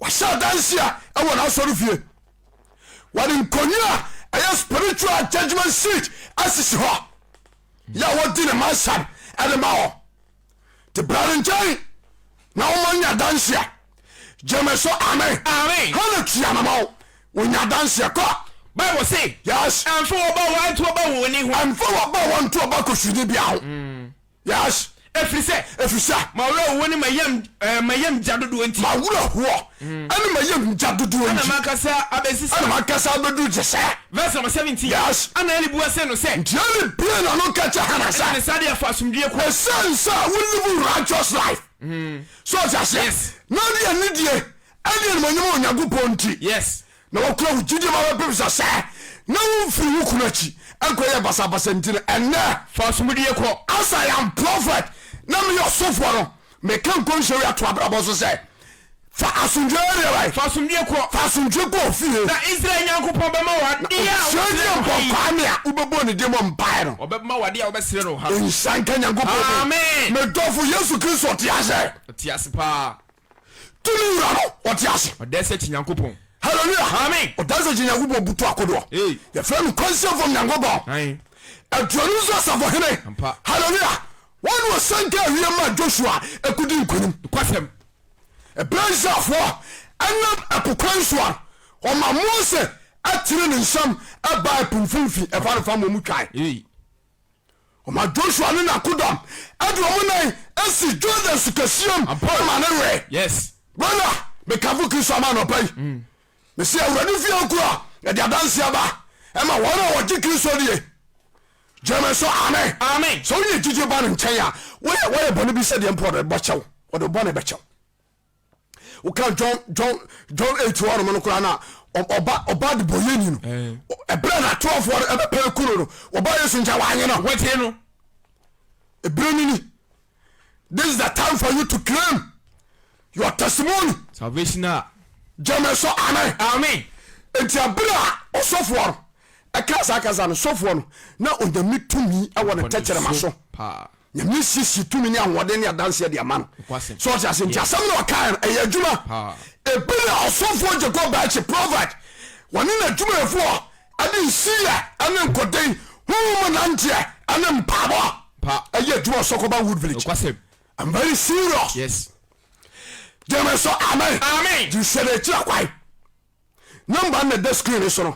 A: Wahyɛ adanseɛ wɔ n'asɔrefie. Wɔde nkonnwa a ɛyɛ spiritual judgment seat asisi hɔ yɛ a wɔdi ne mansam ɛde ma wɔ. Te bra ne nkyɛn na wɔma nya adanseɛ. Gyeme so amen.
B: Amen.
A: Hana tua no ma wo. Wɔnya adanseɛ kɔ.
B: Bible se.
A: Yes.
B: Ɛmfa wɔba wɔn nto ɔba wɔn ani ho.
A: Ɛmfa wɔba wɔn nto ɔba kɔsuni bia ho. Yes.
B: Ɛfiri sɛ.
A: Ɛfiri sɛ.
B: M'awerɛhoɔ ne m'ayam ɛɛ m'ayam gya dodoɔ nti.
A: M'awerɛhoɔ ɛne m'ayam gya dodoɔ nti.
B: Ɛna m'ankasa abɛsi sɛ.
A: Ɛna m'ankasa abɛduru te sɛ.
B: Verse number 17.
A: Yes.
B: Ɛna Eli bua see no sɛ.
A: Nti Eli bue n'ano ka kyerɛ Hana sɛ.
B: Ɛna ne saa deɛ fa asomdwoeɛ kɔ.
A: Ɛsiane sɛ wo live righteous life. So ɔte aseɛ.
B: Yes.
A: Na ɔde anidie ɛne animuonyam a Onyankopɔn nti.
B: Yes.
A: Na wakura wo gyidie ma bɛpem sɛ sɛ na womfiri wo kunu akyi nkɔyɛ basabasa nti no, ɛnnɛ.
B: Fa asomdwoeɛ kɔ.
A: As I am prophet na meyɛ ɔsɔfoɔ no, meka nkɔmhyɛ wei ato abrabɔ so sɛ, fa asomdwoeɛ deɛ bɛn?
B: Fa asomdwoeɛ kɔ.
A: Fa asomdwoeɛ kɔ ofie.
B: Na Israel Nyankopɔn bɛma wo adeɛ a wobɛsrɛ no ha yi.
A: Kwame a wobɛbɔ ne din bɔ mpaeɛ no.
B: Ɔbɛma wo adeɛ a wobɛsrɛ no ha no.
A: Nhyira nka Nyankopɔn din.
B: Amen.
A: Me dɔfo Yesu Kristo ɔte ase.
B: Ɔte ase paa.
A: Tumi wura no ɔte ase.
B: Ɔda ase akyi Nyankopɔn.
A: Hallelujah.
B: Amen.
A: Ɔda ase akyi Nyankopɔn butu akodoɔ.
B: Hey.
A: Yɛfrɛ no kwansiafam Nyankopɔn.
B: Aye.
A: Aduonu nso asafohene.
B: Ampa.
A: Hallelujah. Wɔn na ɔsɛnka awie ma Joshua ɛkodi nkonim.
B: Nokwasɛm.
A: Ɛberɛ Israelfoɔ ɛnam ɛpo kwan soɔ no, ɔma Mose ɛtene ne nsam ɛbaa ɛpo mfimfini ɛfa no fa ma ɔmu twae.
B: Hey.
A: Ɔma Joshua ne n'akodɔm de wɔn nan si Jordan sukɛseɛ mu ma ne wee.
B: Yes.
A: Brother, mekamfo Kristo ama anɔpa yi. Mese Awurade fie okura ɛde adanse aba ɛma wɔn a wɔgye Kristo die. Gyeme so amen.
B: Amen.
A: Sɛ woyɛ gyigye ba ne nkyɛn a, woyɛ wɔyɛ bɔne bi sɛdeɛ mpo ɔde bɔkyɛw, ɔde bɔne bɛkyɛw. Woka John John John 8 hɔ nom no koraa na ɔba ɔba de bɔyɛni no. Ɛberɛ na atɔfoɔ no ɛbɛpɛ kuro no wɔba Yesu nkyɛn wɔanye no.
B: Wɔtie no.
A: Ɛberɛ no ni. This is the time for you to claim your testimony.
B: Salvation a.
A: Gyeme so amen.
B: Amen.
A: Nti ɛberɛ a ɔsɔfoɔ no ɛka saa kasa no sɔfoɔ no na onyame tumi ɛwɔ ne tɛkyerɛma so. Nyame siesie tumi ne ahoɔden ne adanseɛ de ama no. So ɔte ase nti asɛm na ɔkae no ɛyɛ adwuma. Ebi na ɔsɔfoɔ Jacob Baakye prophet wɔne n'adwumayɛfoɔ ɛde nsiyɛ ɛne nkoden honhom mu nanteɛ ɛne mpaabɔ ɛyɛ adwuma Sɔkɔba Wood Village. I'm very serious.
B: Yes.
A: Gyeme so amen.
B: Amen.
A: Gyesɛ na akyira kwan. Number na ɛda screen no so no.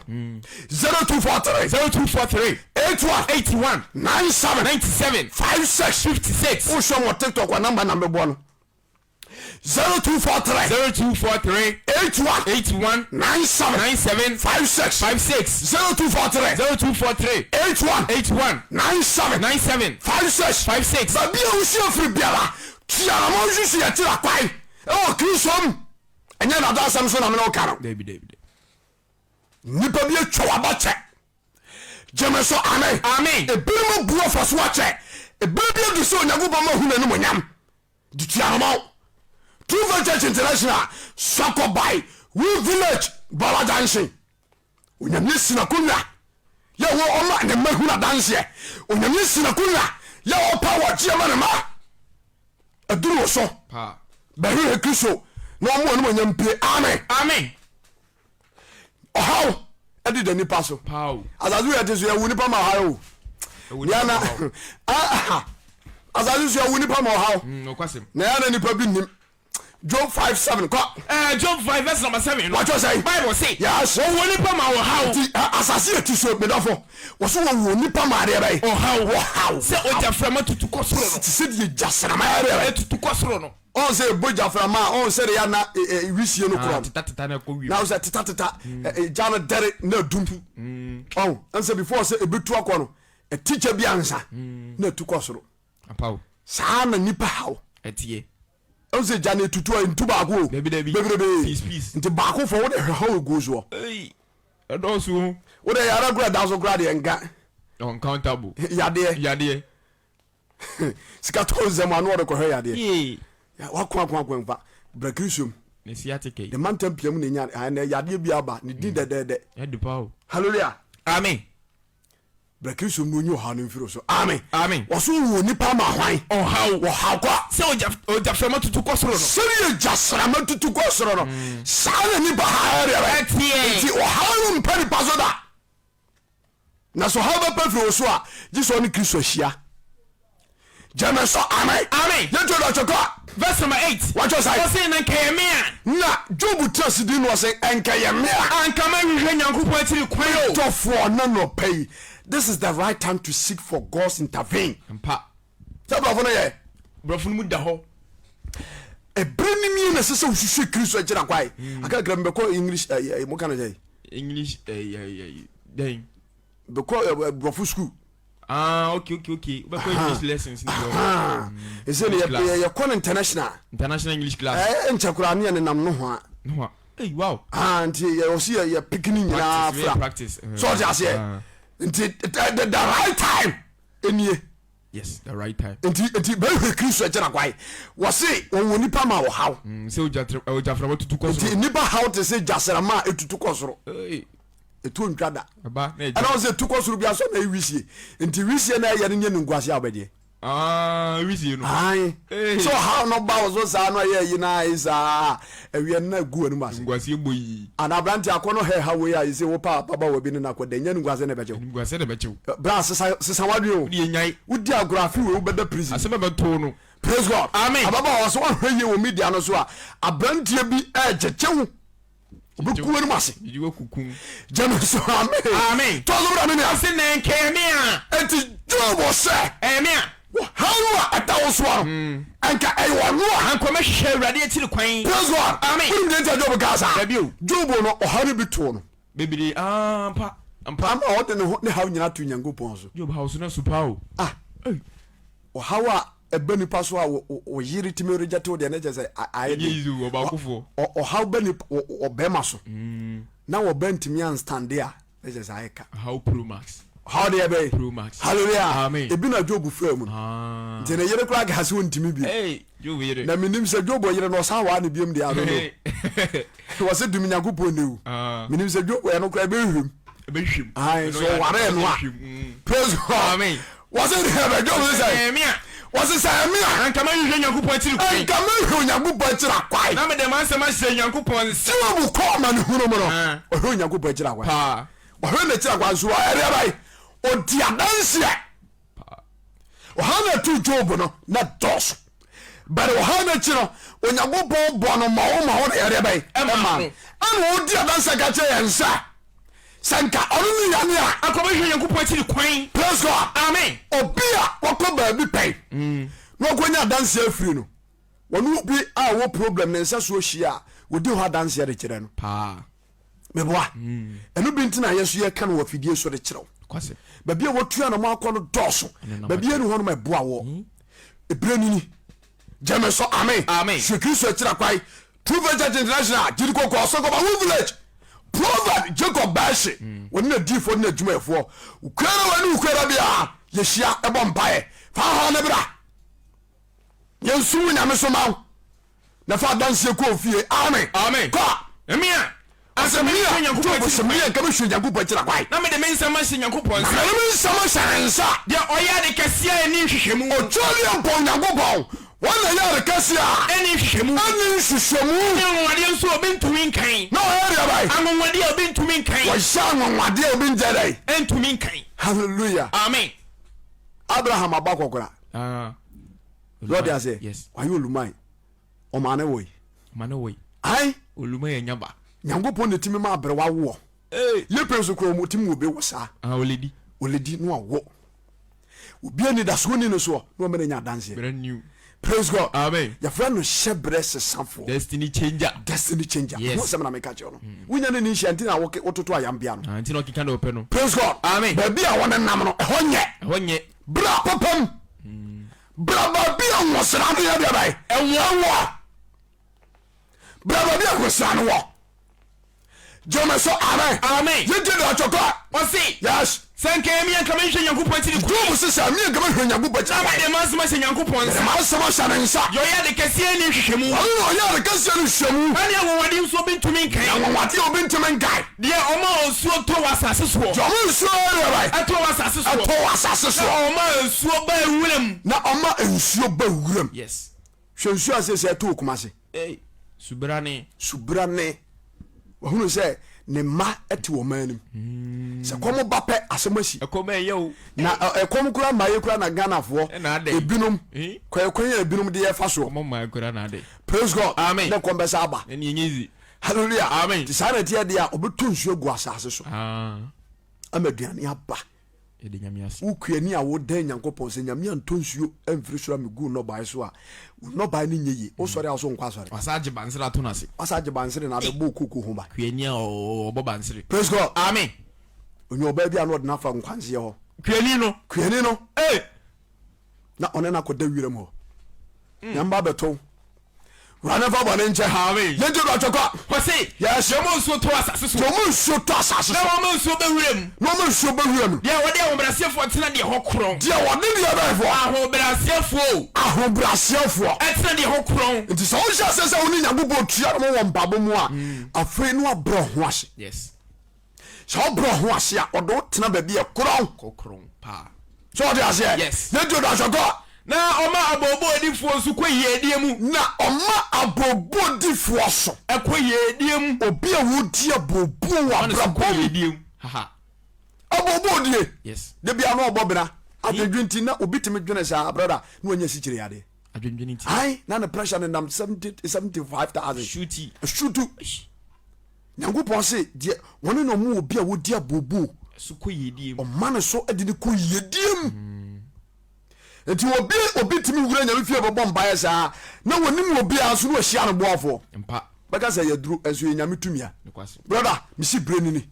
A: 0243.
B: 0243.
A: 81.
B: 81.
A: 97.
B: 97.
A: 56.
B: 56.
A: Wohwɛ mo TikTok a number na mebɔ no. 0243.
B: 0243.
A: 81.
B: 81.
A: 97.
B: 97.
A: 56.
B: 56.
A: 0243.
B: 0243.
A: 81.
B: 81.
A: 97.
B: 97.
A: 56.
B: 56.
A: Baabi a wohyia firi biara tua na mo nsusu yɛ kyerɛ kwan ɛwɔ Kristo mu. Ɛnyɛ dada asɛm so na mene wo ka no.
B: Dabi dabi dabi.
A: Nnipa bi atwa waba kyɛ. Gyeme so amen.
B: Amen.
A: Ebinom abu afa so akyɛ. Ebere bi adu sɛ Onyankopɔn ma hu n'animuonyam. De tua no ma wo. True Faith Church International, Sɔkɔ by Wu Village, Bɔla Junction. Onyame asi n'akonnwa yɛ wɔ ɔma ne mma hunu adanseɛ. Onyame asi n'akonnwa yɛ ɔpa wɔgyeɛ ma ne mma. Aduru wo so. Bɛhwehwɛ Kristo na ɔmo animuonyam pie. Amen.
B: Amen.
A: Ɔhaw ɛde da nipa so. Asase wei ɛte so yɛwo nipa ma ɔhaw o. Yana asase so yɛwo nipa ma ɔhaw.
B: Mm,
A: Na yana nipa bi nim. Job 5 7 kɔ.
B: Eh, Job 5 verse number 7.
A: Wɔtɔ sɛ.
B: Bible say.
A: Yes.
B: Wɔwo nipa ma ɔhaw.
A: Ti asase yɛ ti so medɔfo. Wɔso wɔwo nipa ma adeɛ bɛyɛ.
B: Ɔhaw.
A: Ɔhaw.
B: Sɛ ogyaframa tutu kɔ soro no.
A: Ti sɛ deɛ gyasrama yɛ deɛ bɛyɛ.
B: Tutu kɔ soro no.
A: Ɔn sɛ ɛbɔ gyaframa a ɔn sɛ de yɛ na wisie no korɔ
B: no. Teta na ɛkɔ wiem.
A: Na sɛ teta teta gya no dɛre na adum. Ɔn ɛn sɛ before sɛ ɛbɛtu akɔ no ɛti gya bi ansa na ɛtu kɔ soro. Saa na nipa haw.
B: Ɛteɛ.
A: Ɛn sɛ gya no ɛtutu a ɛntu baako o.
B: Dabi dabi.
A: Bebrebe.
B: Peace peace.
A: Nti baako fɔ wode hwɛ haw ɛguo soɔ.
B: Ɛdɔɔso o.
A: Wode yare kora da so kora deɛ nka.
B: Uncountable.
A: Yadeɛ.
B: Yadeɛ.
A: Sika tɔ nsɛm ano ɔde kɔhwɛ yadeɛ. Wako ako ako mfa bra Kristo mu.
B: Ne sciatica yi.
A: Ne mantam pia mu na enya ɛnɛ yadeɛ bi aba ne din dɛdɛɛdɛ.
B: Ɛde pa o.
A: Hallelujah.
B: Amen.
A: Bra Kristo mu na onyi ɔhaw no mfiri so. Amen.
B: Amen.
A: Wɔso wɔ nipa ma hwan?
B: Ɔhaw.
A: Ɔhaw kɔ.
B: Sɛ ogya ogyaframa tutu kɔ soro no.
A: Sɛdeɛ gyasrama tutu kɔ soro no. Saa na nipa ha ɛdeɛ bɛ.
B: Ɛteɛ.
A: Nti ɔhaw no mpa nipa so da. Na sɛ ɔhaw bɛpa firi wo so a, gye sɛ ɔne Kristo ahyia. Gyeme so amen.
B: Amen.
A: Yɛnto dɔ twɛkɔ.
B: Verse number 8.
A: Wɔtwɛ sɛ.
B: Ɔse na nkɛyɛ me a.
A: Na Job tena ase din no ɔse nkɛyɛ me a.
B: Anka mɛhwehwɛ Nyankopɔn akyiri kwan o.
A: Dɔfoɔ na nɔpa yi this is the right time to seek for God's intervene.
B: Mpa.
A: Sɛ brɔfo no yɛ.
B: Brɔfo no mu da hɔ.
A: Ebere ni mie na ɛsɛ sɛ wohwehwɛ Kristo akyiri akwan. Akakra mbɛkɔ English ɛɛ mo ka no sɛ.
B: English ɛɛ ɛɛ dɛn.
A: Bɛkɔ brɔfo school.
B: Ah okay okay okay wobɛkɔ English lessons ni bɔ.
A: Ɛsɛ ne yɛ yɛkɔ no international.
B: International English class.
A: Ɛɛ nkyɛ koraa ne yɛ nenam no hoa.
B: No hoa. Hey wow.
A: Ah nti yɛ ɔsi yɛ yɛ piki ne nyinaa fra.
B: Practice.
A: So ɔte aseɛ. Nti the the right time enie.
B: Yes, the right time.
A: Nti nti bɛhwɛ Kristo akyira kwae. Wɔse wɔwɔ nipa ma ɔhaw.
B: Mm, sɛ ogyaframa tutu kɔ soro.
A: Nti nipa haw te sɛ gyasrama a etutu kɔ soro. Etu ntwa da.
B: Ɛba na ɛgya.
A: Ɛna wɔn sɛ etu kɔ soro bi asɔ na ewisie. Nti wisie na ɛyɛ no nyɛ ne nguase a wɔbɛgye.
B: Ah, wisie no.
A: Ayi. Sɛ ɔhaw no ba wɔ so saa na ɔyɛ ayi na ayi saa awia no na egu wɔn ase.
B: Nguase bɔ yi.
A: Ana aberante akɔ no hɛ ha wei a yɛsɛ wo pa ababaawa bi ne no akɔ dɛ nyɛ no nguase na ɛbɛkyew.
B: Animguase na ɛbɛkyew.
A: Bra sesa sesa wadwen o.
B: Wode nyae.
A: Wodi agorɔ afe wei wobɛda prison.
B: Asɛm ɛbɛto no.
A: Praise God.
B: Amen.
A: Ababaawa sɛ woahwɛ yie wɔ media no so a aberanteɛ bi ɛɛgyegye wo. Ɔbɛku w'anim ase.
B: Gyegye wakukum.
A: Gyeme so amen.
B: Amen.
A: Tɔ so bra me nua.
B: Ɔse na ɛnkɛyɛ me a.
A: Enti Job sɛ.
B: Ɛyɛ me a.
A: Wɔhaw no a ɛda wo soɔ no, ɛnka ɛyɛ ɔno a.
B: Anka ɔmɛhwehwɛ Awurade akyiri kwan.
A: Praise God.
B: Amen.
A: Wonim deɛ nti a Job kaa saa?
B: Dabi o.
A: Job no, ɔhaw no bi too no.
B: Bebree, ah, ampa, ampa.
A: Ama ɔde ne ho ne haw nyinaa to Nyankopɔn so.
B: Job haw so na su paa o.
A: Ah, ɔhaw a. ɛba nipa so a wo yere tumi reject wo deɛ ne kyɛ sɛ ayɛ den. Ɔhaw ba nipa ɔbɛrima so mm. na ɔbɛ ntumi anstande a ne kyɛ sɛ ayɛ ka.
B: Ɔhaw pro max.
A: Ɔhaw deɛ bɛyɛ.
B: Pro max.
A: Hallelujah. Amen. Ebi na Job faa mu no. Ah. Nti ne yere koraa kaa sɛ ɔntumi bio.
B: Hey, Job yere.
A: Na menim sɛ Job yere no ɔsan waa ne biom deɛ I don't know. Wɔse dum Nyankopɔn ne wu. Ah. Menim sɛ Job ɛno koraa ɛbɛhwim.
B: Ɛbɛhwim.
A: Ayi so ɔwaree no a. Praise God.
B: Amen.
A: Wɔse deɛ bɛ Job sɛ.
B: Ɛmi a.
A: Wɔse sɛ ɛmi a.
B: Anka mɛhwehwɛ Nyankopɔn akyiri kwan.
A: Anka mɛhwehwɛ Onyankopɔn akyiri akwan.
B: Na mede m'asɛm ahyɛ Nyankopɔn nsa.
A: Job kɔ amanehunu mu no. Ah. Ɔhwɛ Onyankopɔn akyiri akwan.
B: Paa.
A: Ɔhwɛ n'akyiri akwan so ɔyɛ deɛ bɛn? Ɔdi adanseɛ. Ɔhaw no ɛtoo Job no na dɔɔso. But ɔhaw no akyi no, Onyankopɔn bɔ no mmɔho mmɔho na yɛdeɛ bɛn? Ɛma no. Ɛna ɔdi adanseɛ ka kyerɛ yɛn sɛ, sɛ nka ɔno ne yɛne a.
B: Anka ɔbɛhwehwɛ Onyankopɔn akyiri kwan.
A: Praise God.
B: Amen.
A: Obi a wakɔ baabi pɛn na wakɔnya adanseɛ afiri no, wɔne obi a ɔwɔ problem ne nsa soɔ hyia a, wɔdi hɔ adanseɛ de kyerɛ no.
B: Paa.
A: Meboa. Ɛno bi nti na yɛn nso yɛka no wɔ afidie so de kyerɛ wo. Baabi a wɔtua na moakɔ no dɔɔso. Baabi ɛni hɔ nom ɛboa wɔ. Ebire nini. Gyeme so amen.
B: Amen.
A: Hwɛ Kristo akyira kwae. True Faith Church International, Gyidi Kɔkɔɔ, Sɔkɔba Wo Village. Prophet Jacob Bɛhye, mm. wɔne n'adiifoɔ ne n'adwumayɛfoɔ. Wokuara wɔ ne wokuara biara, yɛhyia ɛbɔ mpaeɛ. Fa ha ne bra. Yɛnsom wo nyame so ma wo. Na fa adanseɛ kɔ ofie. Amen.
B: Amen.
A: Kɔ.
B: Mmea.
A: Ɔsɛ mmea. Job sɛ mmea nka mehwɛ Nyankopɔn akyira kwan.
B: Na mede me nsɛm ahyɛ Nyankopɔn nsa.
A: Na mede me nsɛm ahyɛ ne nsa.
B: Deɛ ɔyɛ ade kɛseɛ a ɛnni nhwehwɛmu.
A: Ɔtwa ne mpɔ Nyankopɔn. Wɔn na ɛyɛ ade kɛseɛ a.
B: Ɛnni nhwehwɛmu.
A: Ɛnni nhwehwɛmu.
B: Ne anwanwadeɛ nso a obi ntumi nkan.
A: Na ɔyɛ deɛ bɛn?
B: Anwanwadeɛ a obi ntumi nkan.
A: Wɔyɛ anwanwadeɛ a obi nkyɛ dɛn?
B: Ɛntumi nkan.
A: Hallelujah.
B: Amen.
A: Abraham aba kɔkora.
B: Ah.
A: Lord ase.
B: Yes.
A: Wayɛ oluman. Ɔmaa ne woe.
B: Ɔma ne woe.
A: Ae.
B: Oluman yɛ nyaba.
A: Nyankopɔn na timi ma aberewa woɔ.
B: Ee.
A: Yɛ pɛn so kura ɔmo timi wɔ be wɔ saa.
B: Ah, oledi.
A: Oledi no awo. Obi anidasoɔ ni no soɔ na ɔma no nya adanseɛ.
B: Brand new.
A: Praise God.
B: Amen.
A: Yɛfrɛ no hyɛbrɛ sesafoɔ.
B: Destiny changer.
A: Destiny changer.
B: Yes.
A: Ho asɛm na meka kyerɛ no. Wonya ne ne nhyia nti na wototo ayambea no.
B: Ah, nti na ɔkeka deɛ ɔpɛ no.
A: Praise God.
B: Amen.
A: Baabi a wɔnenam no ɛhɔ nyɛ.
B: Ɛhɔ nyɛ.
A: Bra papam. Bra baabi a nwosra no yɛ deɛ bɛn? Ɛwɔ. Bra baabi a nwosra no wɔ. Gyeme so amen.
B: Amen.
A: Yɛgye de atwɔkɔ.
B: Ɔse.
A: Yes.
B: Sɛ nka ɛmi anka menhwɛ Nyankopɔn akyiri kwan.
A: Job se sɛ mi anka mehwɛ Nyankopɔn akyiri
B: Na
A: kwan.
B: mede m'asɛm ahyɛ Nyankopɔn
A: Mede
B: nsa.
A: m'asɛm ahyɛ ne nsa.
B: Deɛ ɔyɛ ade kɛseɛ nni nhwehwɛmu.
A: Ɔno na ɔyɛ ade kɛseɛ no nhwehwɛmu.
B: Ɛne anwanwadeɛ nso obi ntumi nkan.
A: Na anwanwadeɛ a obi ntumi nkan.
B: Deɛ ɔma osuo tɔ wɔ asase soɔ.
A: Deɛ ɔma nsuo yɛ deɛ bɛn?
B: Ɛtɔ wɔ asase soɔ.
A: Ɛtɔ wɔ asase soɔ.
B: Na ɔma nsuo ba wuram.
A: Na ɔma nsuo ba wuram.
B: Yes.
A: Hwɛ nsuo a seesei ɛtɔ wɔ Kumasi.
B: Ei, subrane.
A: Subrane. Wahunu sɛ ne mma te wɔn man no mu. Mm. Sɛ kɔm ba pɛ asɛm asi.
B: Ɛkɔm ɛyɛ o.
A: Na ɛkɔm kura mmaa yi kura na Ghanafoɔ.
B: Ɛna adɛ.
A: Ebinom. Eh? Kwan a ebinom de yɛfa soɔ.
B: Kɔm mmaa kura na adɛ.
A: Praise God.
B: Amen.
A: Ne kɔm bɛsa aba.
B: Ɛni enye zi.
A: Hallelujah.
B: Amen.
A: Ti saa na ɛteɛ deɛ a ɔbɛtɔ nsuo agu asase so.
B: Ah.
A: Ama aduane aba.
B: Yɛde Nyame ase.
A: Wo kuani a wodɛn Nyankopɔn sɛ Nyame antɔ nsuo amfiri soro ammegu wo nnɔbaeɛ so a, wo nnɔbaeɛ no nyɛ yie. Wosɔre a wo so wonkɔ asɔre.
B: Wasa agye bansere ato no ase.
A: Wasa agye bansere na abɛbɔ wo koko ho ban.
B: Kuani a ɔbɔ bansere.
A: Praise God.
B: Amen.
A: Onya ɔbaa bi a na ɔde no afa nkwanseɛ hɔ.
B: Kuani no.
A: Kuani no.
B: Hey!
A: Na ɔne no akɔda wiram hɔ. Nyame ba bɛto wo. Wura ne fa bɔne nkyɛ.
B: Amen.
A: Yɛn gye do atwɛkɔ.
B: Ɔse.
A: Yes.
B: Deɛ ɔma nsuo tɔ asase soɔ.
A: Deɛ ɔma nsuo tɔ asase so.
B: Na ɔma nsuo bɛ wura mu.
A: Na ɔma nsuo bɛ wura mu.
B: Deɛ ɔde ahobrɛaseɛfoɔ tena deɛ hɔ korɔn.
A: Deɛ ɔde deɛ bɛn foɔ.
B: Ahobrɛaseɛfoɔ o.
A: Ahobrɛaseɛfoɔ.
B: Ɛtena deɛ hɔ korɔn.
A: Nti sɛ wohyɛ aseɛ sɛ wo ne Nyankopɔn tua no wɔ mpaabɔ mu a, afei na wabrɛ ho ase.
B: Yes.
A: Sɛ ɔbrɛ ho ase a, ɔde wo tena baabi a ɛkorɔn.
B: Kɔkorɔn paa.
A: Sɛ ɔde aseɛ.
B: Yes.
A: Yɛnti ɔdɔ asɔkɔ.
B: Na ɔma aboobɔodifoɔ nso kɔ yiedie mu.
A: Na ɔma aboobɔodifoɔ so.
B: Ɛkɔ yiedie mu.
A: Obi a wɔdi abooboo wɔ
B: Ɔma no so kɔ
A: abrabɔ mu.
B: yiedie mu. Haha.
A: Aboobɔodie.
B: Yes.
A: Da bia na ɔbɔ bena. Adwendwen nti na obi tumi dwene saa brother na wanya sikyire yadeɛ.
B: Adwendwen nti.
A: Ae na ne pressure ne nam 70 75,000.
B: Shuti.
A: Shutu. Nyankopɔn se deɛ wɔne na ɔmo obi a wɔdi abooboo.
B: So kɔ yiedie mu.
A: Ɔma no so de no kɔ yiedie mu. Nti obi obi tumi wura Nyame fie bɛbɔ mpaeɛ saa na wɔnim obiara nso na wɔahyia no boafoɔ.
B: Mpa.
A: Bɛka sɛ yɛduru nso yɛ Nyame tumia. Brother, mesi berɛ ni ni.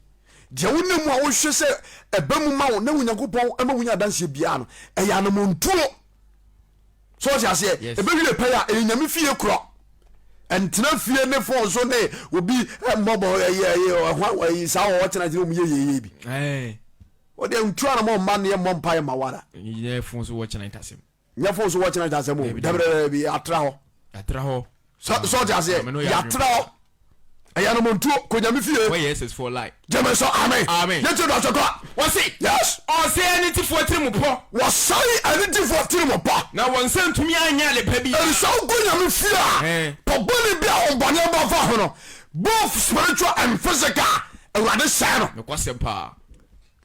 A: Deɛ wonam mu a wohwɛ sɛ ɛba mu ma wo na Onyankopɔn ma wonya adanseɛ biara no, ɛyɛ anamontuo. So ɔte aseɛ?
B: Yes.
A: Ɛbɛwie pɛyɛ a ɛyɛ nyame fie korɔ. Ɛntena fie ne fon so ne obi mmɔbɔ ɛyɛ ɛyɛ ɛho ɛyi saa wɔ ɔkyena gyina wɔn yɛ yɛ yɛ bi.
B: Ɛɛ.
A: Ɔde ntu anamɔ mma ne mmɔ mpaeɛ ma wara.
B: Nyɛ fon so wɔ kyena ntasɛm.
A: Nyɛ fon so wɔ kyena ntasɛm o.
B: Dabi, dabi.
A: Dabi dabi atra hɔ.
B: Yɛatra hɔ.
A: Sɛ sɛ ɔte aseɛ?
B: Maame no yɛ
A: Yɛatra hɔ. Ɛyɛ anamɔntuo kɔ nyame fie.
B: Wɔyɛ SS for life.
A: Gyeme sɛ amen.
B: Amen.
A: Yɛntie do asɛkɔ.
B: Wɔse.
A: Yes.
B: Ɔsɛe anitefoɔ tirim pɔ.
A: Wɔsɛe anitefoɔ tirim pɔ.
B: Na wɔn nsa ntumi anyɛ ade pa biara.
A: Enti sɛ wokɔ nyame fie a, pɔ bɔne bi a honhommɔne bɔ fa ho no, both spiritual and physical, Awurade sɛe no.
B: Nokwasɛm paa.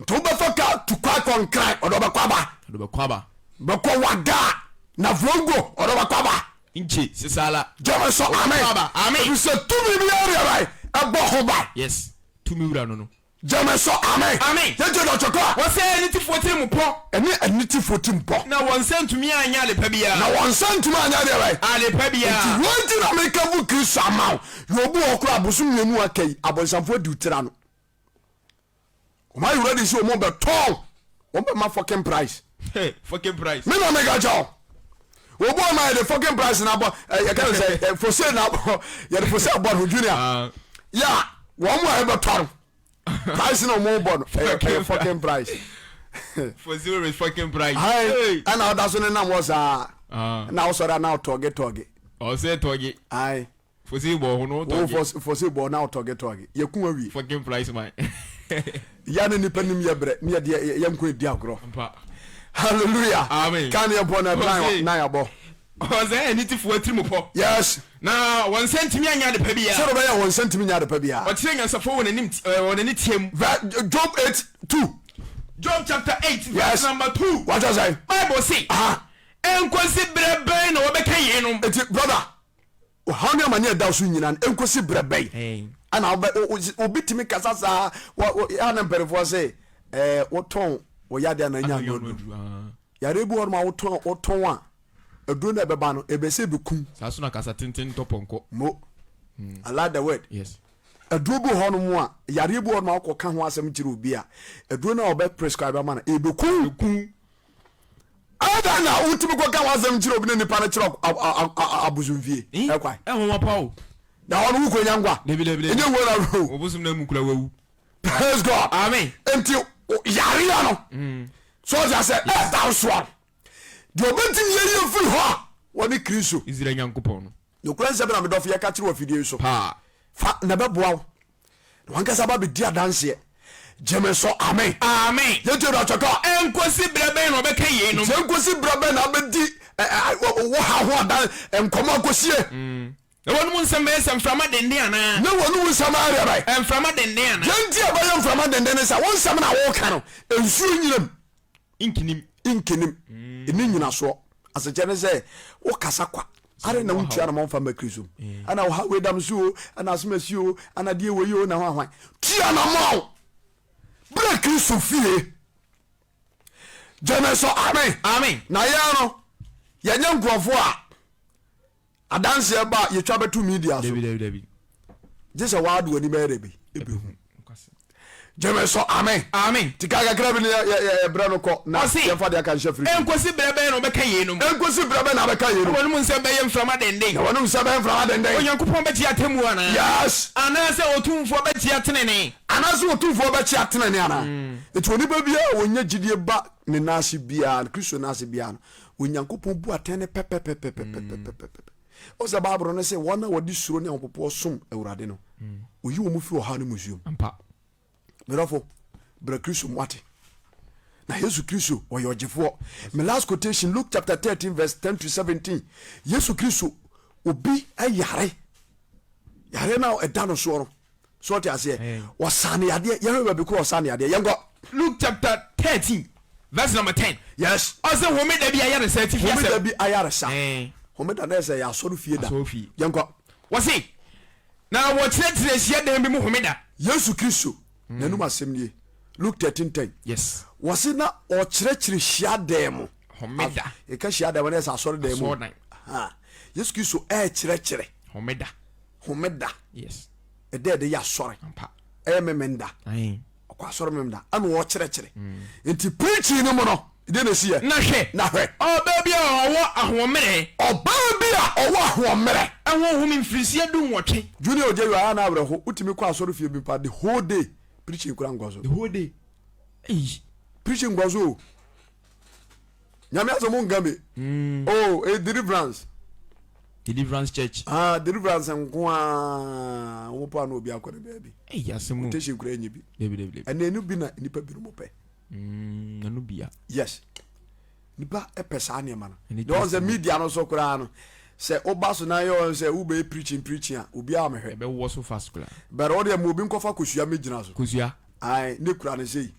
A: Nti wobɛfa kaa tu kwan kɔ Nkran, ɔde wobɛkɔ aba.
B: Ɔde wobɛkɔ aba.
A: Bɛkɔ Waga, Navrongo, ɔde wobɛkɔ aba.
B: Nkye, Sesala.
A: Gyeme so amen.
B: Ɔde wobɛkɔ aba. Amen.
A: Efisɛ tumi biara deɛ bɛn, ɛbɔ ho ban.
B: Yes, tumi wura no no.
A: Gyeme so amen.
B: Amen.
A: Yɛntie deɛ ɔkyɛ kɔ a.
B: Wɔsɛe anitefoɔ tirim pɔ.
A: Ɛne anitefoɔ tirim pɔ.
B: Na wɔn nsa ntumi anyɛ ade pa biara.
A: Na wɔn nsa ntumi anyɛ adeɛ bɛn?
B: Ade pa biara.
A: Nti wei nti na mekamfo Kristo ama wo. Yɛ obi wɔ hɔ koraa abosom mmienu aka yi, abonsamfoɔ adi wo tiri ano. Wɔn ayɛ ready sɛ wɔn bɛ tɔn, wɔn bɛ ma fucking price.
B: Hey, fucking price.
A: Me na meka kyɛw. Obi wɔn ayɛ de fucking price na abɔ ɛ yɛ kɛn sɛ ɛ for sale na abɔ yɛ de for sale bɔ no junior.
B: Ah.
A: Ya wɔn mu a yɛ bɛ tɔ no price na wɔn bɔ no ɛyɛ ɛyɛ fucking price.
B: For zero is fucking price.
A: Ayi ɛna ɔda so ne nam wɔ saa.
B: Ah.
A: Ɛna ɔsɔre ana ɔtɔge tɔge.
B: Ɔsɛ tɔge.
A: Ayi.
B: Fose bɔ ho no
A: tɔge.
B: Wo
A: fose bɔ na ɔtɔge tɔge. Yɛ kun awie.
B: Fucking price man.
A: Ya ne nipa nim yɛ brɛ ne yɛ deɛ yɛ nko edi agorɔ.
B: Mpa.
A: Hallelujah.
B: Amen.
A: Kan yɛ bɔ na nine nine abɔ.
B: Ɔsɛ anitifoɔ atiri mu pɔ.
A: Yes.
B: Na wɔn nsa ntumi anya adepa biara.
A: Sɛ ɔbɛyɛ wɔn nsa ntumi nya adepa biara.
B: Ɔkyerɛ nyansafoɔ wɔ n'anim wɔ n'ani teɛ mu.
A: Job 8:2.
B: Job chapter 8 verse yes. number 2.
A: Wàtí sɛ.
B: Bible se. Nkosi brɛ bɛn na wɔbɛka yeinom.
A: Eti brother. Ɔhaw ne amane a ɛda wo so nyinaa no, ɛnkɔsi berɛ bɛn ɛna wobɛ obi tumi kasa saa a na mpanimfoɔ se ɛɛ wotɔn wo yadeɛ na anya ano aduru. Yareɛ bi wɔ hɔ nom a wotɔn wotɔn a aduro no ɛbɛba no ɛbɛsɛ ɛbɛkum.
B: Saa so na kasa tenten tɔ pɔnkɔ.
A: Mo I like the word.
B: Yes.
A: Aduro bi wɔ hɔ nom a yareɛ bi wɔ hɔ nom a wokɔka ho asɛm kyerɛ obi a aduro no a wɔbɛ prescribe ama no ɛbɛkum.
B: Ɛbɛkum.
A: Adɛn na wotumi kɔka w'asɛm kyerɛ obi na nipa no kyerɛ abosomfie ɛkwan?
B: Ɛnwanwa pa o.
A: Na hɔ no wokɔ nya nkwa.
B: Dabi dabi dabi.
A: Ɛnyɛ wuo na wuro.
B: Obosom na mu kura wawu.
A: Praise God.
B: Amen.
A: Nti yareɛ no. So ɔte asɛ ɛda soa. Deɛ ɔbɛtumi yɛyɛ firi hɔ a wɔne Kristo.
B: Israel Nyankopɔn no.
A: Nokorɛ nsɛm na medɔfo yɛka kyerɛ wɔ afidie yi so.
B: Paa.
A: Fa na ɛbɛboa wo. Na wankasa ba bɛdi adanseɛ. Gyeme so amen.
B: Amen.
A: Yɛntie do atwɛtɔ.
B: Ɛnkosi berɛ bɛn na ɔbɛka yeinom?
A: Nti ɛnkosi berɛ bɛn na abɛdi wo ha ho adan nkɔmmɔ akɔsie?
B: Na wɔn mu nsɛm bɛyɛ sɛ mframa denden anaa?
A: Ne wɔn mu nsɛm ayɛ deɛ bɛn?
B: Mframa denden anaa?
A: Deɛ nti a ɛbɛyɛ mframa denden ne sɛ wo nsɛm na woka no nsuo nyinam.
B: Nkinim.
A: Nkinim. Ɛni nyinasoɔ. Asekyɛ ne sɛ wokasa kwa. Adɛn na wontua na mɔmfa mma Kristo mu? Ɛna wo ha wei dam so o, ɛna asem asi o, ɛna deɛ wei o, na hwan hwan. Tua na mɔ o. Berɛ Kristo fie. Gyeme so amen.
B: Amen.
A: Na yɛn no, yɛnyɛ nkurɔfoɔ a adanseɛ ba a yɛtwa bɛto media so.
B: Dabi dabi dabi.
A: Gye sɛ woade w'ani bɛyɛ dɛ bi ɛbɛhu. Gyeme so amen.
B: Amen.
A: Ti ka kakra bi ne yɛbrɛ no kɔ na yɛmfa deɛ aka nhyɛ firi.
B: Ɛnkosi berɛ bɛn na wɔbɛka yeinom?
A: Ɛnkosi berɛ bɛn na wɔbɛka yeinom?
B: Na wɔn nsɛm bɛyɛ mframa denden.
A: Na wɔn nsɛm bɛyɛ mframa denden.
B: Onyankopɔn bɛkyea atemmuo anaa?
A: Yes.
B: Anaasɛ Otumfoɔ bɛkyea tenenee?
A: Anaasɛ Otumfoɔ bɛkyea tenenee anaa? Enti onipa biara a ɔnya gyidie ba ne nan ase biara, Kristo nan ase biara no, Onyankopɔn bu atɛn no pɛpɛpɛpɛpɛpɛpɛpɛ. Wohu sɛ Bible no se wɔn a wɔde suro ne ahopopoɔ som Awurade no, oyi wɔn firi ɔhaw ne mmusuo mu.
B: Ampa.
A: Me dɔfo, bra Kristo mu wate. Na Yesu Kristo ɔyɛ ɔgyefoɔ. Me last quotation, Luke chapter 13 verse 10 to 17. Yesu Kristo, obi yare, yare no a ɛda no soɔ no, So ɔte aseɛ? Ɔsaa no yadeɛ. Yɛhwɛ baabi korɔ ɔsaa no yadeɛ. Yɛnkɔ.
B: Luke chapter 13 verse number 10.
A: Yes.
B: Ɔsɛ homeda bi ayaresa atifi asɛm.
A: Homeda bi ayaresa. Homeda na ɛsɛ yɛ asɔre fie da.
B: Asɔre fie.
A: Yɛnkɔ.
B: Wɔse na wɔkyerɛkyerɛ hyiadan bi mu homeda.
A: Yesu Kristo n'anum asɛm nie. Luke 13 10.
B: Yes.
A: Wɔse na ɔkyerɛkyerɛ hyiadan mu.
B: Homeda.
A: Yɛka hyiadan mu na ɛsɛ asɔre dan mu.
B: Asɔredan.
A: Yesu Kristo ɛɛkyerɛkyerɛ.
B: Homeda.
A: Homeda.
B: Yes.
A: Ɛda ɛde yɛ asɔre. Ɛyɛ memenda. Ɔkɔ asɔre memenda. Ɛna ɔkyerɛkyerɛ. Mm. Nti preaching no mu no. Deɛ na ɛsiiɛ?
B: Na hwɛ.
A: Na hwɛ.
B: Ɔbaa bi a ɔwɔ ahoɔmmerɛ.
A: Ɔbaa bi a ɔwɔ ahoɔmmerɛ.
B: Honhom mfirihyia dunwɔtwe.
A: Junior Ojeyo ayɛ na awerɛho wotumi kɔ asɔre fie bi pa the whole day preaching kura nkɔ so.
B: The whole day. Eyi.
A: Preaching nkɔ so o. Nyame asɛm nka mi. Oh, a deliverance.
B: Deliverance church.
A: Ah, deliverance nko a wɔn pa na obi akɔ ne baabi.
B: Eyi asɛm o.
A: Quotation kura enyi bi.
B: Dabi dabi dabi.
A: Ɛna enu bi na nipa binom pɛ.
B: Ɛno bia.
A: Yes. Nipa pɛ saa nneɛma no. Deɛ wɔn sɛ media no so koraa no sɛ woba so na yɛ wɔn sɛ wobɛyɛ preaching preaching a obiara mehwɛ.
B: Ɛbɛwɔ so fast koraa.
A: Bɛrɛ wo deɛ ma obi nkɔfa kosua mɛgyina so.
B: Kosua.
A: Ae ne kura no sei.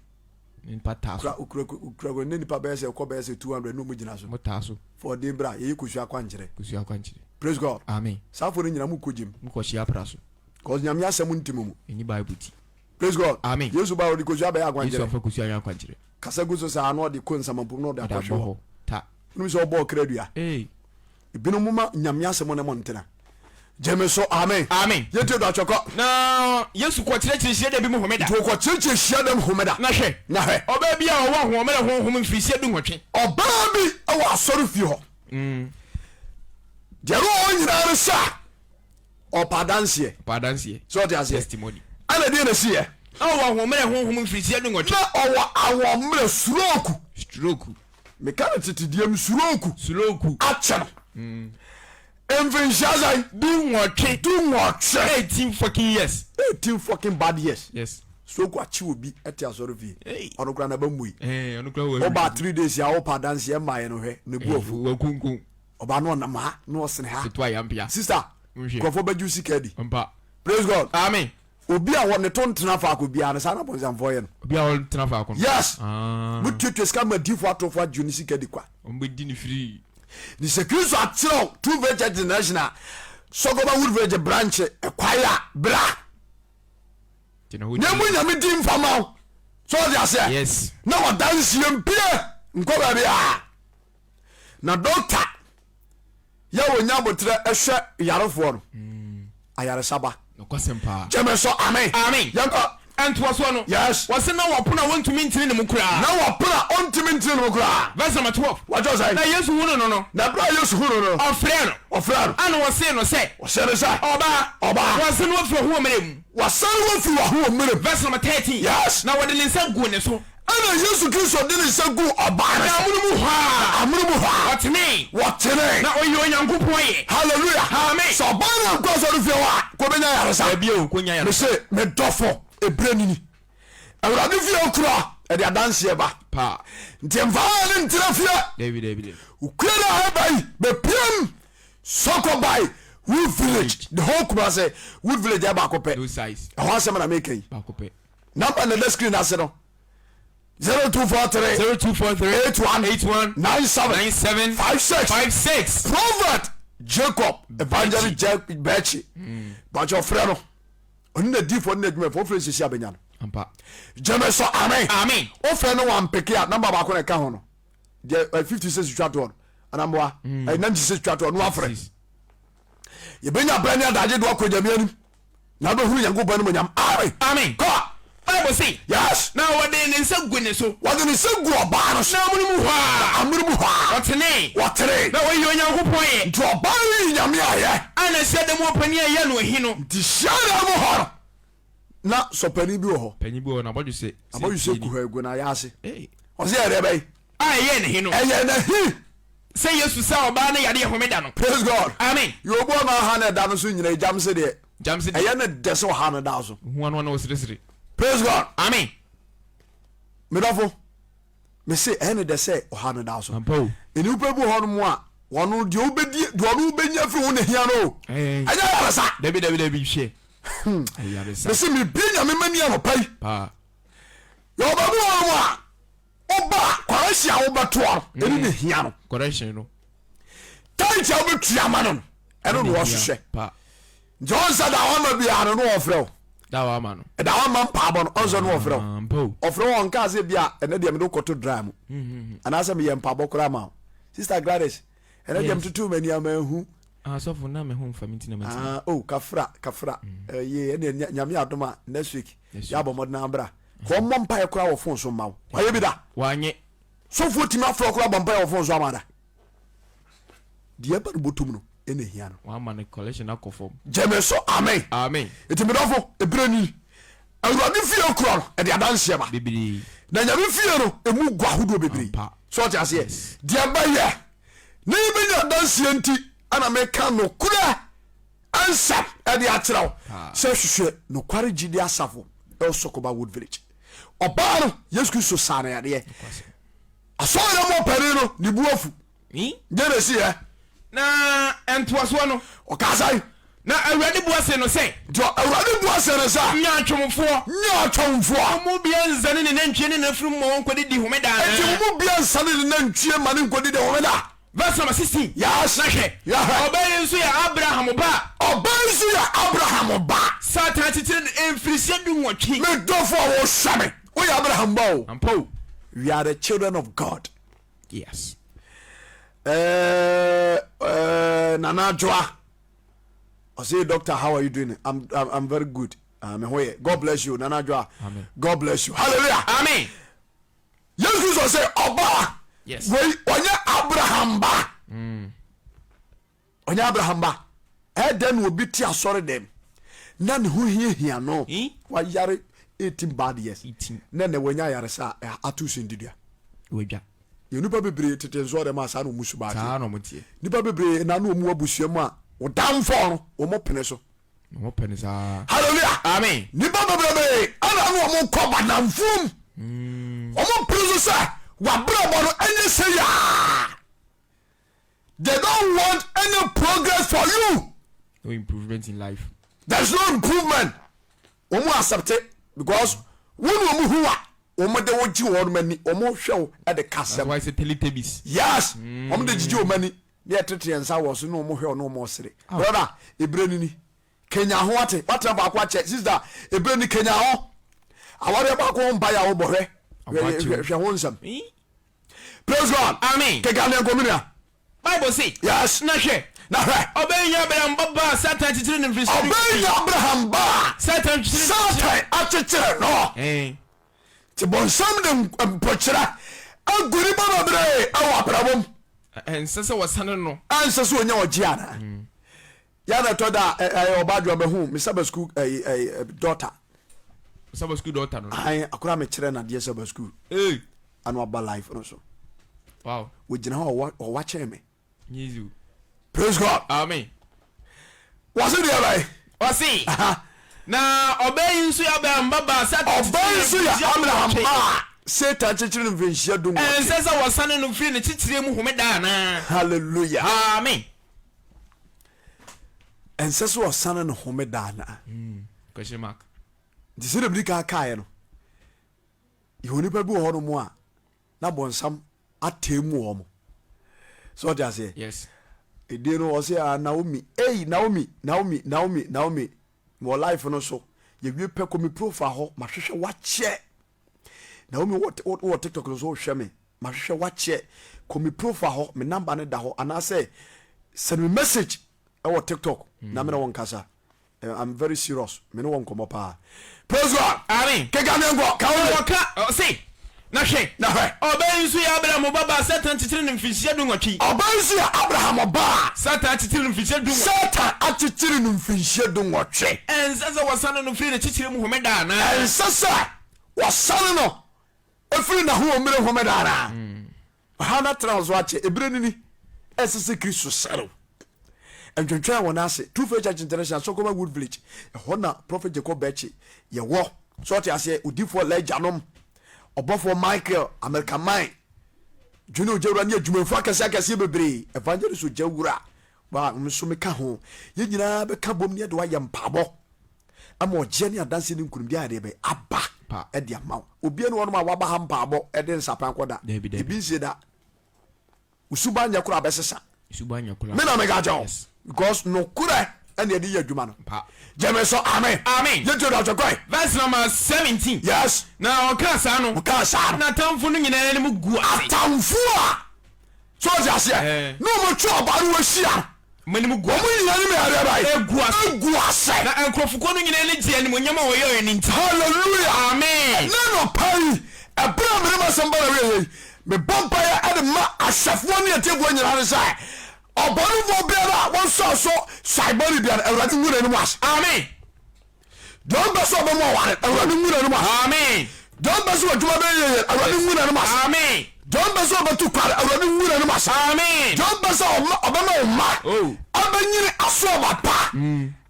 B: Nipa taa so.
A: Kura kura kura ne nipa bɛyɛ sɛ kɔ bɛyɛ sɛ 200 ne ɔmo gyina so.
B: Mo taa so.
A: Fɔ ɔden bra yɛyɛ kosua akwankyerɛ.
B: Kosua akwankyerɛ.
A: Praise God.
B: Amen.
A: Saa afɔ no nyina mo kɔ gyem.
B: Mo kɔ hyia pra so.
A: Cause nyame asɛm nti mo mu.
B: Ɛni bible ti.
A: Praise God.
B: Amen.
A: Yesu ba ɔde kosua bɛyɛ akwankyerɛ.
B: Yesu afa kosua yɛ akwankyerɛ.
A: Kasa gu so saa na ɔde kɔ nsamampom na ɔde akɔhwe hɔ.
B: Ta.
A: Wonim sɛ ɔbɔ ɔkra dua.
B: Ee.
A: Ebinom mo ma nyame asɛm ne mo ntena. Gyeme so amen.
B: Amen.
A: Yɛntie do atwɛkɔ.
B: Na Yesu kɔ kyerɛkyerɛ hyiadam bi mu homeda.
A: Nti ɔkɔ kyerɛkyerɛ hyiadam homeda.
B: Na hwɛ.
A: Na hwɛ.
B: Ɔbaa bi a ɔwɔ ahoɔmmerɛ honhom mfirihyia dunwɔtwe.
A: Ɔbaa bi wɔ asɔre fie hɔ. Deɛ na ɔwɔ nyinaa ne sɛ ɔpɛ adanseɛ.
B: Ɔpɛ adanseɛ.
A: Sɛ ɔte aseɛ.
B: Testimony.
A: Ɛna deɛ na ɛsiiɛ.
B: Na ɔwɔ ahoɔmmerɛ honhom mfirihyia dunwɔtwe.
A: Na ɔwɔ ahoɔmmerɛ stroke.
B: Stroke.
A: Meka no tete deɛ mu suroku.
B: Suroku.
A: Akyɛ no. Mfinhyia sɛn?
B: Dunwɔtwe.
A: Dunwɔtwe.
B: 18 fucking years.
A: 18 fucking bad years.
B: Yes.
A: Suroku akye obi ɛte asɔre fie.
B: Hey.
A: Ɔno kura n'aba mmui.
B: Eh, ɔno kura wɔ.
A: Ɔba 3 days a ɔpa adanseɛ mmaeɛ no hwɛ ne bu afu.
B: Wakunkum.
A: Ɔba no ɔnam ha na ɔsene ha.
B: Ketewa yampia.
A: Sister, nkurɔfoɔ bɛgye wo sika adi.
B: Mpa.
A: Praise God.
B: Amen.
A: Obi a wɔ ne to ntena faako biara no saa na bɔnsamfoɔ yɛ no.
B: Obi a ɔntena faako no.
A: Yes.
B: Ah.
A: Mo tuatua sika ma diifo atorofo agye ne sika di kwa.
B: Wɔn bɛ di ne firi.
A: Ne sɛ Kristo akyerɛw True Faith Church International Sɔgɔba Woodbridge branch ɛkwae a bra.
B: Na
A: mu nyame di nfa ma wo. So ɔde aseɛ.
B: Yes.
A: Na wadansie mpie nkɔ baabi a. Na dɔkta yɛ wɔnya aboterɛ hwɛ yarefoɔ no ayaresa ba.
B: Nokwasɛm paa.
A: Gyeme so amen.
B: Amen.
A: Yɛnkɔ.
B: Ntoasoɔ no.
A: Yes.
B: Wɔse na wɔpono a wɔntumi ntene ne mu koraa.
A: Na wɔpono a ɔntumi ntene ne mu koraa.
B: Verse number 12.
A: Wɔkyerɛ sɛn?
B: Na Yesu hunu no no.
A: Na berɛ a Yesu hunu no no.
B: Ɔfrɛɛ no.
A: Ɔfrɛɛ no.
B: Ɛna ɔsee no sɛ.
A: Ɔsee no sɛ.
B: Ɔbaa.
A: Ɔbaa.
B: Wɔasane wo afiri w'ahoɔmmerɛ mu.
A: Wɔasane wo afiri w'ahoɔmmerɛ mu.
B: Verse number 13.
A: Yes.
B: Na wɔde ne nsa guu ne so.
A: Ɛnna Yesu Kristo de ne nsa guu ɔbaa no
B: Na
A: so.
B: amono mu hɔ ara.
A: Na amono mu hɔ ara.
B: Ɔtenee.
A: Wɔtenee.
B: Na ɔyii Onyankopɔn ayɛ.
A: Hallelujah.
B: Amen.
A: Sɛ ɔbaa no ankɔ asɔre fie hɔ a, kɔ bɛnya yaresa.
B: Dabi o, kɔ nya yaresa.
A: Mese, me dɔfo, ebire nini. Awurade fie okura, ɛde adanseɛ ba.
B: Paa.
A: Nti mfa wɔn ne ntena fie.
B: Dabi, dabi, dabi.
A: Okua na ɛba yi, bɛpiem Sɔkɔbae Wood Village, the whole Kumase Wood Village ɛyɛ baako pɛ.
B: No size.
A: Ɛhɔ asɛm na meka yi.
B: Baako pɛ.
A: Number na ɛda screen ase no. 0243
B: 0243
A: 81
B: 81
A: 97
B: 97
A: 56
B: 56.
A: Prophet Jacob Evangelist Bɛkyi bàtɛ ɔfrɛ no ɔne na difoɔ ne na adwumayɛfoɔ ɔfrɛ sisi abɛnya no
B: Ampa.
A: gyeme so amen
B: Amen.
A: wofrɛ no wampeke a namba baako na ɛka ho no deɛ 56 twa toɔ no anamboa 96 twa toɔ no wafrɛ yɛbɛnya berɛ ne adagye de wakɔ nyame anim na wobɛhunu nyankopɔn animonyam amen
B: Amen.
A: kɔ
B: Bible se.
A: Yes.
B: Na wɔde ne nsa gu ne so.
A: Wɔde ne nsa gu ɔbaa no so.
B: Na amono mu hɔ ara.
A: Amono mu hɔ ara.
B: Ɔtenee.
A: Ɔtenee.
B: Na ɔyii Onyankopɔn yɛ.
A: Nti ɔbaa no yii Nyame ayɛ.
B: A na hyiadan mu ɔpanin a ɛyɛ no ahi no.
A: Nti hyiadan mu hɔ no, na sɔpanin bi wɔ hɔ.
B: Panyin bi wɔ hɔ, n'abɔdwesɛ.
A: Abɔdwesɛ kuhaa gu n'ayaase. Ɔse ɛyɛ deɛ bɛn?
B: A ɛyɛɛ no he no.
A: Ɛyɛɛ no ahi.
B: Sɛ Yesu saa ɔbaa no yadeɛ homeda no.
A: Praise God.
B: Amen.
A: Yɛ obi ɔno aha no ɛda no so nyina egyam se deɛ.
B: Gyam se deɛ.
A: Ɛyɛ no dɛ sɛ ɔha no da so.
B: Hu ano na ɔseresere.
A: Praise God.
B: Amen.
A: Medɔfo, me se ɛyɛ no dɛ sɛ ɔha no da so.
B: Ampa o.
A: Nnipa bi wɔ hɔ nom a wɔn deɛ wobɛdi deɛ ɔno wobɛnya firi ho na hia no o. Ɛnyɛ ayaresa.
B: Dabi dabi dabi hwɛ. Ayaresa.
A: Me se mebie nyame mani anɔpa yi.
B: Paa.
A: Yɛ ɔba bi wɔ hɔ nom a woba a correction a wobɛtoa no ɛne ne hia no.
B: Correction no.
A: Tight a wobɛtua ama no no ɛno na wɔhwehwɛ. Nti ɔnsɛ da wama biara no na wɔfrɛ wo.
B: Da wama no.
A: Da wama mpaabɔ no ɔnsɛ no wɔfrɛ wo.
B: Ah,
A: ɔfrɛ wo ɔnka sɛ bi a ɛnɛ deɛ mede wokɔto dry mu.
B: Mm-hmm.
A: Anaasɛ meyɛ mpaabɔ koraa ma wo. Sister Gladys ɛnɛ deɛ metoto m'ani ama ahu.
B: Ah, sɔfo na me ho mfa me nti na mati.
A: Ah, oh, kafra kafra. Ɛyɛ mm. ɛne nyame adom a next week yɛabɔ mmɔden abra. Kɔ ɔmmɔ mpaeɛ koraa wɔ phone so mma wo. Wayɛ bi da?
B: Wanyɛ.
A: Sɔfoɔ tumi afrɛ koraa bɔ mpaeɛ wɔ fon so ama da. Deɛ ɛba no bɔtɔm no ɛna ehia no.
B: Wama ne collection akɔ fam.
A: Gyeme so amen.
B: Amen.
A: Eti medɔfo ebere ni Awurade fie korɔ no ɛde adanseɛ ba.
B: Bebree.
A: Na Nyame fie no emu gu ahodoɔ bebree.
B: Ampa.
A: So ɔte aseɛ?
B: Yes.
A: Deɛ bɛyɛ na yɛbɛnya adanseɛ nti ɛna meka nokorɛ nsɛm ɛde akyerɛ wo sɛ hwehwɛ nokware gyidi asafo ɛwɔ Sokoba Wood Village. Ɔbaa no Yesu Kristo saa no yadeɛ. Asɔre mu ɔpanin no ne bu afu. Deɛ na ɛsi yɛ.
B: Na ntoasoɔ no.
A: Ɔkaa sɛn?
B: Na Awurade bua see no sɛ.
A: Nti Awurade bua see no sɛ.
B: Nyaatwomfoɔ.
A: Nyaatwomfoɔ.
B: Mo mu biara nsane ne nantwie ne n'afunumu ma wɔnkɔdidi homeda anaa?
A: Enti mo mu biara nsane ne nantwie ma no nkɔdidi homeda?
B: Verse number 16.
A: Yes.
B: Na hwɛ.
A: Yɛhwɛ.
B: Ɔbaa yi nso yɛ Abraham ba.
A: Ɔbaa yi nso yɛ Abraham ba.
B: Satan akyekyere no mfirihyia 18.
A: Me dɔfo a wɔhwɛ me, woyɛ Abraham ba o.
B: Ampa o.
A: We are the children of God.
B: Yes.
A: Nana Adwoa. I say, doctor, how are you doing? I'm very good. Me ho yɛ. God bless you, Nana Adwoa.
B: Amen.
A: God bless you. Hallelujah.
B: Amen.
A: Yesu Kristo sɛ ɔbaa
B: Yes.
A: wei ɔnyɛ Abraham ba. Ɔnyɛ Abraham ba. Ɛdɛn na obi te asɔre dɛm na ne ho hiahia no.
B: Eh?
A: Wayare 18 bad years.
B: 18.
A: Na na wanya ayaresa a ato so ndidua.
B: Wadwa.
A: Yɛ nipa bebree tete nso ɔdɛm a saa na ɔmu suba
B: Saa
A: ateɛ.
B: na ɔmo teɛ.
A: Nipa bebree na na ɔmu abusua mu a ɔdamfo no wɔn pene so.
B: Na ɔmo pɛ no saa.
A: Hallelujah.
B: Amen.
A: Nipa bebrebe ɛna na wɔn kɔ badamfom. Wɔn pene so sɛ wabrabɔ no ɛnyɛ sɛ yaa. They don't want any progress for you.
B: No improvement in life.
A: There's no improvement. Wɔn accept it because wɔn na wɔn hu a wɔn de wo gye wɔn ani wɔn hwɛ wo de
B: That's
A: kasɛm.
B: why I say Teletubbies.
A: Yes, wɔn de gyigye wɔn ani ne yɛtete yɛn nsa wɔ so ne wɔn hwɛ wɔn ne wɔn sere. Brother, ebire ni ni. Kenya ho ate watena baako akyɛ sister ebire ni Kenya ho. Awareɛ baako ho mpa yɛ a wɔbɔ hwɛ hwɛ hwɛ ho nsɛm. Praise God.
B: Amen.
A: Keka ne nkɔ menua.
B: Bible se.
A: Yes.
B: Na hwɛ.
A: Na hwɛ.
B: Ɔbɛn nyɛ Abraham ba ba a Satan akyekyere no mfiri soro.
A: Ɔbɛn nyɛ Abraham ba a.
B: Satan kyekyere.
A: Satan akyekyere no.
B: Ɛn.
A: Ti bɔnsam de mpokyerɛ agu nipa bebree ɛwɔ abrabɔ mu.
B: Ɛnsɛ sɛ wɔsane no.
A: Ɛnsɛ sɛ onya ɔgye ana. Yɛ na ɛtɔ da a ɛyɛ ɔba adwoa bɛhu me Sabbath school ɛyi ɛyi daughter.
B: Sabbath school daughter no.
A: Ahan akora me kyerɛ na deɛ Sabbath school.
B: Ee.
A: Ano aba life no so.
B: Wow.
A: Wɔgyina hɔ ɔwa ɔwa kyɛn me.
B: Yesu.
A: Praise God.
B: Amen.
A: Wɔsi deɛ bɛyɛ.
B: Wɔsi. Na ɔbaa yi nso yɛ Abraham ba baa Satan.
A: Ɔbaa yi nso yɛ Abraham ba a Satan kyekyere no mfirihyia 18.
B: Ɛnsɛ sɛ wɔsane no firi ne kyekyerɛ mu homeda anaa?
A: Hallelujah.
B: Amen.
A: Ɛnsɛ sɛ ɔsane no homeda anaa?
B: Question mark.
A: Nti sɛdeɛ mede kan kaeɛ no, yɛwɔ nipa bi wɔ hɔnom a na bɔnsam atee mu wɔn. So ɔte aseɛ?
B: Yes.
A: Edin no ɔsɛ ah Naomi, ei Naomi, Naomi, Naomi, Naomi. Wɔ life no so, yɛwie pɛ kɔ me profile hɔ, mahwehwɛ wakyɛ. Naomi wɔ wɔ TikTok no so wohwɛ me, mahwehwɛ wakyɛ. Kɔ me profile hɔ, me number no da hɔ anaasɛ send me message ɛwɔ TikTok na me ne wo nkasa. I'm very serious. Me ne wɔ nkɔmmɔ paa. Praise God.
B: Amen.
A: Keka ne nkɔ. Ka wo.
B: Wɔka ɔse na hwɛ.
A: Na hwɛ.
B: Ɔbaa yi nso yɛ Abraham ba ba Satan kyekyere no mfirihyia 18.
A: Ɔbaa yi nso yɛ Abraham ba a.
B: Satan akyekyere no mfirihyia 18.
A: Satan akyekyere no mfirihyia 18.
B: Ɛnsɛ sɛ wɔsane no firi ne kyekyere mu homeda anaa?
A: Ɛnsɛ sɛ wɔsane no firi n'ahoɔmmire homeda anaa? Ɔhaw no atena wo so akyɛ. Ebere no ni. Ɛsɛ sɛ Kristo sɛre wo. Ntwentwɛn wɔn ase. True Faith Church International, Sokoma Wood Village. Ɛhɔ na Prophet Jacob Bɛkye yɛwɔ. So ɔte aseɛ? Odiifoɔ Elijah nom, ɔbɔfoɔ Michael, America man, Junior Ogyawura ne adwumayɛfoɔ akɛseɛ akɛseɛ bebree. Evangelist Ogyawura, wa nso meka ho. Yɛn nyinaa bɛka bom ne yɛde wayɛ mpaabɔ ama ɔgyeɛ ne adanseɛ ne nkunimdie ayɛ deɛ bɛyɛ aba ɛde ama wo. Obiara ni hɔnom a waba ha mpaabɔ ɛde nsapan kɔ da. Ebi nsie da. Osuban nyɛ koraa bɛsesa. Me na meka kyɛ wo. Because nokorɛ ɛna yɛde yɛ adwuma no. Gyeme so amen.
B: Amen.
A: Yɛntie do atwɛ kɔe.
B: Verse number 17.
A: Yes.
B: Na ɔkaa saa no.
A: Ɔkaa saa no.
B: N'atamfo no nyinaa anim gu ase.
A: Atamfo a so ɔte aseɛ. Ne wɔn atwa ɔbaa no ahyia.
B: Wɔn anim gu ase.
A: Wɔn nyinaa anim yɛ adeɛ bɛn?
B: Egu ase.
A: Egu ase.
B: Na nkurɔfokuo no nyinaa ani gyee animuonyam a ɔyɛeɛ no nti.
A: Hallelujah.
B: Amen.
A: Ne nɔpa yi, ɛberɛ a mene m'asɛm ba n'awieeɛ yi, Mebɔ mpaeɛ ɛde ma ahwɛfoɔ ne atiefoɔ nyinaa ne sɛ ɔbɔnefoɔ biara a wɔnsɔɔ so sae bɔne biara Awurade ngu n'anim ase.
B: Amen.
A: Deɛ ɔmpɛ sɛ ɔbɛmu aware Awurade ngu n'anim ase.
B: Amen.
A: Deɛ ɔmpɛ sɛ w'adwuma bɛyɛ yie Awurade ngu n'anim ase.
B: Amen.
A: Deɛ ɔmpɛ sɛ ɔbɛtu kwan Awurade ngu n'anim ase.
B: Amen.
A: Deɛ ɔmpɛ sɛ ɔbɛma wo mma
B: oh.
A: abɛnyini aso aba pa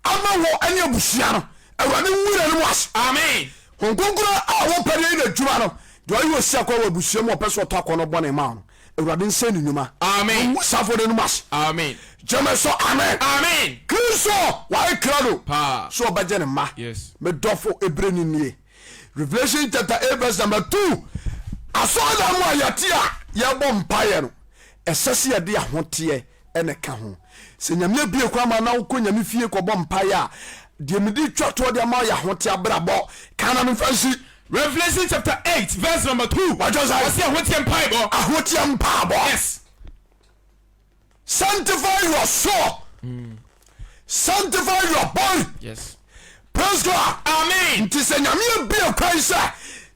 A: ama wɔ ne abusua no Awurade ngu n'anim ase.
B: Amen.
A: Honhom Kronkron a wɔpɛ de yɛ n'adwuma no, deɛ ɔyɛ osi akɔ wɔ abusua mu ɔpɛ sɛ ɔtɔ akɔnnɔ bɔne ma no, Awurade nsɛe ne nnwuma.
B: Amen.
A: Ɔngu safoɔ no anim ase.
B: Amen.
A: Gyeme so amen.
B: Amen.
A: Kristo wayɛ krado
B: Paa.
A: sɛ ɔbɛgye ne mma.
B: Yes.
A: Me dɔfo ebere no nie. Revelation chapter 8 verse number 2. Asɔredan mu a yɛte a yɛbɔ mpaeɛ no, ɛsɛ sɛ yɛde ahoteɛ na ɛka ho. Sɛ Nyame abue kwan ma na wokɔ Nyame fie kɔbɔ mpaeɛ a, deɛ mede twa toɔ de ama wo yɛ ahoteɛ abrabɔ. Ka na memfa nsi.
B: Revelation chapter 8 verse number 2.
A: Wajɔ sɛ.
B: Ɔsi ahoteɛ mpaebɔ.
A: Ahoteɛ mpaebɔ.
B: Yes.
A: Sanctify your soul. Sanctify your body.
B: Yes.
A: Praise God.
B: Amen.
A: Nti sɛ Nyame abue kwan sɛ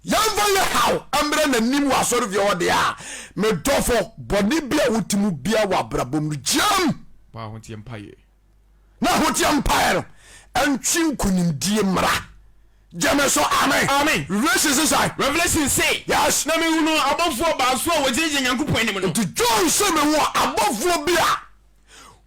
A: yɛmfa yɛ haw mmerɛ n'anim wɔ asɔrefie hɔ deɛ a, me dɔfo, bɔne bi a wote mu bia wɔ abrabɔ mu no, gyaam.
B: Bɔ ahoteɛ mpaeɛ.
A: Na ahoteɛ mpaeɛ no ɛntwe nkonimdie mmra. Gyeme so amen.
B: Amen.
A: Revelation se sɛn?
B: Revelation se.
A: Yes.
B: Na mehunuu abɔfoɔ baason a wɔgyinagyina Nyankopɔn anim no.
A: Nti John se mehu abɔfoɔ bi a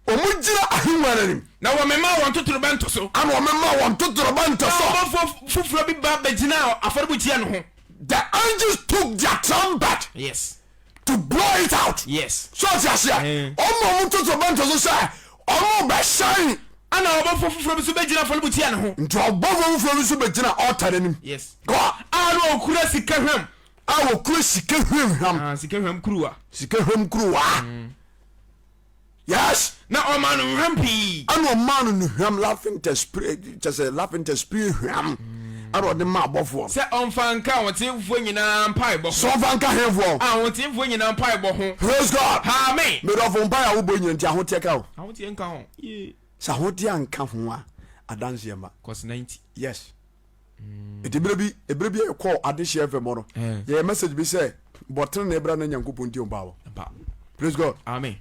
A: Wɔgyina ahengua no anim.
B: Na wɔmemaa wɔn totorobɛnto so.
A: Ɛna wɔmemaa wɔn totorobɛnto so.
B: Na ɔbɔfoɔ foforɔ bi ba bɛgyinaa afɔrebukyia no ho.
A: The angels took their trumpet.
B: Yes.
A: To blow it out.
B: Yes.
A: So ɔte aseɛ. Wɔn a wɔn totorobɛnto so sɛ wɔn bɛhyɛn.
B: Ɛna ɔbɔfoɔ foforɔ bi nso bɛgyina afɔrebukyia no ho.
A: Nti ɔbɔfoɔ foforɔ bi nso bɛgyina altar no anim.
B: Yes.
A: Go.
B: A na ɔkura sika hwam.
A: A wɔkura sika hwamhwam.
B: Ah, sika hwam kuruwa.
A: Sika hwam kuruwa. Yes.
B: Na ɔmaa no nnuhwam pii.
A: Ɛna ɔmaa no nnuhwam lavender spray kyɛ sɛ lavender spray hwam ɛna ɔde maa abɔfoɔ no.
B: Sɛ ɔmfa nka ahoteefoɔ nyinaa mpaebɔ ho.
A: Sɛ ɔmfa nka hefoɔ?
B: Ahoteefoɔ nyinaa mpaebɔ ho.
A: Praise God.
B: Amen.
A: Medɔfo mpaeɛ a wobɔ nyina nti ahoteɛ ka ho.
B: Ahoteɛ nka ho. Yee.
A: Sɛ ahoteɛ anka ho a adanseɛ mma.
B: Cause 90.
A: Yes. Nti berɛ bi ɛberɛ bi a yɛkɔɔ adehyeɛ fm hɔ no yɛyɛ message bi sɛ bɔ tenenee bra na Nyankopɔn ntie wo mpaabɔ. Praise God.
B: Amen.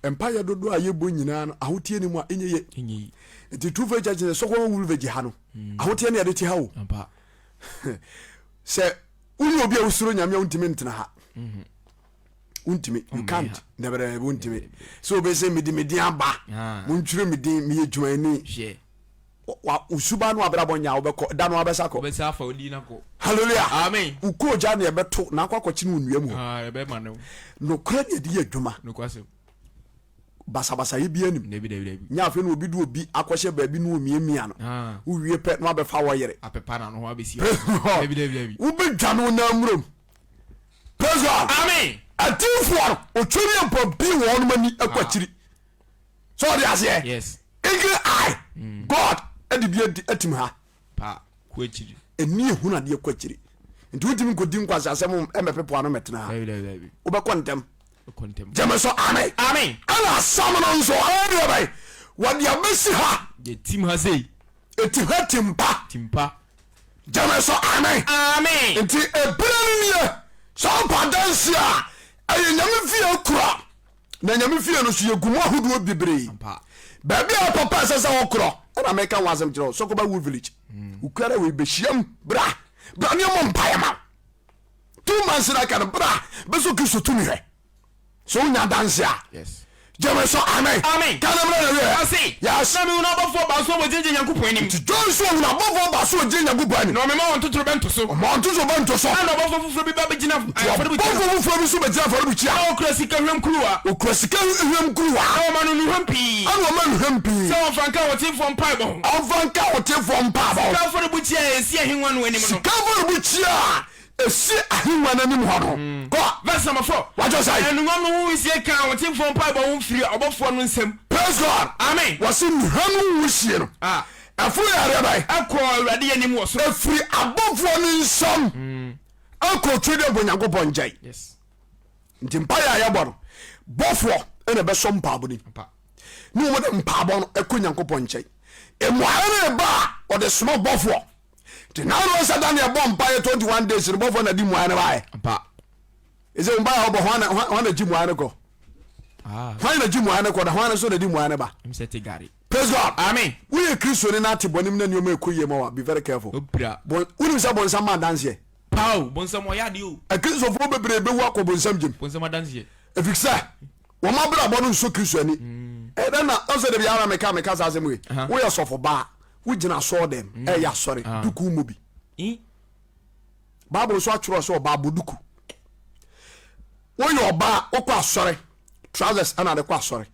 A: Mpaeɛ dodoɔ a yɛbɔ nyinaa no ahoteɛ ni mu a ɛnyɛ ye. Nti True Faith Church sɛ Sɔkɔ Woolvage ha no mm. ahoteɛ ne yɛde te ha o. Sɛ wonyɛ obi a wosuro Nyame a wontumi ntena ha. Mm-hmm. Wontumi you can't dɛbɛdɛbɛ wontumi. Sɛ wobɛsɛ mede me din aba ah. montwerɛ me din meyɛ dwumayɛni. Wa wo suban no abrabɔ nyɛ a wobɛkɔ da no abɛsa kɔ.
B: Wobɛsa afa wo din akɔ.
A: Hallelujah.
B: Amen.
A: Wo kɔ ogya na yɛbɛto na akɔ akɔkye no wɔ nnua mu hɔ.
B: Ah, yɛbɛma no.
A: Nokorɛ na yɛde yɛ adwuma.
B: Nokwasɛm.
A: Basabasayɛ biara nim.
B: Dabi dabi dabi.
A: Nyɛ afei na obi de obi akɔhyɛ baabi na omiamia no.
B: Ah.
A: Wowie pɛ na wabɛfa wɔ yere.
B: Apepa na no ho abɛsi hɔ. Dabi dabi dabi.
A: Wobɛdwane wo nan murom. Praise God.
B: Amen.
A: Adiyifoɔ no, otwa ne mpa bi wɔn ani akɔ akyiri. So ɔde aseɛ.
B: Yes.
A: Eagle eye mm. God ɛde bi adi atim ha.
B: Pa kɔ akyiri.
A: Ɛni ehunu adeɛ kɔ akyiri. Nti wotumi nkɔdi nkwasi asɛm ɛmɛpepo ano mɛtena ha. Wobɛkɔ ntɛm. Gyeme so amen.
B: Amen.
A: Ɛna asɛm no nso ɛyɛ deɛ bɛn wɔde abɛsi ha.
B: Yɛtim ha sei.
A: Ɛtim ha timpa.
B: Timpa.
A: Gyeme so amen.
B: Amen.
A: Nti ebere no nie sɛ ɔpa dansi a ɛyɛ nyame fie kura. Na nyame fie no so yɛgu mu ahodoɔ bebree baabi a papa ɛsɛ sɛ wɔkorɔ ɛna meka ho asɛm kyerɛ wo sɔkɔba wood village wokuara wei bɛhyiam bra bra ne ɔmɔ mpaeɛ ma 2 months na ka no bra bɛsɔ kristo tumi hwɛ sɛ wonya adanse a gyeme so amen
B: amen
A: ka ne mmerɛ na wiɛ
B: ɔse
A: yes
B: na mehunu abɔfoɔ baason a wɔgyinagyina Nyankopɔn anim.
A: Nti John nso ɔhunu abɔfoɔ baason a wɔgyina Nyankopɔn anim.
B: Na ɔmema wɔn ntotorobɛnto so.
A: Ɔma wɔn ntotorobɛnto so.
B: Ɛna ɔbɔfoɔ foforɔ bi ba bɛgyina afɔrebukyia.
A: Ɔbɔfoɔ foforɔ bi nso bɛgyina afɔrebukyia.
B: Na ɔkura sika hwam kuruwa.
A: Ɔkura sika hwam kuruwa.
B: Na ɔma no nnuhwam pii.
A: Ɛna ɔma nnuhwam pii.
B: Sɛ ɔmfa nka ahotefoɔ mpaebɔ ho.
A: Ɔmfa nka ahotefoɔ mpaebɔ ho.
B: Sika afɔrebukyia a ɛsi ahengua no anim no.
A: Sika afɔrebukyia a Esi ahengua no anim hɔ no. Kɔ.
B: Verse number 4.
A: Wajɔ sɛn?
B: Anuonyam no ho wisie kaa ahotefoɔ mpaebɔ ho firii ɔbɔfoɔ no nsam.
A: Praise God.
B: Amen.
A: Wɔsi nnuhwam no wusie no.
B: Ah.
A: Ɛforo yɛ adeɛ bɛn?
B: Ɛkɔɔ Awurade anim wɔ soro.
A: Ɛfiri abɔfoɔ no nsam ɛkɔ Twedeɛ bɔ Nyankopɔn nkyɛn.
B: Yes.
A: Nti mpaeɛ a yɛbɔ no, bɔfoɔ ɛna ɛbɛsɔ mpaebɔ no mu. Ne wɔn de mpaebɔ no ɛkɔ Nyankopɔn nkyɛn. Mmuaeɛ no ba a, ɔde soma bɔfoɔ. Nti na ano sɛ Daniel bɔ mpaeɛ 21 days no bɔfoɔ na di mmuaeɛ no baeɛ. Ɛsɛ mpa a ɔbɔ hwan na hwan na gye mmuaeɛ no kɔ?
B: Ah.
A: Hwan na gye mmuaeɛ no kɔ na hwan nso na di mmuaeɛ no ba?
B: Ɛm sɛ te gari.
A: Praise God.
B: Amen.
A: Woyɛ Kristoni na ate bɔne mu na nneɛma ɛkɔ yie ma wa be very careful.
B: Obira.
A: Bon, wonim sɛ bonsam ma adanseɛ?
B: Pao, bonsam ɔyɛ adeɛ o.
A: Akristofoɔ bebree bɛwu akɔ bonsam gyem.
B: Bonsam adanseɛ.
A: Ɛfiri sɛ wɔn abrabɔ no nsɔ Kristo ani. Ɛdɛn na ɔsɛ da biara meka meka saa asɛm wei. Woyɛ sɔfo baa, wogyina asɔre dɛm ɛyɛ asɔre, duku mmɔ bi. Bible nso atwerɛ sɛ ɔbaa bɔ duku. Woyɛ ɔbaa wokɔ asɔre, trousers ɛna de kɔ asɔre.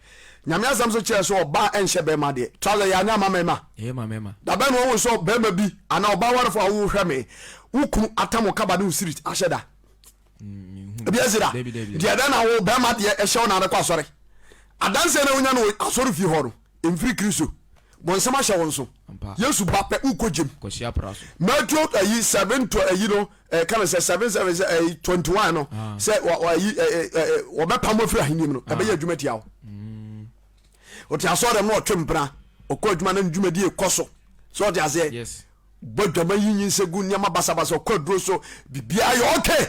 A: Nyame asɛm so kyerɛ sɛ ɔbaa ɛnhyɛ bɛrima deɛ. Trousers yɛ anyɛ ama mmarima.
B: Ɛyɛ ma mmarima.
A: Dabɛn na wɔn sɛ bɛrima bi anaa ɔbaa warefo a wohwɛ me, wo kunu atam wo kaba ne wo sirit ahyɛ da. Ebi asi da. Deɛ dɛn na wo bɛrima deɛ ɛhyɛ wo na ade kɔ asɔre. Adanseɛ na wonya no asɔre fie hɔ no, mfiri Kristo. Bɔnsam ahyɛ wo nso. Yesu ba pɛ wokɔ gyem. Matthew ayi 7 to ayi no ɛka no sɛ 7 7 sɛ ayi 21 no ah. sɛ ayi wɔbɛpam afiri ahenni mu no ah. ɛbɛyɛ adwuma tia wo. Mm. Ɔte asɔre dɛm na ɔtwe mpena ɔkɔ adwuma na ne dwumadie kɔ so sɛ ɔte aseɛ bɔ dwama yi nyinsɛ gu nneɛma basabasa ɔkɔ aduro so biribiara yɛ okay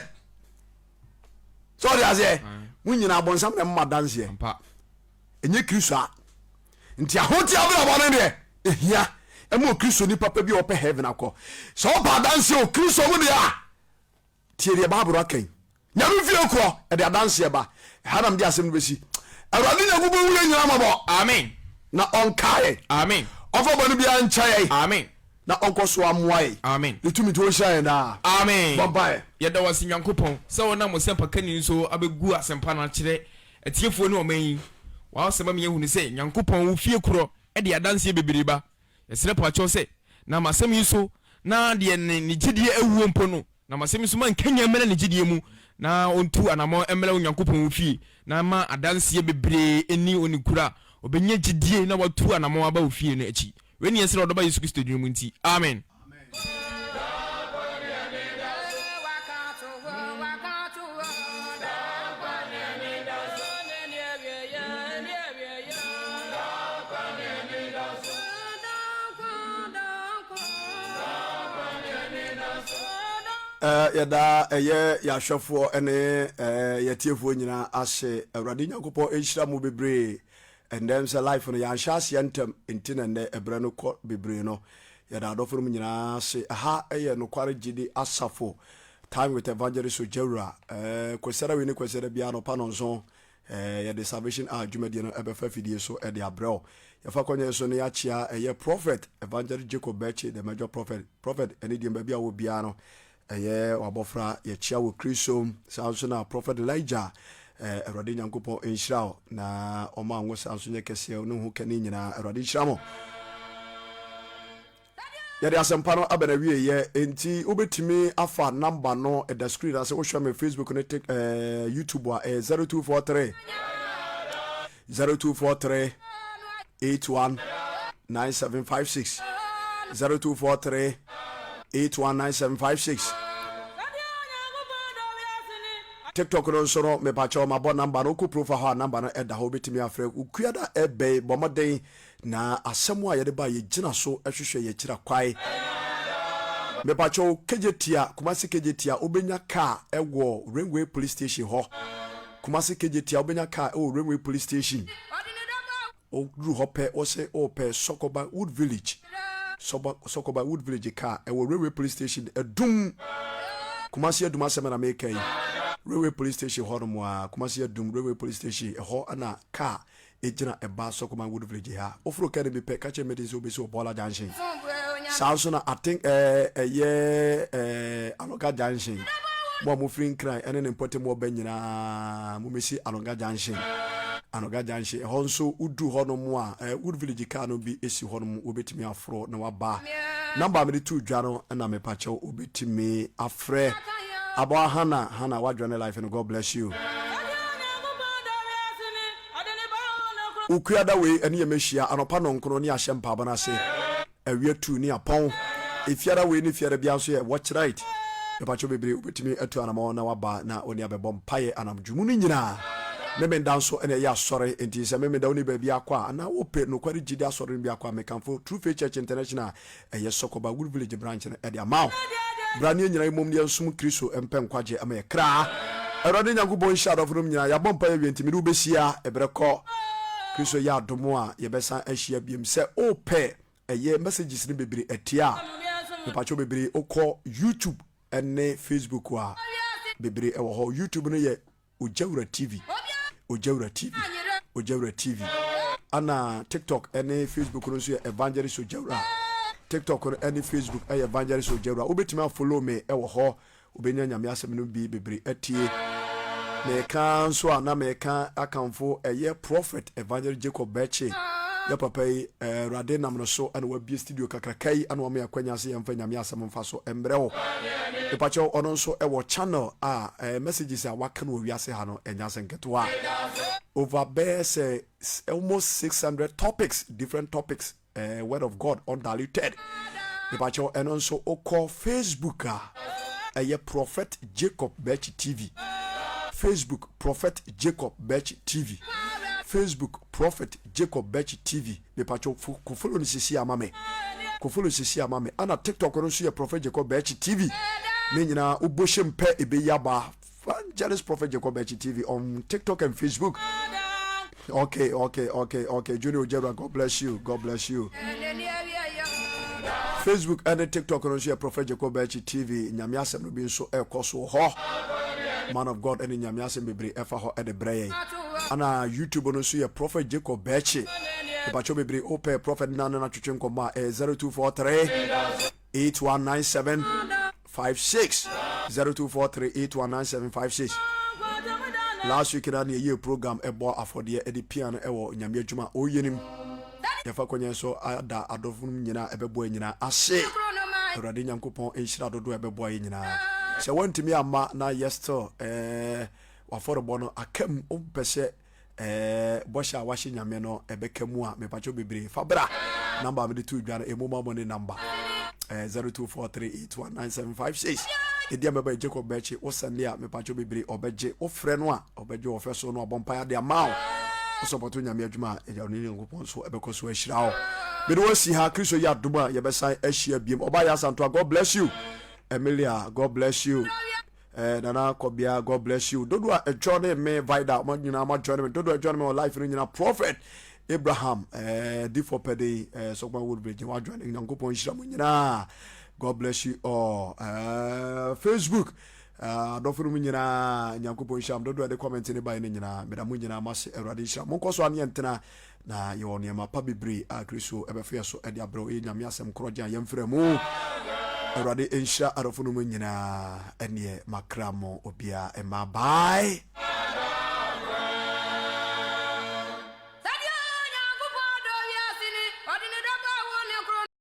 A: sɛ ɔde aseɛ mo nyina abɔnsam na mma danseɛ ɛnyɛ kristo a nti ahote abrabɔ no deɛ ɛhia ɛma okristo ni papa bi a ɔpɛ heaven akɔ sɛ ɔpɛ adanseɛ wɔ kristo mu deɛ a Tie deɛ Bible aka yi. Nyame fie korɔ, ɛde adanseɛ ba. Ɛha na mede asɛm no bɛsi. Awurade Nyankopɔn hu yɛn nyinaa mmɔbɔ.
B: Amen.
A: Na ɔnkae yɛn.
B: Amen.
A: Ɔmfa bɔne biara nkyɛ yɛn.
B: Amen.
A: Na ɔnkɔ so ammoa yɛn.
B: Amen.
A: Ne tumi nti ɔnhyira yɛn daa.
B: Amen.
A: Bɔ mpaeɛ.
B: Yɛda wo ase Nyankopɔn sɛ wonam wo sɛmpakani so abɛgu asɛmpa no akyerɛ atiefoɔ ne ɔman yi. W'asɛm ama yɛahunu sɛ Nyankopɔn wo fie korɔ de adanseɛ bebree ba. Yɛsrɛ pakyɛw sɛ, nam asɛm yi so na deɛ ne ne gyedie awuo mpo no, nam asɛm yi so ma nkanyan mmra ne gyedie mu, na ɔntu anamɔn mmra Onyankopɔn fie, na ma adanseɛ bebree nni ɔne kura a ɔbɛnya gyedie na watu anamɔn aba wo fie no akyi. Wei ne yɛsrɛ Ɔdɔba Yesu Kristo din mu nti, amen.
A: Yɛda ɛyɛ yɛahwɛfoɔ ne yɛtiefoɔ nyinaa ase. Awurade Nyankopɔn nhyira mo bebree. Ɛndɛ sɛ life no yɛanhyɛ aseɛ ntɛm nti na ɛndɛ ɛberɛ no kɔ bebree no. Yɛda adɔfo nom nyinaa ase. Ɛha yɛ Nokware Gyidi Asafo Time with Evangelist Ogyawura. Kwasiada wei ne Kwasiada biara anɔpa nɔnson yɛde Salvation Hour dwumadie no ɛbɛfa afidie so de abrɛ wo. Yɛfa kɔnyɛ so no yɛakyea ɛyɛ Prophet Evangelist Jacob Bɛkye, the major prophet. Prophet ɛne deɛ baabi a wɔ biara no ɛyɛ wabɔfra yɛkyea wɔ Kristo mu. Saa nso na Prophet Elijah Awurade Nyankopɔn nhyira wo na ɔma ngo saa nso nyɛ kɛseɛ ne ho kɛne nyinaa. Awurade nhyira mo. Yɛde asɛmpa no aba n'awieeɛ, enti wobɛtumi afa number no ɛda screen ase, wohwɛ me Facebook ne tik, eh, YouTube a ɛyɛ 0243 0243 81 9756 0243 81 9756 TikTok no nso no mepakyɛw mabɔ number no wokɔ profile hɔ a number no ɛda hɔ wobɛtumi afrɛ wokuada ɛbɛn bɔ mmɔden Na asɛm a yɛde ba yɛgyina so hwehwɛ yɛkyira kwae. Mepakyɛw Kejetia, Kumasi Kejetia wobɛnya car wɔ Railway Police Station hɔ. Kumasi Kejetia wobɛnya car wɔ Railway Police Station. Woduru hɔ pɛ wose wopɛ Sɔkɔba Wood Village. Sɔba Sɔkɔba Wood Village car ɛwɔ Railway Police Station Adum. Kumasi Adum asɛm na meka yi. Railway Police Station hɔ nom a Kumasi Adum Railway Police Station ɛhɔ na car Egyina ɛba Sɔkoman Wood Village ha. Woforo kaa no bi pɛ, ka kyerɛ Maiden sɛ wobesi wɔ Bɔɔla Junction. Saa nso na aten ɛɛ ɛyɛ ɛɛ Alonga Junction. Mo a mofiri Nkran ɛne ne mpɔtam wɔ ba nyinaa, mommesi Alonga Junction. Alonga Junction, ɛhɔ nso woduru hɔnom a, ɛɛ Wood Village kaa no bi si hɔnom, wobetumi aforo na waba. Number a mede too dwa no na mepakyɛw wobetumi afrɛ. Aboa Hannah, Hannah, woadwane life no, God bless you. Okuada wei ɛne yɛ mɛhyia anɔpa nɔnkono ne ahyɛ mpaabɔ no ase awia tu ne apɔn efiada wei ne fiada biara nso yɛ watch night mepakyɛw bebree wobɛtumi atu anamɔ na waba na wo ne abɛbɔ mpaeɛ anamdwo mu no nyinaa Memenda nso ɛna ɛyɛ asɔre nti sɛ Memenda wo ne baabi akɔ a anaa wopɛ nokware gyidi asɔre no bi akɔ a mekamfo True Faith Church International Ɛyɛ Sɔkɔba Wood Village branch no de ama wo. Bra ne yɛn nyinaa mmom ne yɛnsom Kristo mpɛ nkwagye ama yɛn kra. Awurade Nyankopɔn nhyira adɔfo nom nyinaa. Yɛabɔ mpaeɛ awie nti mede wo bɛhyia ɛberɛ kɔ. Kristo yɛ adom a yɛbɛsan ahyia biom. Sɛ wopɛ ɛyɛ messages no bebree atie a, mepakyɛw bebree wokɔ YouTube ne Facebook a bebree ɛwɔ hɔ. YouTube no yɛ Ogyawura TV, Ogyawura TV, Ogyawura TV. Ana TikTok ne Facebook no nso yɛ Evangelist Ogyawura. TikTok no ne Facebook yɛ Evangelist Ogyawura. Wobɛtumi afollow me wɔ hɔ. Wobɛnya Nyame asɛm no bi bebree atie. Meka nso a na meka akamfo ɛyɛ Prophet Evangelist Jacob Bɛkye. Yɛ papa yi, Awurade nam no so na wabie studio kakraka yi ana wama yɛ akwanya sɛ yɛmfa Nyame asɛm mfa so mbrɛ wo. Mepakyɛw ɔno nso ɛwɔ channel a eh, messages a waka no wɔ wiase ha no ɛnyɛ asɛm ketewa. Over bɛyɛ sɛ almost 600 topics, different topics, eh, word of God undiluted. Mepakyɛw ɛno nso wokɔ Facebook a ɛyɛ Prophet Jacob Bɛkyi TV. Facebook Prophet Jacob Bɛkyi TV. Facebook Prophet Jacob Bɛkyi TV. Mepakyɛw fo kɔ follow no sisi ama me. Kɔ follow sisi ama me. Ana TikTok no nso yɛ Prophet Jacob Bɛkyi TV. Ne nyinaa wobɔ hyɛ mu pɛ ebeyi aba. Evangelist Prophet Jacob Bɛkyi TV on TikTok and Facebook. Okay. Junior Ojebra, God bless you. God bless you. Facebook ɛne TikTok no nso yɛ Prophet Jacob Bɛkyi TV. Nyame asɛm no bi nso ɛkɔ so wɔ hɔ. Man of God ɛne Nyame asɛm bebree ɛfa hɔ ɛde brɛ yɛn. Ana YouTube no nso yɛ Prophet Jacob Bɛkyi. Mepakyɛw bebree wopɛ Prophet na ne no atwetwe nkɔmmɔ a ɛyɛ 0243 8197 56 0243 8197 56. Last week na ne yɛyɛ program ɛbɔ afɔdeɛ ɛde pia no ɛwɔ Nyame adwuma a ɔyɛ nim. Yɛfa kɔnyɛ so ada adɔfo no nyinaa ɛbɛboa nyinaa ase. Awurade Nyankopɔn nhyira dodoɔ ɛbɛboa yɛ nyinaa. Sɛ wɔntumi amma na yɛ still ɛɛ wafɔrebɔ no aka mu wompɛ sɛ ɛɛ bɔhyɛ a wahyɛ Nyame no ɛbɛka mu a, mepakyɛw bebree fa bra. Number a mede too dwa no ɛmu ma mo ne number ɛɛ 0243819756. Ɛdi a mɛba yɛ Jacob Bɛkye, wo sɛnde a mepakyɛw bebree ɔbɛgye, wo frɛ no a ɔbɛgye wɔ fɛ so no abɔ mpaeɛ de ama wo. Wo sɔpɔto Nyame adwuma a ɛgya ɔne Nyankopɔn nso ɛbɛkɔ so ahyira wo. Mede wo asi ha, Kristo yɛ adom a yɛbɛsan ahyia biem. Ɔbaa yɛ Asantoa, God bless you. Emilia, God bless you. Eh, Nana Kɔbea, God bless you. Dodo a ɛjoine me, Vida, mo nyinaa mo join me. Dodo a ɛjoine me wɔ life no nyinaa, Prophet Abraham, eh, Difo Pɛde, eh, Sɔkman Woodbridge, wa join Nyankopɔn nhyira mo nyinaa. God bless you all. Eh, Facebook, eh, adɔfo no mu nyinaa, Nyankopɔn nhyira mo. Dodo a ɛde comment ne bae no nyinaa, meda mo nyinaa mo ase, Awurade nhyira mo. Monkɔ so aneɛ ntena. Na yɛwɔ nneɛma pa bebree a Kristo bɛfa yɛ so de abrɛ wo. Ɛyɛ Nyame asɛm korɔgyen a yɛmfrɛ mu. Awurade nhyira adɔfo no mu nyinaa. Ɛneɛ makra mo obiara mma. Bye.